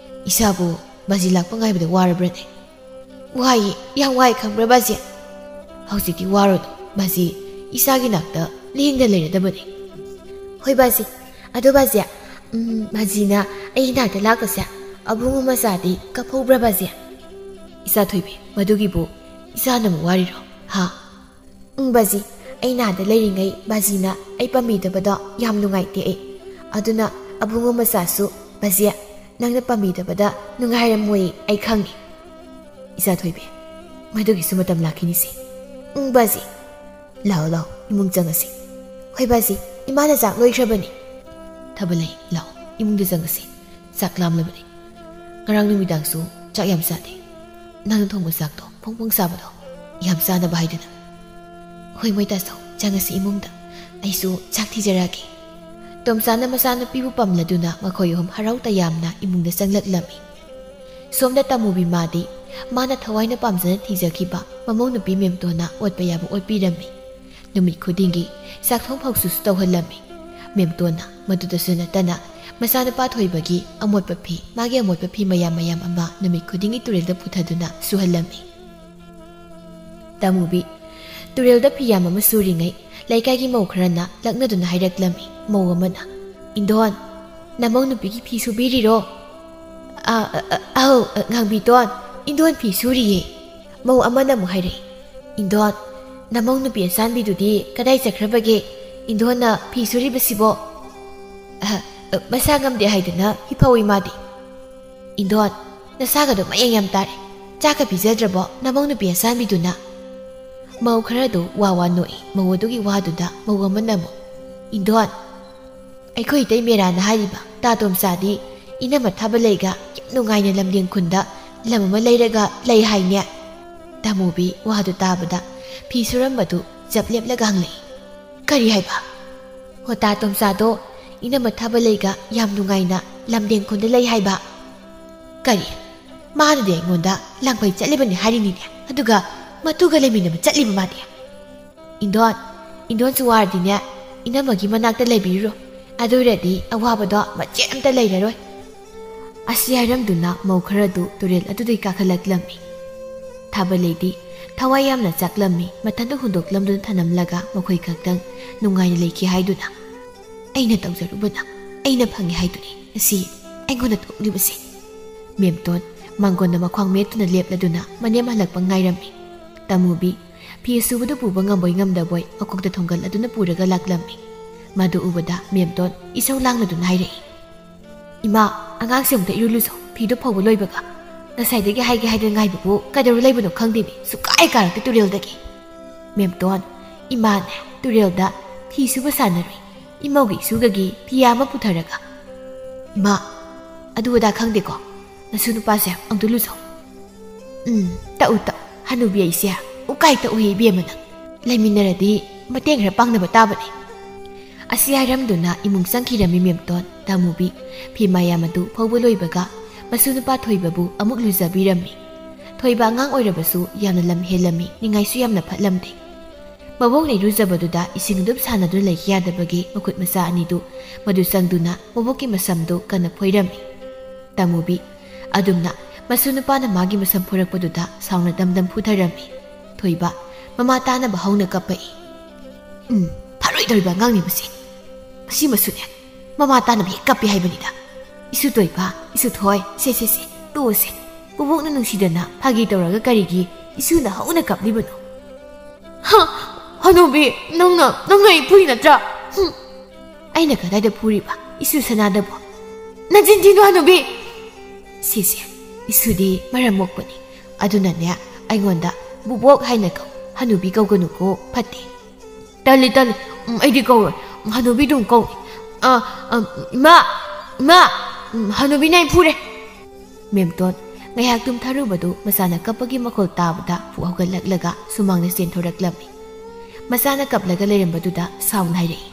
"ꯏꯆꯥꯕꯨ ꯕꯥꯖꯤ ꯂꯥꯛꯄ ꯉꯥꯏꯕꯗ ꯋꯥꯔꯕ꯭ꯔꯅꯦ?" "ꯋꯥꯏꯌꯦ, ꯌꯥꯝ ꯋꯥꯏ, ꯈꯪꯕ꯭ꯔꯥ ꯕꯥꯖꯤ?" "ꯍꯧꯖꯤꯛꯇꯤ ꯋꯥꯔꯨꯅꯨ ꯕꯥꯖꯤ, ꯏꯁꯥꯒꯤ ꯅꯥꯛꯇ ꯂꯦꯡꯗ ꯂꯩꯔꯗꯕꯅꯤ꯫ "ꯍꯣꯏ ꯕꯥꯖꯤ, ꯑꯗꯣ ꯕꯥꯖꯤ, ꯎꯝ, ꯕꯥꯖꯤꯅ ꯑꯩ ꯅꯥꯛꯇ ꯂꯥꯛꯄꯁꯦ ꯑꯕꯨꯡꯉꯣ ꯃꯆꯥꯗꯤ ꯀꯞꯍꯧꯕ꯭ꯔꯥ ꯕꯥꯖꯤ?" "ꯏꯆꯥ ꯊꯣꯏꯕꯤ, ꯃꯗꯨꯒꯤꯕꯨ ꯏꯆꯥꯅ ꯑꯃꯨꯛ ꯋꯥꯔꯤꯔꯣ? ꯍꯥ?" "ꯎꯝ ꯕꯥꯖꯤ, ꯑꯩ ꯅꯥꯗ ꯂꯩꯔꯤꯉꯩ ꯕꯥꯖꯤꯅ ꯑꯩ ꯄꯥꯝꯕꯤꯗꯕꯗꯣ ꯌꯥꯝ ꯅꯨꯡꯉꯥꯏꯇꯦ ꯑꯩ꯫ ꯑꯗꯨꯅ ꯑꯕꯨꯡꯉꯣ ꯃꯆꯥꯁꯨ ꯕꯥꯖꯤ, ꯅꯪꯅ ꯄꯥꯝꯕꯤꯗꯕꯗ ꯅꯨꯡꯉꯥꯏꯔꯝꯃꯣꯏ ꯑꯩ ꯈꯪꯉꯤ꯫" "ꯏꯆꯥ ꯊꯣꯏꯕꯤ, ꯃꯗꯨꯒꯤꯁꯨ ꯃꯇꯝ ꯂꯥꯛꯈꯤꯅꯤꯁꯦ꯫" "ꯎꯝ ꯕꯥꯖꯤ꯫" "ꯂꯥꯛꯑꯣ ꯂꯥꯛꯑꯣ, ꯏꯃꯨꯡ ꯆꯪꯉꯁꯤ꯫" "ꯍꯣꯏ ꯕꯥꯖꯤ, ꯏꯃꯥꯅ ꯆꯥꯛ ꯂꯣꯏꯈ꯭ꯔꯕꯅꯤ꯫" "ꯊꯥꯕꯂꯩ, ꯂꯥꯛꯑꯣ, ꯏꯃꯨꯡꯗ ꯆꯪꯉꯁꯤ꯫ ꯆꯥꯛ ꯂꯥꯝꯂꯕꯅꯤ꯫ ꯉꯔꯥꯡ ꯅꯨꯃꯤꯗꯥꯡꯁꯨ ꯆꯥꯛ ꯌꯥꯝ ꯆꯥꯗꯦ꯫ ꯅꯪꯅ ꯊꯣꯡꯕ ꯆꯥꯛꯇꯣ ꯐꯣꯡ ꯐꯣꯡ ꯁꯥꯕꯗꯣ ꯌꯥꯝ ꯆꯥꯅꯕ ꯍꯥꯏꯗꯨꯅ꯫" "ꯍꯣꯏ ꯃꯣꯏ ꯇꯥꯆꯧ, ꯆꯪꯉꯁꯤ ꯏꯃꯨꯡꯗ꯫ ꯑꯩꯁꯨ ꯆꯥꯛ ꯊꯤꯖꯔꯛꯑꯒꯦ꯫" ꯇꯣꯝꯆꯥꯅ ꯃꯆꯥꯅꯨꯄꯤꯕꯨ ꯄꯝꯂꯗꯨꯅ ꯃꯈꯣꯏ ꯑꯍꯨꯝ ꯍꯔꯥꯎ ꯇꯌꯥꯝꯅ ꯏꯃꯨꯡꯗ ꯆꯪꯂꯛꯂꯝꯃꯤ꯫ ꯁꯣꯝꯗ ꯇꯥꯃꯨꯕꯤ ꯃꯥꯗꯤ ꯃꯥꯅ ꯊꯋꯥꯏꯅ ꯄꯥꯝꯖꯅ ꯊꯤꯖꯈꯤꯕ ꯃꯃꯧ ꯅꯨꯄꯤ ꯃꯦꯝꯇꯣꯟꯅ ꯑꯣꯠꯄ ꯌꯥꯕ ꯑꯣꯠꯄꯤꯔꯝꯃꯤ꯫ ꯅꯨꯃꯤꯠ ꯈꯨꯗꯤꯡꯒꯤ ꯆꯥꯛꯊꯣꯡ ꯐꯥꯎꯁꯨ ꯇꯧꯍꯜꯂꯝꯃꯤ꯫ ꯃꯦꯝꯇꯣꯟꯅ ꯃꯗꯨꯗꯁꯨ ꯅꯠꯇꯅ ꯃꯆꯥꯅꯨꯄꯥ ꯊꯣꯏꯕꯒꯤ ꯑꯃꯣꯠꯄ ꯐꯤ, ꯃꯥꯒꯤ ꯑꯃꯣꯠꯄ ꯐꯤ ꯃꯌꯥꯝ ꯃꯌꯥꯝ ꯑꯃ ꯅꯨꯃꯤꯠ ꯈꯨꯗꯤꯡꯒꯤ ꯇꯨꯔꯦꯜꯗ ꯄꯨꯊꯗꯨꯅ ꯁꯨꯍꯜꯂꯝꯃꯤ꯫ ꯇꯥꯃꯨꯕꯤ, ꯇꯨꯔꯦꯜꯗ ꯐꯤ ꯌꯥꯝ ꯑꯃ ꯁꯨꯔꯤꯉꯩ ꯂꯩꯀꯥꯏꯒꯤ ꯃꯧ ꯈꯔꯅ ꯂꯛꯅꯗꯨꯅ ꯍꯥꯏꯔꯛꯂꯝꯃꯤ꯫ ꯃꯧ ꯑꯃꯅ, "ꯏꯟꯗꯣꯟ, ꯅꯃꯧ ꯅꯨꯄꯤꯒꯤ ꯐꯤ ꯁꯨꯕꯤꯔꯤꯔꯣ?" "ꯑ, ꯑ, ꯑ, ꯑꯧ, ꯑ, ꯉꯥꯡꯕꯤꯇꯣꯟ, ꯏꯟꯗꯣꯟ ꯐꯤ ꯁꯨꯔꯤꯌꯦ꯫" ꯃꯧ ꯑꯃꯅ ꯑꯃꯨꯛ ꯍꯥꯏꯔꯛꯏ, "ꯏꯟꯗꯣꯟ, ꯅꯃꯧ ꯅꯨꯄꯤ ꯑꯆꯥꯟꯕꯤꯗꯨꯗꯤ ꯀꯗꯥꯏ ꯆꯠꯈ꯭ꯔꯕꯒꯦ? ꯏꯟꯗꯣꯟꯅ ꯐꯤ ꯁꯨꯔꯤꯕꯁꯤꯕꯣ?" "ꯑ, ꯑ, ꯃꯁꯥ ꯉꯝꯗꯦ ꯍꯥꯏꯗꯨꯅ ꯍꯤꯐꯧꯏ ꯃꯥꯗꯤ꯫" "ꯏꯟꯗꯣꯟ, ꯅꯁꯥꯒꯗꯣ ꯃꯌꯦꯡ ꯌꯥꯝ ꯇꯥꯔꯦ꯫ ꯆꯥꯛꯀ ꯄꯤꯖꯗ꯭ꯔꯕꯣ ꯅꯃꯧ ꯅꯨꯄꯤ ꯑꯆꯥꯟꯕꯤꯗꯨꯅ?" ꯃꯧ ꯈꯔꯗꯨ ꯋꯥ ꯋꯥ ꯅꯣꯛꯏ꯫ ꯃꯧ ꯑꯗꯨꯒꯤ ꯋꯥꯗꯨꯗ ꯃꯧ ꯑꯃꯅ ꯑꯃꯨꯛ, "ꯏꯟꯗꯣꯟ, ꯑꯩꯈꯣꯏ ꯏꯇꯩ ꯃꯦꯔꯥꯅ ꯍꯥꯏꯔꯤꯕ ꯇꯥ ꯇꯣꯝꯆꯥꯗꯤ ꯏꯅꯝꯃ ꯊꯥꯕꯂꯩꯒ ꯌꯥꯝ ꯅꯨꯡꯉꯥꯏꯅ ꯂꯝꯗꯦꯡ ꯈꯨꯟꯗ ꯂꯝ ꯑꯃ ꯂꯩꯔꯒ ꯂꯩ ꯍꯥꯏꯅꯦ?" ꯇꯥꯃꯨꯕꯤ ꯋꯥꯗꯨ ꯇꯥꯕꯗ ꯐꯤ ꯁꯨꯔꯝꯕꯗꯨ ꯆꯞ ꯂꯦꯞꯂꯒ ꯍꯪꯂꯛꯏ꯫ "ꯀꯔꯤ ꯍꯥꯏꯕ?" "ꯍꯣ, ꯇꯥ ꯇꯣꯝꯆꯥꯗꯣ ꯏꯅꯝꯃ ꯊꯥꯕꯂꯩꯒ ꯌꯥꯝ ꯅꯨꯡꯉꯥꯏꯅ ꯂꯝꯗꯦꯡ ꯈꯨꯟꯗ ꯂꯩ ꯍꯥꯏꯕ꯫" "ꯀꯔꯤ? ꯃꯥꯅꯗꯤ ꯑꯩꯉꯣꯟꯗ ꯂꯥꯡꯐꯩ ꯆꯠꯂꯤꯕꯅꯤ ꯍꯥꯏꯔꯤꯅꯤꯅꯦ, ꯑꯗꯨꯒ ꯃꯇꯨꯒ ꯂꯩꯃꯤꯟꯅꯕ ꯆꯠꯂꯤꯕ ꯃꯥꯗꯤ?" "ꯏꯟꯗꯣꯟ, ꯏꯟꯗꯣꯟꯁꯨ ꯋꯥꯔꯗꯤꯅꯦ, ꯏꯅꯝꯃꯒꯤ ꯃꯅꯥꯛꯇ ꯂꯩꯕꯤꯔꯨꯔꯣ꯫ ꯑꯗꯨ ꯑꯣꯏꯔꯗꯤ ꯑꯋꯥꯕꯗꯣ ꯃꯆꯦꯠ ꯑꯝꯇ ꯂꯩꯔꯔꯣꯏ꯫" ꯑꯁꯤ ꯍꯥꯏꯔꯝꯗꯨꯅ ꯃꯧ ꯈꯔꯗꯨ ꯇꯨꯔꯦꯜ ꯑꯗꯨꯗꯒꯤ ꯀꯥꯈꯠꯂꯛꯂꯝꯃꯤ꯫ ꯊꯥꯕꯂꯩꯗꯤ ꯊꯋꯥꯏ ꯌꯥꯝꯅ ꯆꯥꯛꯂꯝꯃꯤ꯫ ꯃꯊꯟꯇ ꯍꯨꯟꯗꯣꯛꯂꯝꯗꯨꯅ ꯊꯅꯝꯂꯒ ꯃꯈꯣꯏ ꯈꯛꯇꯪ ꯅꯨꯡꯉꯥꯏꯅ ꯂꯩꯈꯤ ꯍꯥꯏꯗꯨꯅ꯫ "ꯑꯩꯅ ꯇꯧꯖꯔꯨꯕꯅ ꯑꯩꯅ ꯐꯪꯉꯤ ꯍꯥꯏꯗꯨꯅꯤ ꯉꯁꯤ ꯑꯩꯉꯣꯟꯗ ꯊꯣꯛꯂꯤꯕꯁꯤ"꯫ ꯃꯦꯝꯇꯣꯟ ꯃꯥꯡꯒꯣꯟꯗ ꯃꯈ꯭ꯋꯥꯡ ꯃꯦꯠꯇꯨꯅ ꯂꯦꯞꯂꯗꯨꯅ ꯃꯅꯦꯝ ꯍꯜꯂꯛꯄ ꯉꯥꯏꯔꯝꯃꯤ꯫ ꯇꯥꯃꯨꯕꯤ ꯐꯤ ꯁꯨꯕꯗꯨ ꯄꯨꯕ ꯉꯝꯕꯣꯏ ꯉꯝꯗꯕꯣꯏ ꯃꯀꯣꯛꯇ ꯊꯣꯡꯒꯠꯂꯗꯨꯅ ꯄꯨꯔꯒ ꯂꯥꯛꯂꯝꯃꯤ꯫ ꯃꯗꯨ ꯎꯕꯗ ꯃꯦꯝꯇꯣꯟ ꯏꯁꯧ ꯂꯥꯡꯂꯗꯨꯅ ꯍꯥꯏꯔꯛꯏ, "ꯏꯃꯥ, ꯑꯉꯥꯡꯁꯦ ꯑꯝꯇ ꯏꯔꯨ ꯂꯨꯖꯧ, ꯐꯤꯗꯣ ꯐꯧꯕ ꯂꯣꯏꯕꯒ꯫ ꯉꯁꯥꯏꯗꯒꯤ ꯍꯥꯏꯒꯦ ꯍꯥꯏꯗꯅ ꯉꯥꯏꯕꯕꯨ ꯀꯩꯗꯧꯔ ꯂꯩꯕꯅꯣ ꯈꯪꯗꯦꯅꯦ, ꯁꯨꯛꯀꯥꯏ ꯀꯥꯔꯛꯇꯦ ꯇꯨꯔꯦꯜꯗꯒꯤ"꯫ ꯃꯦꯝꯇꯣꯟ, ꯏꯃꯥꯅꯦ ꯇꯨꯔꯦꯜꯗ ꯐꯤ ꯁꯨꯕ ꯁꯥꯟꯅꯔꯨꯏ, ꯏꯃꯧꯒꯤ ꯏꯁꯨꯒꯒꯤ ꯐꯤꯌꯥ ꯑꯃ ꯄꯨꯊꯔꯒ꯫ "ꯏꯃꯥ, ꯑꯗꯨ ꯑꯗꯥ ꯈꯪꯗꯦꯀꯣ, ꯅꯁꯨ ꯅꯨꯄꯥꯁꯦ ꯑꯝꯇ ꯂꯨꯖꯧ"꯫ "ꯎꯝ, ꯇꯛꯎ ꯇꯛꯎ, ꯍꯅꯨꯕꯤ ꯑꯩꯁꯦ ꯎꯀꯥꯏ ꯇꯛꯎꯍꯦ ꯏꯕꯦꯝꯃ ꯅꯪ꯫ ꯂꯩꯃꯤꯟꯅꯔꯗꯤ ꯃꯇꯦꯡ ꯈꯔ ꯄꯥꯡꯅꯕ ꯇꯥꯕꯅꯤ"꯫ ꯑꯁꯤ ꯍꯥꯏꯔꯝꯗꯨꯅ ꯏꯃꯨꯡ ꯆꯪꯈꯤꯔꯝꯃꯤ ꯃꯦꯝꯇꯣꯟ꯫ ꯇꯥꯃꯨꯕꯤ ꯐꯤ ꯃꯌꯥꯝ ꯑꯗꯨ ꯐꯧꯕ ꯂꯣꯏꯕꯒ ꯃꯁꯨ ꯅꯨꯄꯥ ꯊꯣꯏꯕꯕꯨ ꯑꯃꯨꯛ ꯂꯨꯖꯕꯤꯔꯝꯃꯤ꯫ ꯊꯣꯏꯕ ꯑꯉꯥꯡ ꯑꯣꯏꯔꯕꯁꯨ ꯌꯥꯝꯅ ꯂꯝ ꯍꯦꯜꯂꯝꯃꯤ, ꯅꯤꯡꯉꯥꯏꯁꯨ ꯌꯥꯝꯅ ꯐꯠꯂꯝꯗꯦ꯫ ꯃꯕꯣꯛꯅ ꯏꯔꯨꯖꯕꯗꯨꯗ ꯏꯁꯤꯡ ꯑꯗꯨꯝ ꯁꯥꯟꯅꯗꯨꯅ ꯂꯩꯈꯤ ꯌꯥꯗꯕꯒꯤ ꯃꯈꯨꯠ ꯃꯆꯥ ꯑꯅꯤꯗꯨ ꯃꯗꯨ ꯆꯪꯗꯨꯅ ꯃꯕꯣꯛꯀꯤ ꯃꯁꯝꯗꯨ ꯀꯟꯅ ꯐꯣꯏꯔꯝꯃꯤ꯫ ꯇꯥꯃꯨꯕꯤ ꯑꯗꯨꯝꯅ ꯃꯁꯨ ꯅꯨꯄꯥꯅ ꯃꯥꯒꯤ ꯃꯁꯝ ꯐꯣꯏꯔꯛꯄꯗꯨꯗ ꯁꯥꯎꯅ ꯗꯝ ꯗꯝ ꯐꯨꯊꯔꯝꯃꯤ꯫ ꯊꯣꯏꯕ ꯃꯃꯥ ꯇꯥꯅꯕ ꯍꯧꯅ ꯀꯞꯄꯛꯏ꯫ "ꯎꯝ, ꯐꯔꯣꯏꯗꯧꯔꯤꯕ ꯑꯉꯥꯡꯅꯤ ꯃꯁꯤ꯫ ꯃꯁꯤꯃꯁꯨꯅꯦ, ꯃꯃꯥ ꯇꯥꯅꯕ ꯍꯦꯛ ꯀꯞꯄꯤ ꯍꯥꯏꯕꯅꯤꯗ꯫ ꯏꯁꯨ ꯊꯣꯏꯕ, ꯏꯁꯨ ꯊꯣꯏ, ꯁꯦ, ꯁꯦ, ꯁꯦ, ꯇꯣꯛꯑꯁꯦ꯫ ꯄꯨꯕꯣꯛꯅ ꯅꯨꯡꯁꯤꯗꯅ ꯐꯥꯒꯤ ꯇꯧꯔꯒ ꯀꯔꯤꯒꯤ ꯏꯁꯨꯅ ꯍꯧꯅ ꯀꯞꯂꯤꯕꯅꯣ?" "ꯍ, ꯍꯅꯨꯕꯤ, ꯅꯪꯅ, ꯅꯪꯅ ꯑꯩ ꯐꯨꯏ ꯅꯠꯇ꯭ꯔꯥ? ꯍꯨꯝ꯫ ꯑꯩꯅ ꯀꯗꯥꯏꯗ ꯐꯨꯔꯤꯕ? ꯏꯁꯨ ꯁꯅꯥꯗꯕꯣ? ꯅꯆꯤꯟ ꯊꯤꯅꯨ, ꯍꯅꯨꯕꯤ!" "ꯁꯤꯁꯦ, ꯏꯁꯨꯗꯤ ꯃꯔꯝ ꯃꯣꯛꯄꯅꯤ꯫ ꯑꯗꯨꯅꯅꯦ, ꯑꯩꯉꯣꯟꯗ ꯕꯨꯕꯣꯛ ꯍꯥꯏꯅ ꯀꯧ, ꯍꯅꯨꯕꯤ ꯀꯧꯒꯅꯨꯀꯣ, ꯐꯠꯇꯦ"꯫ "ꯇꯜꯂꯤ, ꯇꯜꯂꯤ꯫ ꯎꯝ, ꯑꯩꯗꯤ ꯀꯧꯔꯣꯏ꯫ ꯎꯝ, ꯍꯅꯨꯕꯤ ꯑꯗꯨꯝ ꯀꯧꯅꯤ꯫ ꯑ, ꯑ, ꯏꯃꯥ! ꯏꯃꯥ! ꯎꯝ, ꯍꯅꯨꯕꯤꯅ ꯑꯩ ꯐꯨꯔꯦ!" ꯃꯦꯝꯇꯣꯟ ꯉꯥꯏꯍꯥꯛ ꯇꯨꯝꯊꯔꯨꯕꯗꯨ ꯃꯆꯥꯅ ꯀꯞꯄꯒꯤ ꯃꯈꯣꯜ ꯇꯥꯕꯗ ꯐꯨ ꯍꯧꯒꯠꯂꯛꯂꯒ ꯁꯨꯃꯥꯡꯗ ꯆꯦꯟꯊꯣꯔꯛꯂꯝꯃꯤ꯫ ꯃꯆꯥꯅ ꯀꯞꯂꯒ ꯂꯩꯔꯝꯕꯗꯨꯗ ꯁꯥꯎꯅ ꯍꯥꯏꯔꯛꯏ,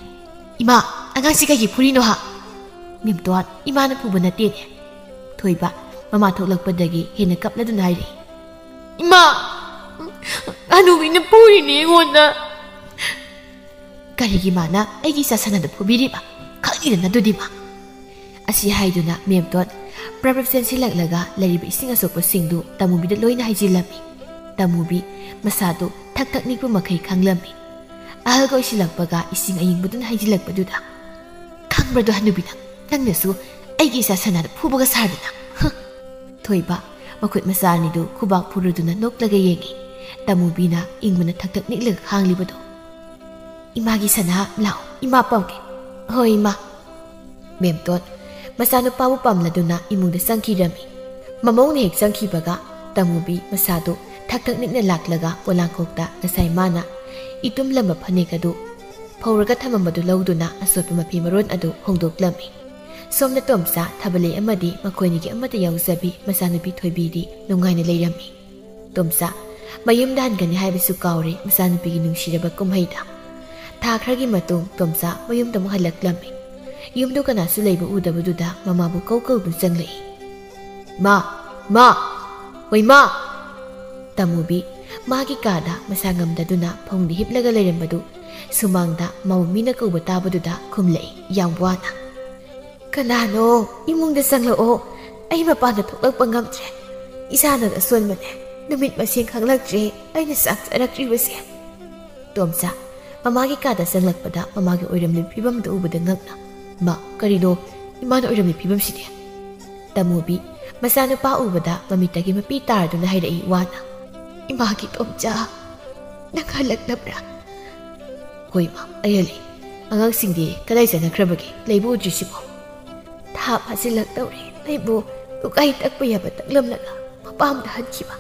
"ꯏꯃꯥ, ꯑꯉꯥꯡꯁꯤ ꯀꯩꯒꯤ ꯐꯨꯔꯤꯅꯣ ꯍꯥ?" ꯃꯦꯝꯇꯣꯟ, "ꯏꯃꯥꯅ ꯐꯨꯕ ꯅꯠꯇꯦꯅꯦ"꯫ ꯊꯣꯏꯕ ꯃꯃꯥ ꯊꯣꯛꯂꯛꯄꯗꯒꯤ ꯍꯦꯟꯅ ꯀꯞꯂꯗꯨꯅ ꯍꯥꯏꯔꯛꯏ, "ꯏꯃꯥ, ꯍꯅꯨꯕꯤꯅ ꯐꯨꯔꯤꯅꯦ ꯑꯩꯉꯣꯟꯗ"꯫ "ꯀꯔꯤꯒꯤ ꯃꯥꯅ ꯑꯩꯒꯤ ꯏꯆꯥ ꯁꯅꯥꯗ ꯐꯨꯕꯤꯔꯤꯕ? ꯈꯪꯉꯤꯗꯅ ꯑꯗꯨꯗꯤ ꯃꯥ"꯫ ꯑꯁꯤ ꯍꯥꯏꯗꯨꯅ ꯃꯦꯝꯇꯣꯟ ꯄ꯭ꯔꯞ ꯄ꯭ꯔꯞ ꯆꯦꯟꯁꯤꯜꯂꯛꯂꯒ ꯂꯩꯔꯤꯕ ꯏꯁꯤꯡ ꯑꯁꯣꯛꯄꯁꯤꯡꯗꯨ ꯇꯥꯃꯨꯕꯤꯗ ꯂꯣꯏꯅ ꯍꯩꯖꯤꯜꯂꯝꯃꯤ꯫ ꯇꯃꯨꯕꯤ ꯃꯁꯥꯗꯨ ꯊꯛ ꯊꯛ ꯅꯤꯛꯄ ꯃꯈꯩ ꯈꯪꯂꯝꯃꯤ꯫ ꯑꯍꯜꯒ ꯑꯣꯏꯁꯤꯜꯂꯛꯄꯒ ꯏꯁꯤꯡ ꯑꯌꯤꯡꯕꯗꯨꯅ ꯍꯩꯖꯤꯜꯂꯛꯄꯗꯨꯗ, "ꯈꯪꯕ꯭ꯔꯗꯣ ꯍꯅꯨꯕꯤ ꯅꯪ, ꯅꯪꯅꯁꯨ ꯑꯩꯒꯤ ꯏꯆꯥ ꯁꯅꯥꯗ ꯐꯨꯕꯒ ꯁꯥꯗꯅ!" ꯍ! ꯊꯣꯏꯕ ꯃꯈꯨꯠ ꯃꯆꯥ ꯑꯅꯤꯗꯨ ꯈꯨꯕꯥꯛ ꯐꯨꯔꯗꯨꯅ ꯅꯣꯛꯂꯒ ꯌꯦꯡꯉꯤ꯫ ꯇꯃꯨꯕꯤꯅ ꯏꯪꯕꯅ ꯊꯛ ꯊꯛ ꯅꯤꯛꯂꯒ ꯈꯥꯡꯂꯤꯕꯗꯣ꯫ "ꯏꯃꯥꯒꯤ ꯁꯅꯥ, ꯂꯥꯛꯑꯣ, ꯏꯃꯥ ꯄꯝꯒꯦ꯫" "ꯍꯣꯏ, ꯏꯃꯥ꯫" ꯃꯦꯝꯇꯣꯟ ꯃꯆꯥꯅꯨꯄꯥꯕꯨ ꯄꯝꯂꯗꯨꯅ ꯏꯃꯨꯡꯗ ꯆꯪꯈꯤꯔꯝꯃꯤ꯫ ꯃꯃꯧꯅ ꯍꯦꯛ ꯆꯪꯈꯤꯕꯒ ꯇꯃꯨꯕꯤ ꯃꯁꯥꯗꯨ ꯊꯛ ꯊꯛ ꯅꯤꯛꯅ ꯂꯥꯛꯂꯒ ꯄꯣꯂꯥꯡꯈꯣꯛꯇ ꯉꯁꯥꯏ ꯃꯥꯅ ꯏꯇꯨꯝꯂꯝꯕ ꯐꯅꯦꯛ ꯑꯗꯨ ꯐꯧꯔꯒ ꯊꯝꯃꯝꯕꯗꯨ ꯂꯧꯗꯨꯅ ꯑꯆꯣꯠꯄ ꯃꯐꯤ ꯃꯔꯣꯟ ꯑꯗꯨ ꯍꯣꯡꯗꯣꯛꯂꯝꯃꯤ꯫ ꯁꯣꯝꯗ ꯇꯣꯝꯆꯥ ꯊꯥꯕꯂꯩ ꯑꯃꯗꯤ ꯃꯈꯣꯏꯅꯤꯒꯤ ꯑꯃꯠꯇ ꯌꯥꯎꯖꯕꯤ ꯃꯆꯥꯅꯨꯄꯤ ꯊꯣꯏꯕꯤꯗꯤ ꯅꯨꯡꯉꯥꯏꯅ ꯂꯩꯔꯝꯃꯤ꯫ ꯇꯣꯝꯆꯥ ꯃꯌꯨꯝꯗ ꯍꯟꯒꯅꯤ ꯍꯥꯏꯕꯁꯨ ꯀꯥꯎꯔꯦ ꯃꯆꯥꯅꯨꯄꯤꯒꯤ ꯅꯨꯡꯁꯤꯔꯕ ꯀꯨꯝꯍꯩꯗ꯫ ꯊꯥ ꯈꯔꯒꯤ ꯃꯇꯨꯡ ꯇꯣꯝꯆꯥ ꯃꯌꯨꯝꯗ ꯑꯃꯨꯛ ꯍꯜꯂꯛꯂꯝꯃꯤ꯫ ꯌꯨꯝꯗꯨ ꯀꯅꯥꯁꯨ ꯂꯩꯕ ꯎꯗꯕꯗꯨꯗ ꯃꯃꯥꯕꯨ ꯀꯧ ꯀꯧꯗꯨꯅ ꯆꯪꯂꯛꯏ꯫ "ꯃꯥ! ꯃꯥ! ꯍꯣꯏ, ꯃꯥ!" ꯇꯃꯨꯕꯤ ꯃꯥꯒꯤ ꯀꯥꯗ ꯃꯁꯥ ꯉꯝꯗꯗꯨꯅ ꯐꯃꯨꯡꯗ ꯍꯤꯞꯂꯒ ꯂꯩꯔꯝꯕꯗꯨ ꯁꯨꯃꯥꯡꯗ ꯃꯧ ꯃꯤꯅ ꯀꯧꯕ ꯇꯥꯕꯗꯨꯗ ꯈꯨꯝꯂꯛꯏ ꯌꯥꯝ ꯋꯥꯅ꯫ "ꯀꯅꯥꯅꯣ? ꯏꯃꯨꯡꯗ ꯆꯪꯂꯛꯑꯣ꯫ ꯑꯩ ꯃꯄꯥꯟꯗ ꯊꯣꯛꯂꯛꯄ ꯉꯝꯗ꯭ꯔꯦ꯫ ꯏꯁꯥꯅꯒ ꯑꯁꯣꯟꯕꯅꯦ꯫ ꯅꯨꯃꯤꯠ ꯃꯁꯤꯡ ꯈꯪꯂꯛꯇ꯭ꯔꯦ ꯑꯩꯅ ꯆꯥꯛ ꯆꯥꯔꯛꯇ꯭ꯔꯤꯕꯁꯦ꯫" ꯇꯣꯝꯆꯥ ꯃꯃꯥꯒꯤ ꯀꯥꯗ ꯆꯪꯂꯛꯄꯗ ꯃꯃꯥꯒꯤ ꯑꯣꯏꯔꯝꯂꯤꯕ ꯐꯤꯕꯝꯗꯨ ꯎꯕꯗ ꯉꯛꯅ, "ꯃꯥ, ꯀꯔꯤꯅꯣ ꯏꯃꯥꯅ ꯑꯣꯏꯔꯝꯂꯤꯕ ꯐꯤꯕꯝꯁꯤꯗꯤ?" ꯇꯃꯨꯕꯤ ꯃꯆꯥꯅꯨꯄꯥ ꯎꯕꯗ ꯃꯃꯤꯠꯇꯒꯤ ꯃꯄꯤ ꯇꯥꯔꯗꯨꯅ ꯍꯥꯏꯔꯛꯏ ꯋꯥꯅ, "ꯏꯃꯥꯒꯤ ꯇꯣꯝꯆꯥ, ꯅꯪ ꯍꯜꯂꯛꯂꯕ꯭ꯔꯥ?" "ꯍꯣꯏ, ꯏꯃꯥ, ꯑꯩ ꯍꯜꯂꯛꯏ꯫ ꯑꯉꯥꯡꯁꯤꯡꯗꯤ ꯀꯗꯥꯏ ꯆꯠꯅꯈ꯭ꯔꯕꯒꯦ? ꯂꯩꯕ ꯎꯗ꯭ꯔꯤꯁꯤꯕꯣ?" "ꯊꯥ ꯐꯥꯖꯤꯜꯂꯛꯇꯧꯔꯦ ꯂꯩꯕꯨ ꯂꯨꯀꯥꯏ ꯇꯛꯄ ꯌꯥꯕ ꯇꯛꯂꯝꯂꯒ ꯃꯄꯥꯝꯗ ꯍꯟꯈꯤꯕ꯫"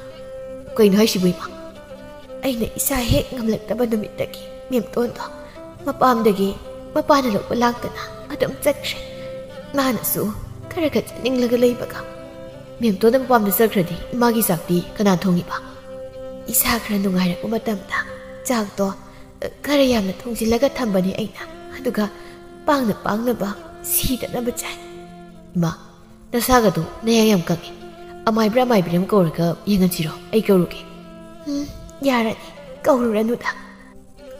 "ꯀꯩꯅꯣ ꯍꯥꯏꯁꯤꯕꯨ, ꯏꯃꯥ?" "ꯑꯩꯅ ꯏꯁꯥ ꯍꯦꯛ ꯉꯝꯂꯛꯇꯕ ꯅꯨꯃꯤꯠꯇꯒꯤ ꯃꯦꯝꯇꯣꯟꯗꯣ ꯃꯄꯥꯝꯗꯒꯤ ꯃꯄꯥꯅ ꯂꯧꯕ ꯂꯥꯛꯇꯅ ꯑꯗꯨꯝ ꯆꯠꯈ꯭ꯔꯦ꯫ ꯃꯥꯅꯁꯨ ꯈꯔ ꯈꯔ ꯆꯠꯅꯤꯡꯂꯒ ꯂꯩꯕꯒ꯫" "ꯃꯦꯝꯇꯣꯟꯗ ꯃꯄꯥꯝꯗ ꯆꯠꯈ꯭ꯔꯗꯤ ꯏꯃꯥꯒꯤ ꯆꯥꯛꯇꯤ ꯀꯅꯥ ꯊꯣꯡꯉꯤꯕ?" "ꯏꯁꯥ ꯈꯔ ꯅꯨꯡꯉꯥꯏꯔꯛꯄ ꯃꯇꯝꯗ ꯆꯥꯛꯇꯣ ꯈꯔ ꯌꯥꯝꯅ ꯊꯣꯡꯖꯤꯜꯂꯒ ꯊꯝꯕꯅꯤ ꯑꯩꯅ꯫ ꯑꯗꯨꯒ ꯄꯥꯡꯅ ꯄꯥꯡꯅꯕ ꯁꯤꯗꯅꯕ ꯆꯥꯏ꯫" "ꯏꯃꯥ, ꯅꯁꯥꯒꯗꯣ ꯅꯌꯥꯡ ꯌꯥꯝ ꯀꯪꯉꯦ꯫ ꯑꯃꯥꯏꯕ꯭ꯔꯥ ꯑꯃꯥꯏꯕꯤ ꯑꯃ ꯀꯧꯔꯒ ꯌꯦꯡꯍꯟꯁꯤꯔꯣ? ꯑꯩ ꯀꯧꯔꯨꯒꯦ꯫" "ꯎꯝ, ꯌꯥꯔꯅꯤ, ꯀꯧꯔꯨꯔꯅꯨꯗ꯫"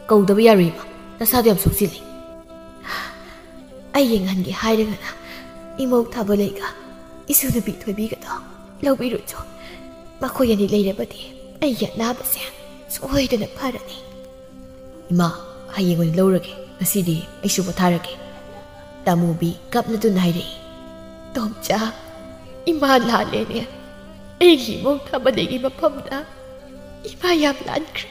"ꯀꯧꯗꯕ ꯌꯥꯔꯣꯏ ꯏꯃꯥ, ꯅꯁꯥꯗꯣ ꯌꯥꯝ ꯁꯣꯛꯆꯤꯜꯂꯤ꯫" "ꯑꯩ ꯌꯦꯡꯍꯟꯒꯦ ꯍꯥꯏꯔꯒꯅ ꯏꯃꯧ ꯊꯥꯕꯂꯩꯒ ꯏꯁꯨ ꯅꯨꯄꯤ ꯊꯣꯏꯕꯤꯒꯗꯣ ꯂꯧꯕꯤꯔꯨꯆꯣ꯫ ꯃꯈꯣꯏ ꯑꯅꯤ ꯂꯩꯔꯕꯗꯤ ꯑꯩꯒꯤ ꯑꯅꯥꯕꯁꯦ ꯁꯣꯏꯗꯅ ꯐꯔꯅꯤ꯫ "ꯏꯃꯥ, ꯍꯌꯦꯡ ꯑꯣꯏꯅ ꯂꯧꯔꯒꯦ, ꯉꯁꯤꯗꯤ ꯑꯩꯁꯨ ꯄꯣꯊꯥꯔꯒꯦ", ꯇꯥꯃꯨꯕꯤ ꯀꯞꯅꯗꯨꯅ ꯍꯥꯏꯔꯛꯏ꯫ "ꯇꯣꯝꯆꯥ, ꯏꯃꯥ ꯂꯥꯜꯂꯦꯅꯦ꯫ ꯑꯩꯒꯤ ꯏꯃꯧ ꯊꯥꯕꯗꯒꯤ ꯃꯐꯝꯗ ꯏꯃꯥ ꯌꯥꯝ ꯂꯥꯟꯈ꯭ꯔꯦ꯫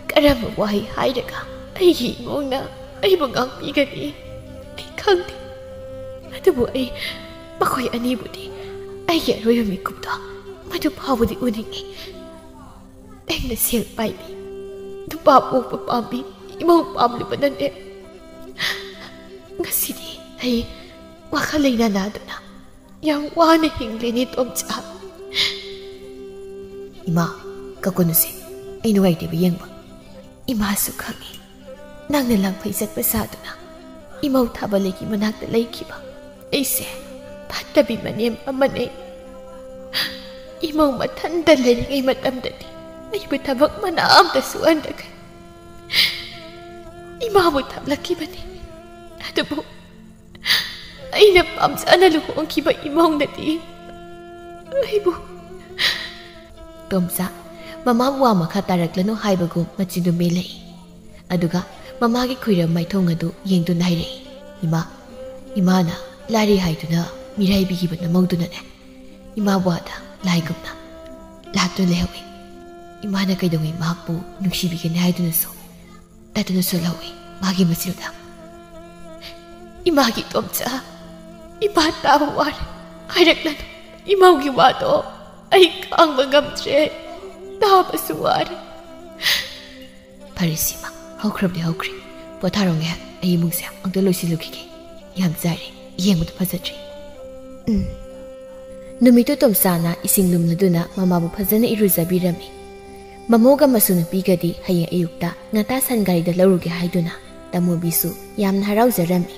ꯀꯔꯝꯕ ꯋꯥꯍꯩ ꯍꯥꯏꯔꯒ ꯑꯩꯒꯤ ꯏꯃꯧꯅ ꯑꯩꯕꯨ ꯉꯥꯛꯄꯤꯒꯅꯤ ꯑꯩ ꯈꯪꯗꯦ꯫ ꯑꯗꯨꯕꯨ ꯑꯩ ꯃꯈꯣꯏ ꯑꯅꯤꯕꯨꯗꯤ ꯑꯩꯒꯤ ꯑꯔꯣꯏꯕ ꯃꯤꯀꯨꯞꯇꯣ ꯃꯗꯨ ꯐꯥꯎꯕꯗꯤ ꯎꯅꯤꯡꯉꯤ꯫ ꯑꯩꯅ ꯁꯦꯜ ꯄꯥꯏꯕꯤ, ꯅꯨꯄꯥ ꯄꯣꯛꯄ ꯄꯥꯝꯕꯤ, ꯏꯃꯧ ꯄꯥꯝꯂꯨꯕꯅꯅꯦ꯫ ꯉꯁꯤꯗꯤ ꯑꯩ ꯋꯥꯈꯜ ꯂꯩꯅꯥ ꯅꯥꯗꯨꯅ ꯌꯥꯝ ꯋꯥꯅ ꯍꯤꯡꯂꯤꯅꯦ, ꯇꯣꯝꯆꯥ꯫" "ꯏꯃꯥ, ꯀꯞꯀꯅꯨꯁꯦ, ꯑꯩ ꯅꯨꯡꯉꯥꯏꯇꯦꯕ ꯌꯦꯡꯕ꯫ ꯏꯃꯥꯁꯨ ꯈꯪꯉꯤ, ꯅꯪꯅ ꯂꯪꯐꯩ ꯆꯠꯄ ꯁꯥꯗꯨꯅ ꯏꯃꯧ ꯊꯥꯕꯂꯩꯒꯤ ꯃꯅꯥꯛꯇ ꯂꯩꯈꯤꯕ꯫ ꯑꯩꯁꯦ ꯐꯠꯇꯕꯤ ꯃꯅꯦꯝ ꯑꯃꯅꯦ꯫ ꯏꯃꯧ ꯃꯊꯟꯇ ꯂꯩꯔꯤꯉꯩ ꯃꯇꯝꯗꯗꯤ ꯑꯩꯕꯨ ꯊꯕꯛ ꯃꯅꯥ ꯑꯝꯇ ꯁꯨꯍꯟꯗꯈꯩ ꯏꯃꯥꯕꯨ ꯊꯝꯂꯛꯈꯤꯕꯅꯤ꯫ ꯑꯗꯨꯕꯨ ꯑꯩꯅ ꯄꯥꯝꯖꯅ ꯂꯨꯍꯣꯡꯈꯤꯕ ꯏꯃꯧꯅꯗꯤ ꯑꯩꯕꯨ꯫" ꯇꯣꯝꯆꯥ, ꯃꯃꯥꯕꯨ ꯋꯥ ꯃꯈꯥ ꯇꯥꯔꯛꯂꯅꯨ ꯍꯥꯏꯕꯒꯨꯝ ꯃꯆꯤꯟꯗꯨ ꯃꯦꯜꯂꯛꯏ꯫ ꯑꯗꯨꯒ ꯃꯃꯥꯒꯤ ꯈꯨꯏꯔꯝ ꯃꯥꯏꯊꯣꯡ ꯑꯗꯨ ꯌꯦꯡꯗꯨꯅ ꯍꯥꯏꯔꯛꯏ, "ꯏꯃꯥ, ꯏꯃꯥꯅ ꯂꯥꯏꯔꯩ ꯍꯥꯏꯗꯨꯅ ꯃꯤꯔꯥꯏꯕꯤꯈꯤꯕ ꯅꯃꯧꯗꯨꯅꯅꯦ, ꯏꯃꯥꯕꯨ ꯑꯥꯗ ꯂꯥꯏꯒꯨꯝꯅ ꯂꯥꯠꯇꯨꯅ ꯂꯩꯍꯧꯏ꯫ ꯏꯃꯥꯅ ꯀꯩꯗꯧꯉꯩ ꯃꯍꯥꯛꯄꯨ ꯅꯨꯡꯁꯤꯕꯤꯒꯅꯤ ꯍꯥꯏꯗꯨꯅꯁꯨ ꯇꯠꯇꯨꯅ ꯁꯣꯜꯍꯧꯏ ꯃꯥꯒꯤ ꯃꯆꯤꯜꯗ꯫" "ꯏꯃꯥꯒꯤ ꯇꯣꯝꯆꯥ, ꯏꯃꯥ ꯇꯥꯕ ꯋꯥꯔꯦ꯫ ꯍꯥꯏꯔꯛꯂꯅꯨ ꯏꯃꯧꯒꯤ ꯋꯥꯗꯣ꯫ ꯑꯩ ꯈꯥꯡꯕ ꯉꯝꯗ꯭ꯔꯦ, ꯇꯥꯕꯁꯨ ꯋꯥꯔꯦ꯫" "ꯐꯔꯦ ꯁꯤꯃ, ꯍꯧꯈ꯭ꯔꯕꯗꯤ ꯍꯧꯈ꯭ꯔꯦ꯫ ꯄꯣꯊꯥꯔꯣ ꯉꯥꯏꯍꯥꯛ, ꯑꯩ ꯏꯃꯨꯡꯁꯦ ꯑꯝꯇ ꯂꯣꯏꯁꯤꯜꯂꯨꯈꯤꯒꯦ꯫ ꯌꯥꯝ ꯆꯥꯏꯔꯦ, ꯌꯦꯡꯕꯗ ꯐꯖꯗ꯭ꯔꯦ꯫" ꯎꯝ꯫ ꯅꯨꯃꯤꯠꯇꯨ ꯇꯣꯝꯆꯥꯅ ꯏꯁꯤꯡ ꯂꯨꯝꯂꯗꯨꯅ ꯃꯃꯥꯕꯨ ꯐꯖꯅ ꯏꯔꯨꯖꯕꯤꯔꯝꯃꯤ꯫ ꯃꯃꯧꯒ ꯃꯁꯨ ꯅꯨꯄꯤꯒꯗꯤ ꯍꯌꯦꯡ ꯑꯌꯨꯛꯇ ꯉꯟꯇꯥ ꯁꯟ ꯒꯥꯔꯤꯗ ꯂꯧꯔꯨꯒꯦ ꯍꯥꯏꯗꯨꯅ ꯇꯥꯃꯣꯕꯤꯁꯨ ꯌꯥꯝꯅ ꯍꯔꯥꯎꯖꯔꯝꯃꯤ꯫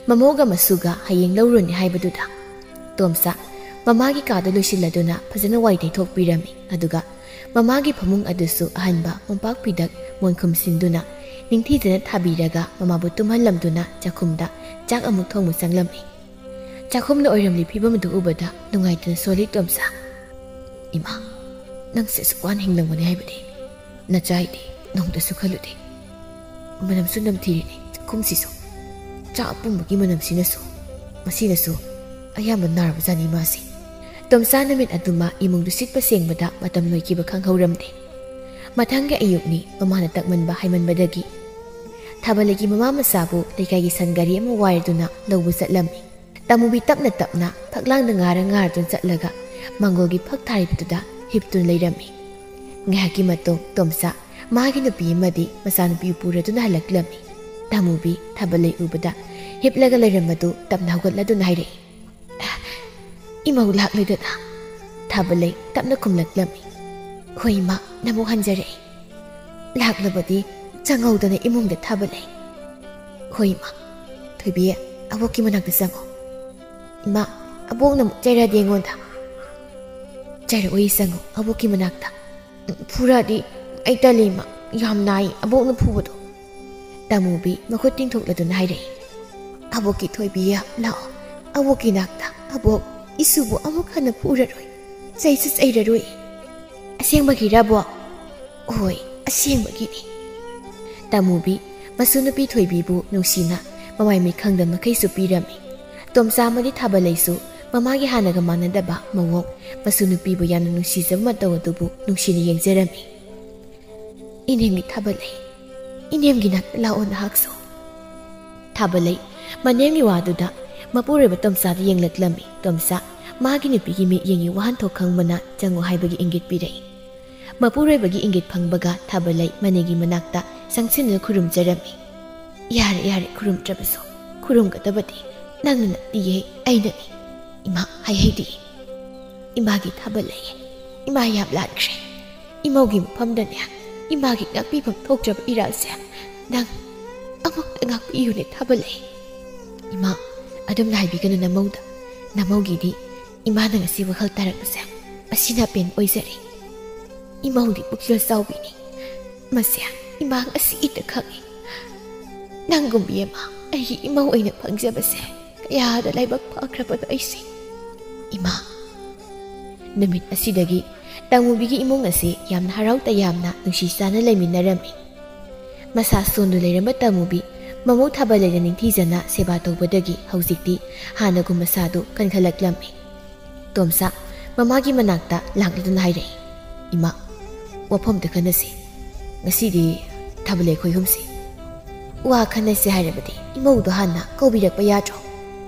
ꯃꯃꯧꯒ ꯃꯁꯨꯒ ꯍꯌꯦꯡ ꯂꯧꯔꯨꯅꯤ ꯍꯥꯏꯕꯗꯨꯗ ꯇꯣꯝꯆꯥ ꯃꯃꯥꯒꯤ ꯀꯥꯗ ꯂꯣꯏꯁꯤꯜꯂꯗꯨꯅ ꯐꯖꯅ ꯋꯥꯏ ꯇꯩꯊꯣꯛꯄꯤꯔꯝꯃꯤ꯫ ꯑꯗꯨꯒ ꯃꯃꯥꯒꯤ ꯐꯃꯨꯡ ꯑꯗꯨꯁꯨ ꯑꯍꯟꯕ ꯃꯣꯝꯄꯥꯛ ꯐꯤꯗꯛ ꯃꯣꯟꯈꯨꯝ ꯁꯤꯟꯗꯨꯅ ꯅꯤꯡꯊꯤꯖꯅ ꯊꯥꯕꯤꯔꯒ ꯃꯃꯥꯕꯨ ꯇꯨꯝꯍꯜꯂꯝꯗꯨꯅ ꯆꯥꯛꯈꯨꯝꯗ ꯆꯥꯛ ꯑꯃꯨꯛ ꯊꯣꯡꯕ ꯆꯪꯂꯝꯃꯤ꯫ ꯆꯥꯛꯈꯨꯝꯗ ꯑꯣꯏꯔꯝꯂꯤ ꯐꯤꯕꯝ ꯑꯗꯨ ꯎꯕꯗ ꯅꯨꯡꯉꯥꯏꯇꯅ ꯁꯣꯜꯂꯤ ꯇꯣꯝꯆꯥ꯫ "ꯏꯃꯥ, ꯅꯪꯁꯦ ꯑꯁꯨꯛ ꯋꯥꯅ ꯍꯤꯡꯂꯝꯒꯅꯤ ꯍꯥꯏꯕꯗꯤ ꯅꯆꯥꯏꯗꯤ ꯅꯣꯡꯇꯁꯨ ꯈꯜꯂꯨꯗꯦ꯫ ꯃꯅꯝꯁꯨ ꯅꯝꯊꯤꯔꯤꯅꯤ ꯆꯥꯛꯈꯨꯝꯁꯤꯁꯨ꯫ ꯆꯥꯛ ꯑꯄꯨꯝꯕꯒꯤ ꯃꯅꯝꯁꯤꯅꯁꯨ, ꯃꯁꯤꯅꯁꯨ ꯑꯌꯥꯝꯕ ꯅꯥꯔꯕꯖꯥꯠꯅꯤ ꯃꯥꯁꯤ꯫ ꯇꯣꯝꯆꯥ ꯅꯨꯃꯤꯠ ꯑꯗꯨꯃ ꯏꯃꯨꯡꯗꯨ ꯁꯤꯠꯄ ꯁꯦꯡꯕꯗ ꯃꯇꯝ ꯂꯣꯏꯈꯤꯕ ꯈꯪꯍꯧꯔꯝꯗꯦ꯫ ꯃꯊꯪꯒꯤ ꯑꯌꯨꯛꯅꯤ ꯃꯃꯥꯅ ꯇꯛꯃꯟꯕ ꯍꯥꯏꯃꯟꯕꯗꯒꯤ ꯊꯥꯕꯂꯩꯒꯤ ꯃꯃꯥ ꯃꯆꯥꯕꯨ ꯂꯩꯀꯥꯏꯒꯤ ꯁꯟ ꯒꯥꯔꯤ ꯑꯃ ꯋꯥꯏꯔꯗꯨꯅ ꯂꯧꯕ ꯆꯠꯂꯝꯃꯤ꯫ ꯇꯥꯃꯨꯕꯤ ꯇꯞꯅ ꯇꯞꯅ ꯐꯛꯂꯥꯡꯗ ꯉꯥꯔ ꯉꯥꯔꯗꯨꯅ ꯆꯠꯂꯒ ꯃꯪꯒꯣꯜꯒꯤ ꯐꯛ ꯊꯥꯔꯤꯕꯗꯨꯗ ꯍꯤꯞꯇꯨꯅ ꯂꯩꯔꯝꯃꯤ꯫ ꯉꯥꯏꯍꯥꯛꯀꯤ ꯃꯇꯨꯡ ꯇꯣꯝꯆꯥ ꯃꯥꯒꯤ ꯅꯨꯄꯤ ꯑꯃꯗꯤ ꯃꯆꯥꯅꯨꯄꯤꯕꯨ ꯄꯨꯔꯗꯨꯅ ꯍꯜꯂꯛꯂꯝꯃꯤ꯫ ꯇꯥꯃꯨꯕꯤ ꯊꯥꯕꯂꯩ ꯎꯕꯗ ꯍꯤꯞꯂꯒ ꯂꯩꯔꯝꯕꯗꯨ ꯇꯞꯅ ꯍꯧꯒꯠꯂꯗꯨꯅ ꯍꯥꯏꯔꯛꯏ, "ꯏꯃꯧ ꯂꯥꯛꯂꯦꯗꯅ?" ꯊꯥꯕꯂꯩ ꯇꯞꯅ ꯈꯨꯝꯂꯛꯂꯝꯃꯤ, "ꯍꯣꯏ ꯏꯃꯥ, ꯅꯃꯧ ꯍꯟꯖꯔꯛꯏ꯫ ꯂꯥꯛꯂꯕꯗꯤ ꯆꯪꯍꯧꯗꯅ ꯏꯃꯨꯡꯗ ꯊꯥꯕꯂꯩ꯫ ꯍꯣꯏ ꯏꯃꯥ, ꯊꯣꯏꯕꯤ, ꯑꯕꯣꯛꯀꯤ ꯃꯅꯥꯛꯇ ꯆꯪꯉꯣ꯫ ꯏꯃꯥ, ꯑꯕꯣꯛꯅ ꯑꯃꯨꯛ ꯆꯩꯔꯗꯤ ꯑꯩꯉꯣꯟꯗ?" "ꯆꯩꯔꯛꯑꯣꯏ, ꯆꯪꯉꯣ ꯑꯕꯣꯛꯀꯤ ꯃꯅꯥꯛꯇ꯫ ꯐꯨꯔꯗꯤ ꯑꯩ ꯇꯜꯂꯤ ꯏꯃꯥ, ꯌꯥꯝ ꯅꯥꯏ ꯑꯕꯣꯛꯅ ꯐꯨꯕꯗꯣ꯫" ꯇꯥꯃꯨꯕꯤ ꯃꯈꯨꯠ ꯇꯤꯡꯊꯣꯛꯂꯗꯨꯅ ꯍꯥꯏꯔꯛꯏ, "ꯑꯕꯣꯛꯀꯤ ꯊꯣꯏꯕꯤ, ꯂꯥꯛꯑꯣ, ꯑꯕꯣꯛꯀꯤ ꯅꯥꯛꯇ꯫ ꯑꯕꯣꯛ, ꯏꯁꯨꯕꯨ ꯑꯃꯨꯛ ꯍꯟꯅ ꯐꯨꯔꯔꯣꯏ, ꯆꯩꯁꯨ ꯆꯩꯔꯔꯣꯏ꯫" "ꯑꯁꯦꯡꯕꯒꯤꯔ ꯑꯕꯣꯛ?" "ꯍꯣꯏ, ꯑꯁꯦꯡꯕꯒꯤꯅꯤ꯫" ꯇꯥꯃꯨꯕꯤ ꯃꯁꯨ ꯅꯨꯄꯤ ꯊꯣꯏꯕꯤꯕꯨ ꯅꯨꯡꯁꯤꯅ ꯃꯃꯥꯏ ꯃꯤꯠ ꯈꯪꯗ ꯃꯈꯩꯁꯨ ꯄꯤꯔꯝꯃꯤ꯫ ꯇꯣꯝꯆꯥ ꯑꯃꯗꯤ ꯊꯥꯕꯂꯩꯁꯨ ꯃꯃꯥꯒꯤ ꯍꯥꯟꯅꯒ ꯃꯥꯟꯅꯗꯕ ꯃꯑꯣꯡ, ꯃꯁꯨ ꯅꯨꯄꯤꯕꯨ ꯌꯥꯝꯅ ꯅꯨꯡꯁꯤꯖꯕ ꯃꯇꯧ ꯑꯗꯨꯕꯨ ꯅꯨꯡꯁꯤꯅ ꯌꯦꯡꯖꯔꯝꯃꯤ꯫ "ꯏꯅꯦꯝꯒꯤ ꯊꯥꯕꯂꯩ, ꯏꯅꯦꯝꯒꯤ ꯅꯥꯛꯇ ꯂꯥꯛꯑꯣ ꯅꯍꯥꯛꯁꯨ꯫" ꯊꯥꯕꯂꯩ ꯃꯅꯦꯝꯒꯤ ꯋꯥꯗꯨꯗ ꯃꯄꯨꯔꯣꯏꯕ ꯇꯣꯝꯆꯥꯗ ꯌꯦꯡꯂꯛꯂꯝꯃꯤ꯫ ꯇꯣꯝꯆꯥ ꯃꯥꯒꯤ ꯅꯨꯄꯤꯒꯤ ꯃꯤꯠꯌꯦꯡꯒꯤ ꯋꯥꯍꯟꯊꯣꯛ ꯈꯪꯕꯅ ꯆꯪꯉꯨ ꯍꯥꯏꯕꯒꯤ ꯏꯪꯒꯤꯠ ꯄꯤꯔꯛꯏ꯫ ꯃꯄꯨꯔꯣꯏꯕꯒꯤ ꯏꯪꯒꯤꯠ ꯐꯪꯕꯒ ꯊꯥꯕꯂꯩ ꯃꯅꯦꯒꯤ ꯃꯅꯥꯛꯇ ꯆꯪꯁꯤꯟꯗꯨꯅ ꯈꯨꯔꯨꯝꯖꯔꯝꯃꯤ꯫ "ꯌꯥꯔꯦ, ꯌꯥꯔꯦ, ꯈꯨꯔꯨꯝꯗ꯭ꯔꯕꯁꯨ꯫ ꯈꯨꯔꯨꯝꯒꯗꯕꯗꯤ ꯅꯪꯅ ꯅꯠꯇꯤꯌꯦ, ꯑꯩꯅꯅꯤ꯫ ꯏꯃꯥ, ꯍꯥꯏꯍꯩꯗꯦ꯫ ꯏꯃꯥꯒꯤ ꯊꯥꯕꯂꯩ, ꯏꯃꯥ ꯌꯥꯝ ꯂꯥꯟꯈ꯭ꯔꯦ꯫ ꯏꯃꯧꯒꯤ ꯃꯐꯝꯗꯅꯦ, ꯏꯃꯥꯒꯤ ꯉꯥꯛꯄꯤꯐꯝ ꯊꯣꯛꯇ꯭ꯔꯕ ꯏꯔꯥꯜꯁꯦ ꯅꯪ ꯑꯃꯨꯛꯇ ꯉꯥꯛꯄꯤꯌꯨꯅꯦ ꯊꯥꯕꯂꯩ꯫" "ꯏꯃꯥ, ꯑꯗꯨꯝꯅ ꯍꯥꯏꯕꯤꯒꯅꯨ ꯅꯃꯧꯗ꯫ ꯅꯃꯧꯒꯤꯗꯤ ꯏꯃꯥꯅ ꯉꯁꯤ ꯋꯥꯈꯜ ꯇꯥꯔꯛꯄꯁꯦ ꯑꯁꯤꯅ ꯑꯄꯦꯟꯕ ꯑꯣꯏꯖꯔꯦ꯫ ꯏꯃꯧꯗꯤ ꯄꯨꯛꯆꯦꯜ ꯆꯥꯎꯕꯤꯅꯤ꯫ ꯃꯁꯦ ꯏꯃꯥ ꯉꯁꯤꯇ ꯈꯪꯉꯤ꯫ ꯅꯪꯒꯨꯝꯕꯤ ꯑꯃ ꯑꯩꯒꯤ ꯏꯃꯧ ꯑꯣꯏꯅ ꯐꯪꯖꯕꯁꯦ ꯀꯌꯥꯗ ꯂꯥꯏꯕꯛ ꯐꯈ꯭ꯔꯕꯅꯣ ꯑꯩꯁꯦ꯫ ꯏꯃꯥ, ꯅꯨꯃꯤꯠ ꯑꯁꯤꯗꯒꯤ ꯇꯥꯃꯨꯕꯤꯒꯤ ꯏꯃꯨꯡ ꯑꯁꯤ ꯌꯥꯝꯅ ꯍꯔꯥꯎ ꯇꯌꯥꯝꯅ ꯅꯨꯡꯁꯤ ꯆꯥꯟꯅ ꯂꯩꯃꯤꯟꯅꯔꯝꯃꯤ꯫ ꯃꯁꯥ ꯁꯣꯟꯗꯨ ꯂꯩꯔꯝꯕ ꯇꯥꯃꯨꯕꯤ ꯃꯃꯧ ꯊꯥꯕ ꯂꯩꯅ ꯅꯤꯡꯊꯤꯖꯅ ꯁꯦꯕꯥ ꯇꯧꯕꯗꯒꯤ ꯍꯧꯖꯤꯛꯇꯤ ꯍꯥꯟꯅꯒꯨꯝ ꯃꯁꯥꯗꯨ ꯀꯟꯈꯠꯂꯛꯂꯝꯃꯤ꯫ ꯇꯣꯝꯆꯥ ꯃꯃꯥꯒꯤ ꯃꯅꯥꯛꯇ ꯂꯥꯛꯂꯗꯨꯅ ꯍꯥꯏꯔꯛꯏ, "ꯏꯃꯥ, ꯋꯥꯐꯝꯗ ꯈꯟꯅꯁꯤ꯫ ꯉꯁꯤꯗꯤ ꯊꯥꯕ ꯂꯩ ꯑꯩꯈꯣꯏ ꯑꯍꯨꯝꯁꯤ꯫ ꯋꯥ ꯈꯟꯅꯁꯤ ꯍꯥꯏꯔꯕꯗꯤ ꯏꯃꯧꯗꯣ ꯍꯥꯟꯅ ꯀꯧꯕꯤꯔꯛꯄ ꯌꯥꯗ꯭ꯔꯣ?"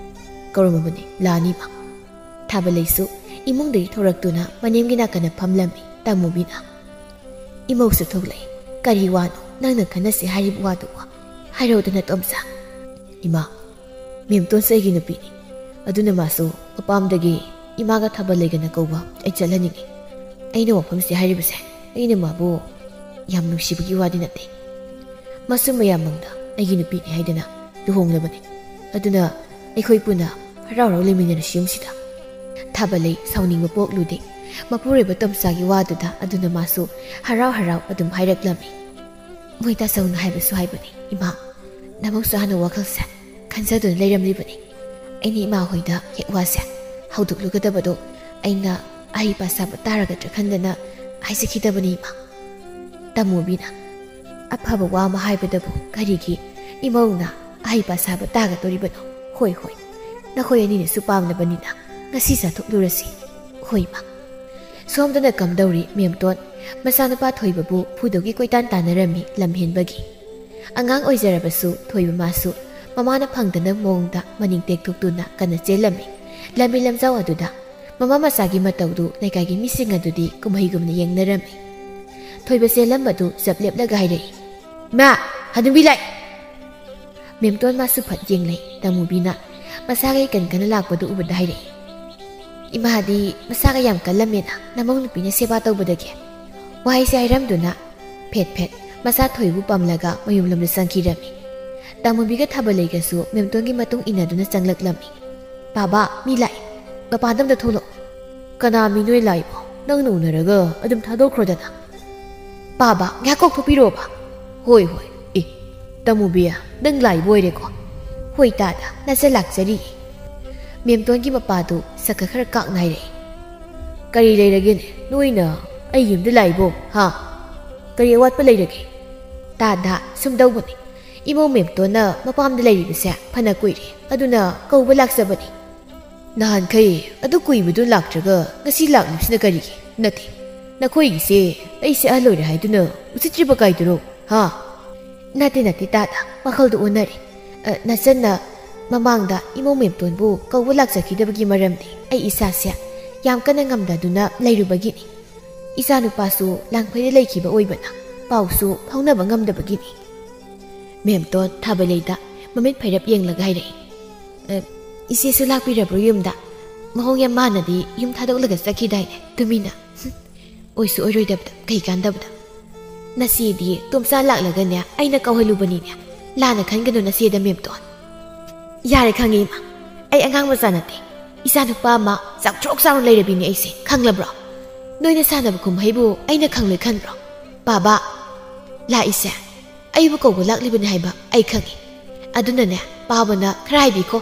"ꯀꯧꯔꯝꯃꯕꯅꯤ, ꯂꯥꯛꯑꯅꯤ ꯏꯃꯥ꯫" ꯊꯥꯕ ꯂꯩꯁꯨ ꯏꯃꯨꯡꯗꯒꯤ ꯊꯣꯔꯛꯇꯨꯅ ꯃꯅꯦꯝꯒꯤ ꯅꯥꯀꯟꯗ ꯐꯝꯂꯝꯃꯤ꯫ ꯇꯥꯃꯨꯕꯤꯅ, "ꯏꯃꯧꯁꯨ ꯊꯣꯛꯂꯛꯏ꯫ ꯀꯔꯤ ꯋꯥꯅꯣ ꯅꯪꯅ ꯈꯟꯅꯁꯤ ꯍꯥꯏꯔꯤꯕ ꯋꯥꯗꯨꯕꯨ? ꯍꯥꯏꯔꯛꯎꯗꯅ ꯇꯣꯝꯆꯥ꯫" "ꯏꯃꯥ, ꯃꯦꯝꯇꯣꯟꯁꯦ ꯑꯩꯒꯤ ꯅꯨꯄꯤꯅꯤ꯫ ꯑꯗꯨꯅ ꯃꯥꯁꯨ ꯃꯄꯥꯝꯗꯒꯤ ꯏꯃꯥꯒ ꯊꯥꯕ ꯂꯩꯒꯅ ꯀꯧꯕ ꯑꯩ ꯆꯠꯍꯟꯅꯤꯡꯉꯤ꯫ ꯑꯩꯅ ꯋꯥꯐꯝꯁꯦ ꯍꯥꯏꯔꯤꯕꯁꯦ ꯑꯩꯅ ꯃꯥꯕꯨ ꯌꯥꯝ ꯅꯨꯡꯁꯤꯕꯒꯤ ꯋꯥꯗꯤ ꯅꯠꯇꯦ꯫ ꯃꯁꯨ ꯃꯌꯥꯝ ꯃꯥꯡꯗ ꯑꯩꯒꯤ ꯅꯨꯄꯤꯅꯤ ꯍꯥꯏꯗꯅ ꯂꯨꯍꯣꯡꯂꯕꯅꯤ꯫ ꯑꯗꯨꯅ ꯑꯩꯈꯣꯏ ꯄꯨꯟꯅ ꯍꯔꯥꯎ ꯍꯔꯥꯎ ꯂꯩꯃꯤꯟꯅꯔꯁꯤ ꯌꯨꯝꯁꯤꯗ꯫" ꯊꯥꯕ ꯂꯩ ꯁꯥꯎꯅꯤꯡꯕ ꯄꯣꯛꯂꯨꯗꯦ꯫ ꯃꯄꯨꯔꯣꯏꯕ ꯇꯣꯝꯆꯥꯒꯤ ꯋꯥꯗꯨꯗ ꯑꯗꯨꯅ ꯃꯥꯁꯨ ꯍꯔꯥꯎ ꯍꯔꯥꯎ ꯑꯗꯨꯝ ꯍꯥꯏꯔꯛꯂꯝꯃꯤ꯫ "ꯃꯣꯏ ꯇꯥꯆꯧꯅ ꯍꯥꯏꯕꯁꯨ ꯍꯥꯏꯕꯅꯤ ꯏꯃꯥ, ꯅꯃꯧꯁꯨ ꯍꯥꯟꯅ ꯋꯥꯈꯜꯁꯦ ꯈꯟꯖꯗꯨꯅ ꯂꯩꯔꯝꯂꯤꯕꯅꯤ꯫ ꯑꯩꯅ ꯏꯃꯥ ꯍꯣꯏꯗ ꯍꯦꯛ ꯋꯥꯁꯦ ꯍꯧꯗꯣꯛꯂꯨꯒꯗꯕꯗꯣ ꯑꯩꯅ ꯑꯍꯩ ꯄꯥꯁꯥꯕ ꯇꯥꯔꯒꯗ꯭ꯔꯥ ꯈꯟꯗꯅ ꯍꯥꯏꯖꯈꯤꯗꯕꯅꯤ ꯏꯃꯥ꯫" ꯇꯥꯃꯨꯕꯤꯅ, "ꯑꯐꯕ ꯋꯥ ꯑꯃ ꯍꯥꯏꯕꯗꯕꯨ ꯀꯔꯤꯒꯤ ꯏꯃꯧꯅ ꯑꯍꯩ ꯄꯥꯁꯥꯕ ꯇꯥꯒꯗꯧꯔꯤꯕꯅꯣ? ꯍꯣꯏ, ꯍꯣꯏ, ꯅꯈꯣꯏ ꯑꯅꯤꯅꯁꯨ ꯄꯥꯝꯂꯕꯅꯤꯅ ꯉꯁꯤ ꯆꯥꯊꯣꯛꯂꯨꯔꯁꯤ꯫ ꯍꯣꯏ ꯏꯃꯥ꯫" ꯁꯣꯝꯗꯅ ꯀꯝꯗꯧꯔꯤ ꯃꯦꯝꯇꯣꯟ ꯃꯆꯥꯅꯨꯄꯥ ꯊꯣꯏꯕꯕꯨ ꯐꯨꯗꯧꯒꯤ ꯀꯣꯏꯇꯥꯟ ꯇꯥꯟꯅꯔꯝꯃꯤ ꯂꯝꯍꯦꯟꯕꯒꯤ꯫ ꯑꯉꯥꯡ ꯑꯣꯏꯖꯔꯕꯁꯨ ꯊꯣꯏꯕ ꯃꯥꯁꯨ ꯃꯃꯥꯅ ꯐꯪꯗꯅꯕ ꯃꯑꯣꯡꯗ ꯃꯅꯤꯡ ꯇꯦꯛꯊꯣꯛꯇꯨꯅ ꯀꯟꯅ ꯆꯦꯜꯂꯝꯃꯤ꯫ ꯂꯝꯕꯤ ꯂꯝꯖꯥꯎ ꯑꯗꯨꯗ ꯃꯃꯥ ꯃꯆꯥꯒꯤ ꯃꯇꯧꯗꯨ ꯂꯩꯀꯥꯏꯒꯤ ꯃꯤꯁꯤꯡ ꯑꯗꯨꯗꯤ ꯀꯨꯝꯍꯩꯒꯨꯝꯅ ꯌꯦꯡꯅꯔꯝꯃꯤ꯫ ꯊꯣꯏꯕ ꯆꯦꯜꯂꯝꯕꯗꯨ ꯆꯞ ꯂꯦꯞꯂꯒ ꯍꯥꯏꯔꯛꯏ, "ꯃꯥ, ꯍꯅꯨꯕꯤ ꯂꯥꯛꯏ!" ꯃꯦꯝꯇꯣꯟ ꯃꯥꯁꯨ ꯐꯠ ꯌꯦꯡꯂꯦ꯫ ꯇꯥꯃꯨꯕꯤꯅ ꯃꯁꯥꯒ ꯏꯀꯟ ꯀꯟꯅ ꯂꯥꯛꯄꯗꯨ ꯎꯕꯗ ꯍꯥꯏꯔꯛꯏ, "ꯏꯃꯥꯗꯤ ꯃꯁꯥꯒ ꯌꯥꯝ ꯀꯜꯂꯝꯃꯦꯅ ꯅꯃꯧ ꯅꯨꯄꯤꯅ ꯁꯦꯕꯥ ꯇꯧꯕꯗꯒꯤ꯫" ꯋꯥꯍꯩꯁꯦ ꯍꯥꯏꯔꯝꯗꯨꯅ ꯐꯦꯠ ꯐꯦꯠ ꯃꯆꯥ ꯊꯣꯏꯕꯨ ꯄꯝꯂꯒ ꯃꯌꯨꯝꯂꯣꯝꯗ ꯆꯪꯈꯤꯔꯝꯃꯤ꯫ ꯇꯥꯃꯨꯕꯤꯒ ꯊꯥꯕ ꯂꯩꯒꯁꯨ ꯃꯦꯝꯇꯣꯟꯒꯤ ꯃꯇꯨꯡ ꯏꯟꯅꯗꯨꯅ ꯆꯪꯂꯛꯂꯝꯃꯤ꯫ "ꯄꯥꯕ, ꯃꯤ ꯂꯥꯛꯏ꯫ ꯃꯄꯥꯟꯗ ꯑꯝꯇ ꯊꯣꯛꯂꯛꯑꯣ꯫" "ꯀꯅꯥ ꯃꯤꯅꯣ ꯂꯥꯛꯏꯕꯣ? ꯅꯪꯅ ꯎꯅꯔꯒ ꯑꯗꯨꯝ ꯊꯥꯗꯣꯛꯈ꯭ꯔꯣꯗꯅ꯫" "ꯄꯥꯕ, ꯉꯥꯏꯍꯥꯛ ꯀꯧꯊꯣꯛꯄꯤꯔꯛꯑꯣꯕ꯫" "ꯍꯣꯏ, ꯍꯣꯏ꯫ ꯑꯦ, ꯇꯥꯃꯨꯕꯤ, ꯅꯪ ꯂꯥꯛꯏꯕ ꯑꯣꯏꯔꯦꯀꯣ?" "ꯍꯣꯏ ꯇꯥꯗ, ꯅꯆꯜ ꯂꯥꯛꯆꯔꯤꯌꯦ꯫" ꯃꯦꯝꯇꯣꯟꯒꯤ ꯃꯄꯥꯗꯨ ꯁꯛꯀ ꯈꯔ ꯀꯥꯛꯅ ꯍꯥꯏꯔꯛꯏ꯫ "ꯀꯔꯤ ꯂꯩꯔꯒꯦꯅꯦ? ꯅꯣꯏꯅ ꯑꯩ ꯌꯨꯝꯗ ꯂꯥꯛꯏꯕꯣ? ꯍꯥ? ꯀꯔꯤ ꯑꯋꯥꯠꯄ ꯂꯩꯔꯒꯦ?" "ꯇꯥꯗ, ꯁꯨꯝ ꯇꯧꯕꯅꯤ꯫ ꯏꯃꯧ ꯃꯦꯝꯇꯣꯟꯅ ꯃꯄꯥꯝꯗ ꯂꯩꯔꯤꯕꯁꯦ ꯐꯅ ꯀꯨꯏꯔꯦ꯫ ꯑꯗꯨꯅ ꯀꯧꯕ ꯂꯥꯛꯆꯕꯅꯤ꯫" "ꯅꯍꯥꯟꯈꯩ ꯑꯗꯨ ꯀꯨꯏꯕꯗꯨ ꯂꯥꯛꯇ꯭ꯔꯒ ꯉꯁꯤ ꯂꯥꯛꯂꯤꯕꯁꯤꯅ ꯀꯔꯤꯒꯤ? ꯅꯠꯇꯦ, ꯅꯈꯣꯏꯒꯤꯁꯦ ꯑꯩꯁꯦ ꯑꯍꯜ ꯑꯣꯏꯔꯦ ꯍꯥꯏꯗꯨꯅ ꯎꯁꯤꯠꯇ꯭ꯔꯤꯕ ꯀꯥꯏꯗꯨꯔꯣ? ꯍꯥ?" "ꯅꯠꯇꯦ, ꯅꯠꯇꯦ, ꯇꯥꯗ, ꯋꯥꯈꯜꯗꯨ ꯑꯣꯟꯅꯔꯦ꯫ ꯑ, ꯅꯆꯟꯅ ꯃꯃꯥꯡꯗ ꯏꯃꯧ ꯃꯦꯝꯇꯣꯟꯕꯨ ꯀꯧꯕ ꯂꯥꯛꯆꯈꯤꯗꯕꯒꯤ ꯃꯔꯝꯗꯤ ꯑꯩ ꯏꯁꯥꯁꯦ ꯌꯥꯝ ꯀꯟꯅ ꯉꯝꯗꯗꯨꯅ ꯂꯩꯔꯨꯕꯒꯤꯅꯤ꯫ ꯏꯆꯥꯅꯨꯄꯥꯁꯨ ꯂꯥꯡꯐꯩꯗ ꯂꯩꯈꯤꯕ ꯑꯣꯏꯕꯅ ꯄꯥꯎꯁꯨ ꯐꯥꯎꯅꯕ ꯉꯝꯗꯕꯒꯤꯅꯤ꯫" ꯃꯦꯝꯇꯣꯟ ꯊꯥꯕꯂꯩꯗ ꯃꯃꯤꯠ ꯐꯩꯔꯞ ꯌꯦꯡꯂꯒ ꯍꯥꯏꯔꯛꯏ, "ꯑ, ꯏꯆꯦꯁꯨ ꯂꯥꯛꯄꯤꯔꯕ꯭ꯔꯣ ꯌꯨꯝꯗ? ꯃꯑꯣꯡ ꯌꯥꯝ ꯃꯥꯟꯅꯗꯤ ꯌꯨꯝ ꯊꯥꯗꯣꯛꯂꯒ ꯆꯠꯈꯤꯗꯥꯏꯅꯦ, ꯇꯨꯃꯤꯟꯅ? ꯍꯨꯝ, ꯑꯣꯏꯁꯨ ꯑꯣꯏꯔꯣꯏꯗꯕꯗ, ꯀꯩ ꯀꯥꯟꯗꯕꯗ꯫ ꯅꯆꯦꯗꯤ ꯇꯣꯝꯆꯥ ꯂꯥꯛꯂꯒꯅꯦ ꯑꯩꯅ ꯀꯧꯍꯜꯂꯨꯕꯅꯤꯅꯦ꯫ ꯂꯥꯟꯅ ꯈꯟꯒꯅꯨ ꯅꯆꯦꯗ, ꯃꯦꯝꯇꯣꯟ꯫" "ꯌꯥꯔꯦ, ꯈꯪꯉꯦ, ꯏꯃꯥ꯫ ꯑꯩ ꯑꯉꯥꯡ ꯃꯆꯥ ꯅꯠꯇꯦ꯫ ꯏꯆꯥ ꯅꯨꯄꯥ ꯑꯃ ꯆꯥꯎꯊ꯭ꯔꯣꯛ ꯆꯥꯎꯅ ꯂꯩꯔꯕꯤꯅꯦ ꯑꯩꯁꯦ, ꯈꯪꯂꯕ꯭ꯔꯣ? ꯅꯣꯏꯅ ꯁꯥꯟꯅꯕ ꯀꯨꯝꯍꯩꯕꯨ ꯑꯩꯅ ꯈꯪꯂꯣꯏ ꯈꯟꯕ꯭ꯔꯣ? ꯄꯥꯕ, ꯂꯥꯛꯏꯁꯦ ꯑꯩꯕꯨ ꯀꯧꯕ ꯂꯥꯛꯂꯤꯕꯅꯤ ꯍꯥꯏꯕ ꯑꯩ ꯈꯪꯉꯤ꯫ ꯑꯗꯨꯅꯅꯦ, ꯄꯥꯕꯅ ꯈꯔ ꯍꯥꯏꯕꯤꯈꯣ꯫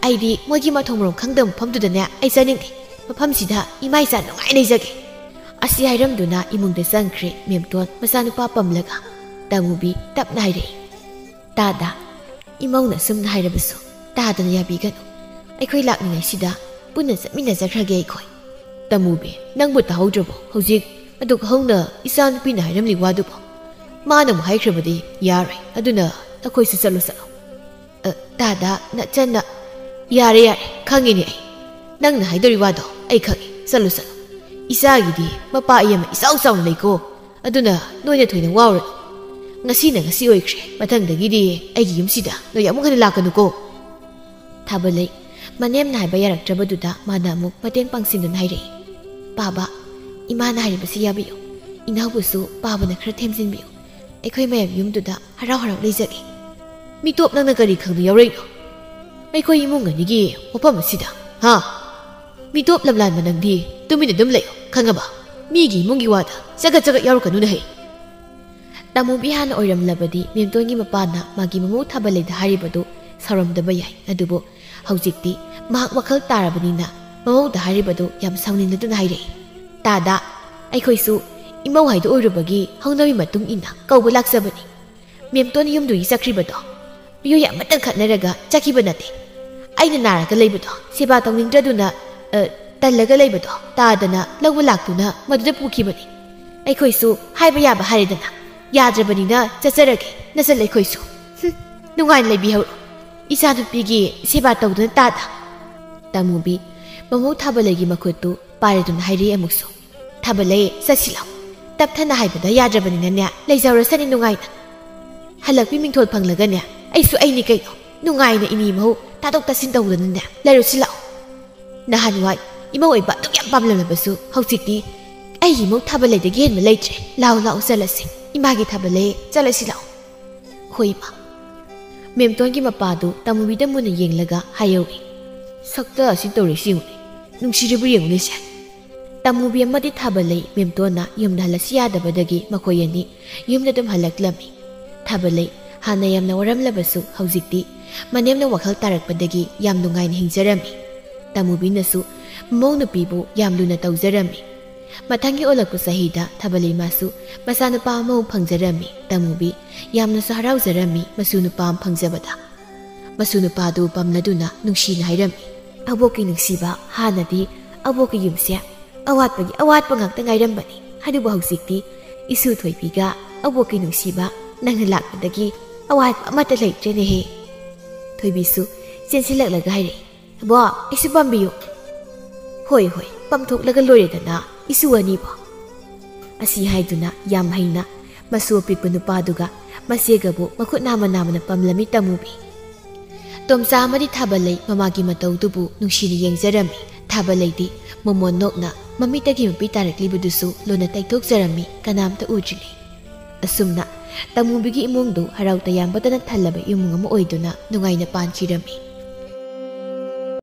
ꯑꯩꯗꯤ ꯃꯣꯏꯒꯤ ꯃꯊꯣꯡ ꯃꯔꯝ ꯈꯪꯗꯕ ꯃꯐꯝꯗꯨꯗꯅꯦ ꯑꯩ ꯆꯥꯅꯤꯡꯗꯦ꯫ ꯃꯐꯝꯁꯤꯗ ꯏꯃꯥ ꯏꯆꯥ ꯅꯨꯡꯉꯥꯏꯅ ꯂꯩꯖꯒꯦ꯫" ꯑꯁꯤ ꯍꯥꯏꯔꯝꯗꯨꯅ ꯏꯃꯨꯡꯗ ꯆꯪꯈ꯭ꯔꯦ ꯃꯦꯝꯇꯣꯟ ꯃꯆꯥꯅꯨꯄꯥ ꯄꯝꯂꯒ꯫ ꯇꯥꯃꯨꯕꯤ ꯇꯞꯅ ꯍꯥꯏꯔꯛꯏ, "ꯇꯥꯗ, ꯏꯃꯧꯅ ꯑꯁꯨꯝꯅ ꯍꯥꯏꯔꯕꯁꯨ ꯇꯥꯗꯅ ꯌꯥꯕꯤꯒꯅꯨ꯫ ꯑꯩꯈꯣꯏ ꯂꯥꯛꯂꯤꯉꯩꯁꯤꯗ ꯄꯨꯟꯅ ꯆꯠꯃꯤꯟꯅꯖꯈ꯭ꯔꯒꯦ ꯑꯩꯈꯣꯏ꯫" "ꯇꯥꯃꯨꯕꯤ, ꯅꯪꯕꯨ ꯇꯥꯍꯧꯗ꯭ꯔꯕꯣ? ꯍꯧꯖꯤꯛ ꯑꯗꯨꯛ ꯍꯧꯅ ꯏꯆꯥꯅꯨꯄꯤꯅ ꯍꯥꯏꯔꯝꯂꯤ ꯋꯥꯗꯨꯕꯣ? ꯃꯥꯅ ꯑꯃꯨꯛ ꯍꯥꯏꯈ꯭ꯔꯕꯗꯤ ꯌꯥꯔꯣꯏ, ꯑꯗꯨꯅ ꯅꯈꯣꯏꯁꯨ ꯆꯠꯂꯨ, ꯆꯠꯂꯨ꯫" "ꯑ, ꯇꯥꯗ, ꯅꯆꯟꯅ꯫" "ꯌꯥꯔꯦ, ꯌꯥꯔꯦ, ꯈꯪꯉꯤꯅꯦ ꯑꯩ꯫ ꯅꯪꯅ ꯍꯥꯏꯗꯧꯔꯤ ꯋꯥꯗꯣ ꯑꯩ ꯈꯪꯉꯤ꯫ ꯆꯠꯂꯨ, ꯆꯠꯂꯨ꯫ ꯏꯆꯥꯒꯤꯗꯤ ꯃꯄꯥ ꯏꯌꯥꯝꯕ ꯏꯆꯥꯎ ꯆꯥꯎꯅ ꯂꯩꯀꯣ꯫ ꯑꯗꯨꯅ ꯅꯣꯏꯅ ꯊꯣꯏꯅ ꯋꯥꯔꯨꯔꯅꯨ꯫ ꯉꯁꯤꯅ ꯉꯁꯤ ꯑꯣꯏꯈ꯭ꯔꯦ꯫ ꯃꯊꯪꯗꯒꯤꯗꯤ ꯑꯩꯒꯤ ꯌꯨꯝꯁꯤꯗ ꯅꯣꯏ ꯑꯃꯨꯛ ꯍꯟꯅ ꯂꯥꯛꯀꯅꯨꯀꯣ꯫" ꯊꯥꯕꯂꯩ ꯃꯅꯦꯝꯅ ꯍꯥꯏꯕ ꯌꯥꯔꯛꯇ꯭ꯔꯕꯗꯨꯗ ꯃꯥꯅ ꯑꯃꯨꯛ ꯃꯇꯦꯡ ꯄꯥꯡꯁꯤꯟꯗꯨꯅ ꯍꯥꯏꯔꯛꯏ, "ꯄꯥꯕ, ꯏꯃꯥꯅ ꯍꯥꯏꯔꯤꯕꯁꯤ ꯌꯥꯕꯤꯌꯨ꯫ ꯏꯅꯥꯎꯕꯨꯁꯨ ꯄꯥꯕꯅ ꯈꯔ ꯊꯦꯝꯖꯤꯟꯕꯤꯌꯨ꯫ ꯑꯩꯈꯣꯏ ꯃꯌꯥꯝ ꯌꯨꯝꯗꯨꯗ ꯍꯔꯥꯎ ꯍꯔꯥꯎ ꯂꯩꯖꯒꯦ꯫" "ꯃꯤꯇꯣꯞ, ꯅꯪꯅ ꯀꯔꯤ ꯈꯪꯗ ꯌꯥꯎꯔꯛꯏꯅꯣ? ꯑꯩꯈꯣꯏ ꯏꯃꯨꯡ ꯑꯅꯤꯒꯤ ꯋꯥꯐꯝ ꯑꯁꯤꯗ, ꯍꯥ? ꯃꯤꯇꯣꯞ ꯂꯝꯂꯥꯟꯕ ꯅꯪꯗꯤ ꯇꯨꯃꯤꯟꯅ ꯑꯗꯨꯝ ꯂꯩꯌꯨ, ꯈꯪꯉꯕ? ꯃꯤꯒꯤ ꯏꯃꯨꯡꯒꯤ ꯋꯥꯗ ꯆꯒꯠ ꯆꯒꯠ ꯌꯥꯎꯔꯛꯀꯅꯨꯅ ꯍꯩ꯫" ꯇꯥꯃꯨꯕꯤ ꯍꯥꯟꯅ ꯑꯣꯏꯔꯝꯂꯕꯗꯤ ꯃꯦꯝꯇꯣꯟꯒꯤ ꯃꯄꯥꯅ ꯃꯥꯒꯤ ꯃꯃꯧ ꯊꯥꯕꯂꯩꯗ ꯍꯥꯏꯔꯤꯕꯗꯨ ꯁꯥꯎꯔꯝꯗꯕ ꯌꯥꯏ, ꯑꯗꯨꯕꯨ ꯍꯧꯖꯤꯛꯇꯤ ꯃꯍꯥꯛ ꯋꯥꯈꯜ ꯇꯥꯔꯕꯅꯤꯅ ꯃꯃꯧꯗ ꯍꯥꯏꯔꯤꯕꯗꯨ ꯌꯥꯝ ꯁꯥꯎꯅꯤꯡꯂꯗꯨꯅ ꯍꯥꯏꯔꯛꯏ꯫ "ꯇꯥꯗ, ꯑꯩꯈꯣꯏꯁꯨ ꯏꯃꯧ ꯍꯥꯏꯗꯣ ꯑꯣꯏꯔꯨꯕꯒꯤ ꯍꯧꯅꯕꯤ ꯃꯇꯨꯡ ꯏꯟꯅ ꯀꯧꯕ ꯂꯥꯛꯆꯕꯅꯤ꯫ ꯃꯦꯝꯇꯣꯟ ꯌꯨꯝꯗꯨꯒꯤ ꯆꯠꯈ꯭ꯔꯤꯕꯗꯣ ꯃꯤꯑꯣꯏ ꯑꯃꯇ ꯈꯠꯅꯔꯒ ꯆꯠꯈꯤꯕ ꯅꯠꯇꯦ꯫ ꯑꯩꯅ ꯅꯥꯔꯒ ꯂꯩꯕꯗꯣ, ꯁꯦꯕꯥ ꯇꯧꯅꯤꯡꯗ꯭ꯔꯗꯨꯅ, ꯑ, ꯇꯜꯂꯒ ꯂꯩꯕꯗꯣ ꯇꯥꯗꯅ ꯂꯧꯕ ꯂꯥꯛꯇꯨꯅ ꯃꯗꯨꯗ ꯄꯨꯈꯤꯕꯅꯤ꯫ ꯑꯩꯈꯣꯏꯁꯨ ꯍꯥꯏꯕ ꯌꯥꯕ ꯍꯥꯏꯔꯦꯗꯅ꯫ ꯌꯥꯗ꯭ꯔꯕꯅꯤꯅ ꯆꯠꯆꯔꯒꯦ꯫ ꯅꯆꯜ ꯑꯩꯈꯣꯏꯁꯨ꯫ ꯍꯨꯝ, ꯅꯨꯡꯉꯥꯏꯅ ꯂꯩꯕꯤꯍꯧꯔꯣ꯫ ꯏꯆꯥꯅꯨꯄꯤꯒꯤ ꯁꯦꯕꯥ ꯇꯧꯗꯨꯅ ꯇꯥꯗ꯫" ꯇꯥꯃꯨꯕꯤ ꯃꯃꯧ ꯊꯥꯕꯂꯩꯒꯤ ꯃꯈꯨꯠꯇꯨ ꯄꯥꯏꯔꯗꯨꯅ ꯍꯥꯏꯔꯛꯏ ꯑꯃꯨꯛꯁꯨ꯫ "ꯊꯥꯕꯂꯩ, ꯆꯠꯁꯤ ꯂꯥꯎ꯫ ꯇꯞꯊꯅ ꯍꯥꯏꯕꯗ ꯌꯥꯗ꯭ꯔꯕꯅꯤꯅꯅꯦ, ꯂꯩꯖꯍꯧꯔꯁꯅꯤ ꯅꯨꯡꯉꯥꯏꯅ꯫ ꯍꯜꯂꯛꯄꯤ ꯃꯤꯡꯊꯣꯜ ꯐꯪꯂꯒꯅꯦ, ꯑꯩꯁꯨ ꯑꯩꯅꯤ ꯀꯩꯅꯣ꯫ ꯅꯨꯡꯉꯥꯏꯅ ꯏꯅꯤ ꯃꯍꯧ ꯇꯥꯊꯣꯛ ꯇꯥꯁꯤꯟ ꯇꯧꯗꯅꯅꯦ, ꯂꯩꯔꯨꯁꯤ ꯂꯥꯎ꯫ ꯅꯍꯥꯟꯋꯥꯏ ꯏꯃꯧ ꯑꯣꯏꯕ ꯑꯗꯨꯛ ꯌꯥꯝ ꯄꯥꯝꯂꯝꯂꯕꯁꯨ ꯍꯧꯖꯤꯛꯇꯤ ꯑꯩꯒꯤ ꯏꯃꯧ ꯊꯥꯕꯂꯩꯗꯒꯤ ꯍꯦꯟꯕ ꯂꯩꯇ꯭ꯔꯦ꯫ ꯂꯥꯎ ꯂꯥꯎ ꯆꯠꯂꯁꯤ꯫ ꯏꯃꯥꯒꯤ ꯊꯥꯕꯂꯩ, ꯆꯠꯂꯁꯤ ꯂꯥꯎ꯫" "ꯍꯣꯏ ꯏꯃꯥ꯫" ꯃꯦꯝꯇꯣꯟꯒꯤ ꯃꯄꯥꯗꯨ ꯇꯥꯃꯨꯕꯤꯗ ꯃꯨꯟꯅ ꯌꯦꯡꯂꯒ ꯍꯥꯏꯍꯧꯏ꯫ "ꯁꯛꯇ ꯑꯁꯤ ꯇꯧꯔꯤꯁꯤ ꯌꯦꯡꯉꯨꯅꯦ꯫ ꯅꯨꯡꯁꯤꯔꯤꯕ ꯌꯦꯡꯉꯨꯅꯦ ꯁꯦ꯫" ꯇꯥꯃꯨꯕꯤ ꯑꯃꯗꯤ ꯊꯥꯕꯂꯩ ꯃꯦꯝꯇꯣꯟꯅ ꯌꯨꯝꯗ ꯍꯜꯂꯁꯤ ꯌꯥꯗꯕꯗꯒꯤ ꯃꯈꯣꯏ ꯑꯅꯤ ꯌꯨꯝꯗ ꯑꯗꯨꯝ ꯍꯜꯂꯛꯂꯝꯃꯤ꯫ ꯊꯥꯕꯂꯩ ꯍꯥꯟꯅ ꯌꯥꯝꯅ ꯋꯥꯔꯝꯂꯕꯁꯨ ꯍꯧꯖꯤꯛꯇꯤ ꯃꯅꯦꯝꯅ ꯋꯥꯈꯜ ꯇꯥꯔꯛꯄꯗꯒꯤ ꯌꯥꯝ ꯅꯨꯡꯉꯥꯏꯅ ꯍꯤꯡꯖꯔꯝꯃꯤ꯫ ꯇꯥꯃꯨꯕꯤꯅꯁꯨ ꯃꯃꯧ ꯅꯨꯄꯤꯕꯨ ꯌꯥꯝ ꯂꯨꯅ ꯇꯧꯖꯔꯝꯃꯤ꯫ ꯃꯊꯪꯒꯤ ꯑꯣꯜꯂꯛꯄ ꯆꯍꯤꯗ ꯊꯥꯕꯂꯩ ꯃꯥꯁꯨ ꯃꯆꯥꯅꯨꯄꯥ ꯑꯃꯃꯨꯛ ꯐꯪꯖꯔꯝꯃꯤ꯫ ꯇꯥꯃꯨꯕꯤ ꯌꯥꯝꯅꯁꯨ ꯍꯔꯥꯎꯖꯔꯝꯃꯤ ꯃꯁꯨ ꯅꯨꯄꯥ ꯑꯃ ꯐꯪꯖꯕꯗ꯫ ꯃꯁꯨ ꯅꯨꯄꯥꯗꯨ ꯄꯝꯂꯗꯨꯅ ꯅꯨꯡꯁꯤꯅ ꯍꯥꯏꯔꯝꯃꯤ, "ꯑꯕꯣꯛꯀꯤ ꯅꯨꯡꯁꯤꯕ, ꯍꯥꯟꯅꯗꯤ ꯑꯕꯣꯛꯀꯤ ꯌꯨꯝꯁꯦ ꯑꯋꯥꯠꯄꯒꯤ ꯑꯋꯥꯠꯄ ꯉꯥꯛꯇ ꯉꯥꯏꯔꯝꯕꯅꯤ, ꯑꯗꯨꯕꯨ ꯍꯧꯖꯤꯛꯇꯤ ꯏꯁꯨ ꯊꯣꯏꯕꯤꯒ ꯑꯕꯣꯛꯀꯤ ꯅꯨꯡꯁꯤꯕ ꯅꯪꯅ ꯂꯥꯛꯄꯗꯒꯤ ꯑꯋꯥꯠꯄ ꯑꯃꯠꯇ ꯂꯩꯇ꯭ꯔꯦꯅꯦꯍꯦ꯫" ꯊꯣꯏꯕꯤꯁꯨ ꯆꯦꯟꯁꯤꯜꯂꯛꯂꯒ ꯍꯥꯏꯔꯛꯏ, "ꯕꯣ, ꯑꯩꯁꯨ ꯄꯥꯝꯕꯤꯌꯨ꯫" "ꯍꯣꯏ, ꯍꯣꯏ, ꯄꯥꯝꯊꯣꯛꯂꯒ ꯂꯣꯏꯔꯦꯗꯅ, ꯏꯁꯨ ꯑꯅꯤꯕꯣ꯫" ꯑꯁꯤ ꯍꯥꯏꯗꯨꯅ ꯌꯥꯝ ꯍꯩꯅ ꯃꯁꯨ ꯑꯄꯤꯛꯄ ꯅꯨꯄꯥꯗꯨꯒ ꯃꯆꯦꯒꯕꯨ ꯃꯈꯨꯠ ꯅꯥꯝꯃ ꯅꯥꯝꯃꯅ ꯄꯝꯂꯝꯃꯤ ꯇꯥꯃꯨꯕꯤ꯫ ꯇꯣꯝꯆꯥ ꯑꯃꯗꯤ ꯊꯥꯕꯂꯩ ꯃꯃꯥꯒꯤ ꯃꯇꯧꯗꯨꯕꯨ ꯅꯨꯡꯁꯤꯅ ꯌꯦꯡꯖꯔꯝꯃꯤ꯫ ꯊꯥꯕꯂꯩꯗꯤ ꯃꯣꯃꯣꯟ ꯅꯣꯛꯅ ꯃꯃꯤꯠꯇꯒꯤ ꯃꯄꯤ ꯇꯥꯔꯛꯂꯤꯕꯗꯨꯁꯨ ꯂꯣꯟꯅ ꯇꯩꯊꯣꯛꯆꯔꯝꯃꯤ, ꯀꯅꯥꯝꯇ ꯎꯗ꯭ꯔꯤꯉꯩ꯫ ꯑꯁꯨꯝꯅ ꯇꯥꯃꯨꯕꯤꯒꯤ ꯏꯃꯨꯡꯗꯨ ꯍꯔꯥꯎ ꯇꯌꯥꯝꯕꯇꯅ ꯊꯜꯂꯕ ꯏꯃꯨꯡ ꯑꯃ ꯑꯣꯏꯗꯨꯅ ꯅꯨꯡꯉꯥꯏꯅ ꯄꯥꯟꯈꯤꯔꯝꯃꯤ꯫